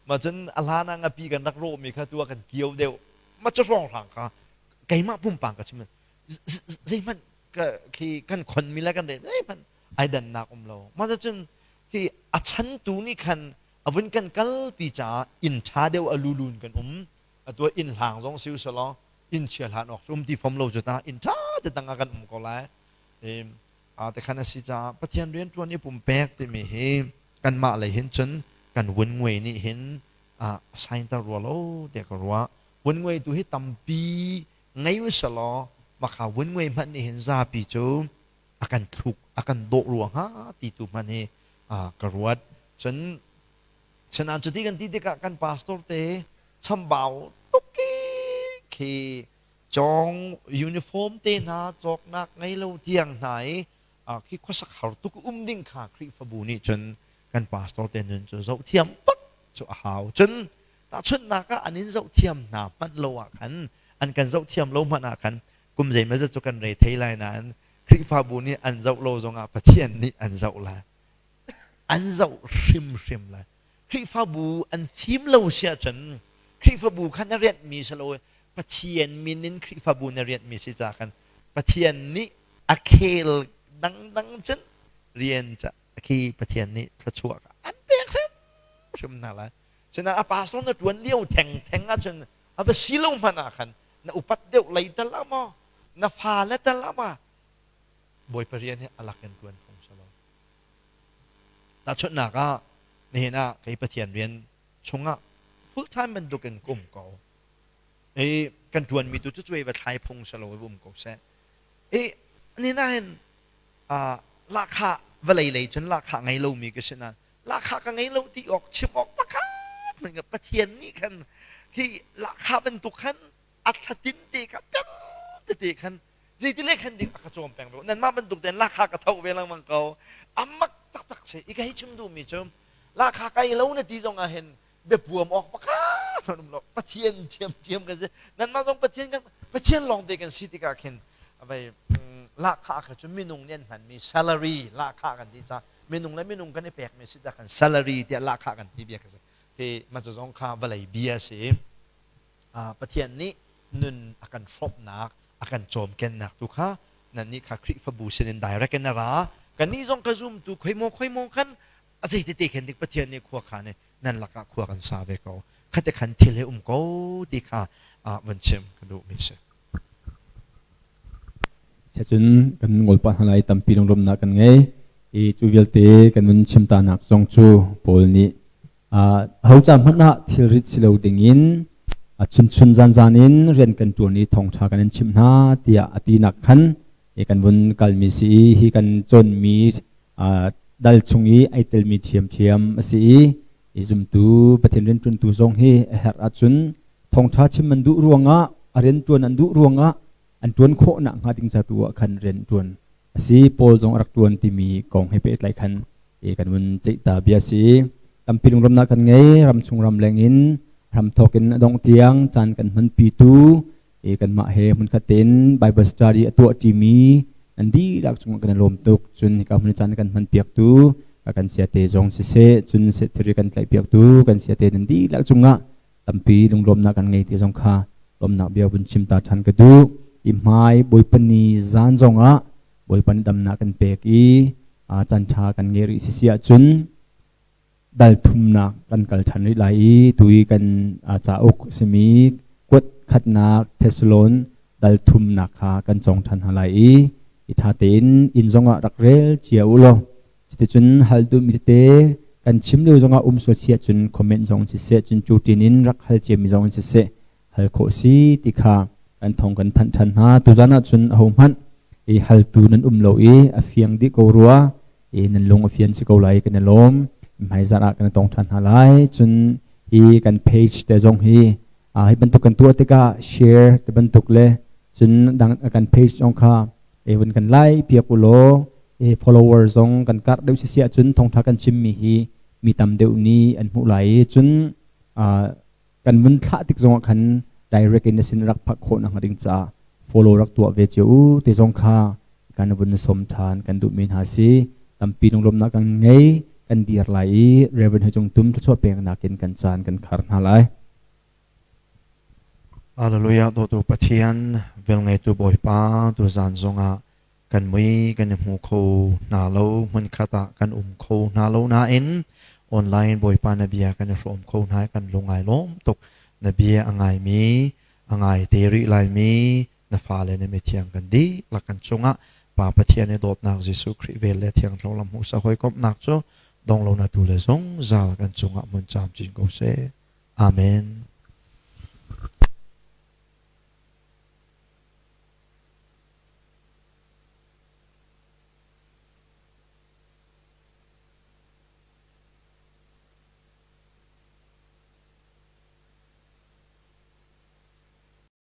ma cun a hlan ah ngapi kan rak rawh mi kha tu ah kan kio deuh ma cu hrawng hrang kha keimah pumpang ka chim zeihmanh ka khi kan khon mi le kan re zeihmanh Ai dannak um lo. Mah cun hi a chantu nih khan a vun kan kalpi caah inn ṭha deuh a lulun kan um. Atu inn hlang zong si usalaw inn chia hlan awk cu um ti fom lo cu ta inn ṭha te tang ah kan um ko lai. Te khan a si caah Pathian rianṭuan i pumpek timi hi kanmah lei hin cun kan vun nguai nih hin a sainter rua lo tiah ka ruah. Vun nguai tu hi tampi ngei usalaw makha vun nguai hmanh nih hin zapi cu a kan thluk a kan dawh rua hnga ti tu hmanh hi ka ruat. Cun Sinain cuti kan ti tikah kan pastor te chambau tuk khi cawng uniform te hna cawknak ngei lo tiang hna i khi khuasak har tuk um ding kha Khrihfabu nih cun kan pastor te nun cu zoh thiam bak cu a hau. Cun tahchunhnak ah an in zoh thiam hna hmanh lo ah khan an kan zoh thiam lo hmanh ah khan kum zeimazat cu kan re thei lai nain Khrihfabu nih an zoh lo zongah Pathian nih an zoh lai. An zoh hrimhrim lai. Khrihfabu an fim lo si ahcun Khrihfabu kha na rianhmi si lo Pathian min in Khrihfabu na rianhmi si ca khan Pathian nih a khel dangdang cun rian ca khi Pathian nih thluachuah an pek hrimhrim hna lai. Sinain a pastor na ṭuan lio thengtheng ahcun a va si lo hmanh ah khan na upat deuh lei tal ah maw na fale tal ah maw Bawipa rian hi a lak in ṭuan phung si lo. Tahchunhnak ah, nihin ah kei Pathian rian chungah full time bantuk in ka um ko. I kan ṭuanmi tu cu cuai va thlai phung si lo i um ko seh. I nihin ah hin lahkhah vawlei lei cun lahkhah ngei lomi ka si nain lahkhah ka ngei lo ti awk chim awk pakhat hmanh Pathian nih khan hi lahkhah bantuk khan a thlatin te kha peng tete khan zeitile khan ding a ka cawm peng ve nanmah bantuk ten lakha ka tho ve lengmang ko amak taktak si i ka hei chim duhmi cu lakha kai lo na ti zong ah hin biapuam awk pakhat hmanh um lo Pathian thiamthiam kan si nanmah zong Pathian kan Pathian lawng te kan si tikah khin vei lahkhah kha cu minung nih an hmanmi salary lahkhah kan ti ca minung le minung kan i pekmi si ta kan salary tiah lahkhah kan ti bia ka si hi mah cu zong kha vawlei bia si. Pathian nih nun a kan hrawmhnak, a kan cawmkennak tu kha nannih kha Khrihfabu sinin direct in a ra. Kannih zong ka zumtu khoimaw khoimaw khan a zei tete khan dik Pathian nih khua khan i nan lakah khua kan sa ve ko. Khate khan thil he um ko ti kha vun chim ka duhmi si. Siacun kan ngol pah hna lai tampi lunglawmhnak kan ngei. I cu vialte kan vun chim ta nak zong cu Paul nih Aho ca hmanh ah thilrit si lo dingin a chunchun zanzan in rian kan ṭuan i thawngṭha kan in chimh hna tiah a tinak khan kan vun kalmi si i hi kan cawnmi dal chung i ai telmi ṭhiamṭhiam a si i zumtu Pathian rianṭuantu zong hi a herh ahcun thawngṭha chim an duh ruangah a rianṭuan an duh ruangah an ṭuan khawh nakhnga ding ca tu ah khan rian ṭuan a si. Paul zong a rak ṭuan timi kong he pehtlai khan kan vun ceih ta bia si. Tampi lunglawmhnak kan ngei. Ramchung ramleng in hramthawk in a dongh tiang caan kan hmanpitu kanmah he hmunkhat tein Bible study a tuah ṭimi nan dihlak cungah kan i lawm tuk. Cun hika hmun caan kan hmanpiaktu kan siate zong siseh, cun thilri kan tlaihpiaktu kan siate nan dihlak cungah tampi lunglawmhnak kan ngei ti zong kha lawmhnak bia vun chim ta ṭhan ka duh. I hmai Bawipa ni zan zongah Bawipa nih damnak kan pek i caan ṭha kan ngei rih sisi ahcun dal thumnak kan kal ṭhan rih lai i tu i kan cauk simi kuat khatnak Thessalon dal thumnak kha kan cawng ṭhan hna lai i i ṭha tein inn zongah rak rel cia u law cuticun hal duhmi tete kan chim lio zongah um sual si ahcun comment zong siseh cun cu ṭin in rak hal ciami zong siseh hal khawh si ti kha kan thong kan thanh ṭhan hna. Tuzan ahcun ahohmanh i haltu nan um lo i a fiang dih ko rua i nan lung a fian si ko lai kan i lawm. Hmaizarh ah kan i tong ṭhan hna lai. Cun hi kan page te zong hi hi bantuk kan tuah tikah share te bantuk le cun dang kan page zong kha vun kan lai piak u law follower zong kan karh deuh si ahcun thawngṭha kan chimmi hi mi tam deuh nih an hmuh lai i cun kan vun thlah tik zongah khan direct in na sin rak phak khawh nakhnga ding caah follow rak tuah ve cio u ti zong kha kan vun som ṭhan kan duhmi hna si. Tampi lunglawmhnak kan ngei, kan dir lai i Reverend Hui Cung Tum thluachuah peknak in kan caan kan khar hna lai. Hallelujah. Dawtu Pathian, velngeitu Bawipa, tuzan zongah Kan mui kan i hmu kho hna lo, hmunkhat ah kan um kho hna lo nain online Bawipa na bia kan i hrawm kho hna i kan lung ai lawm tuk. Na bia a ngaimi, a ngai te rih laimi na fale na mithiang kan dihlak kan cungah Pa Pathian i dawtnak Jesuh Khrih vel le Thiang Thlarau lam hmuhsak hawikomhnak cu dong lo na tu le zungzal kan cungah hmun camcin ko seh. Amen.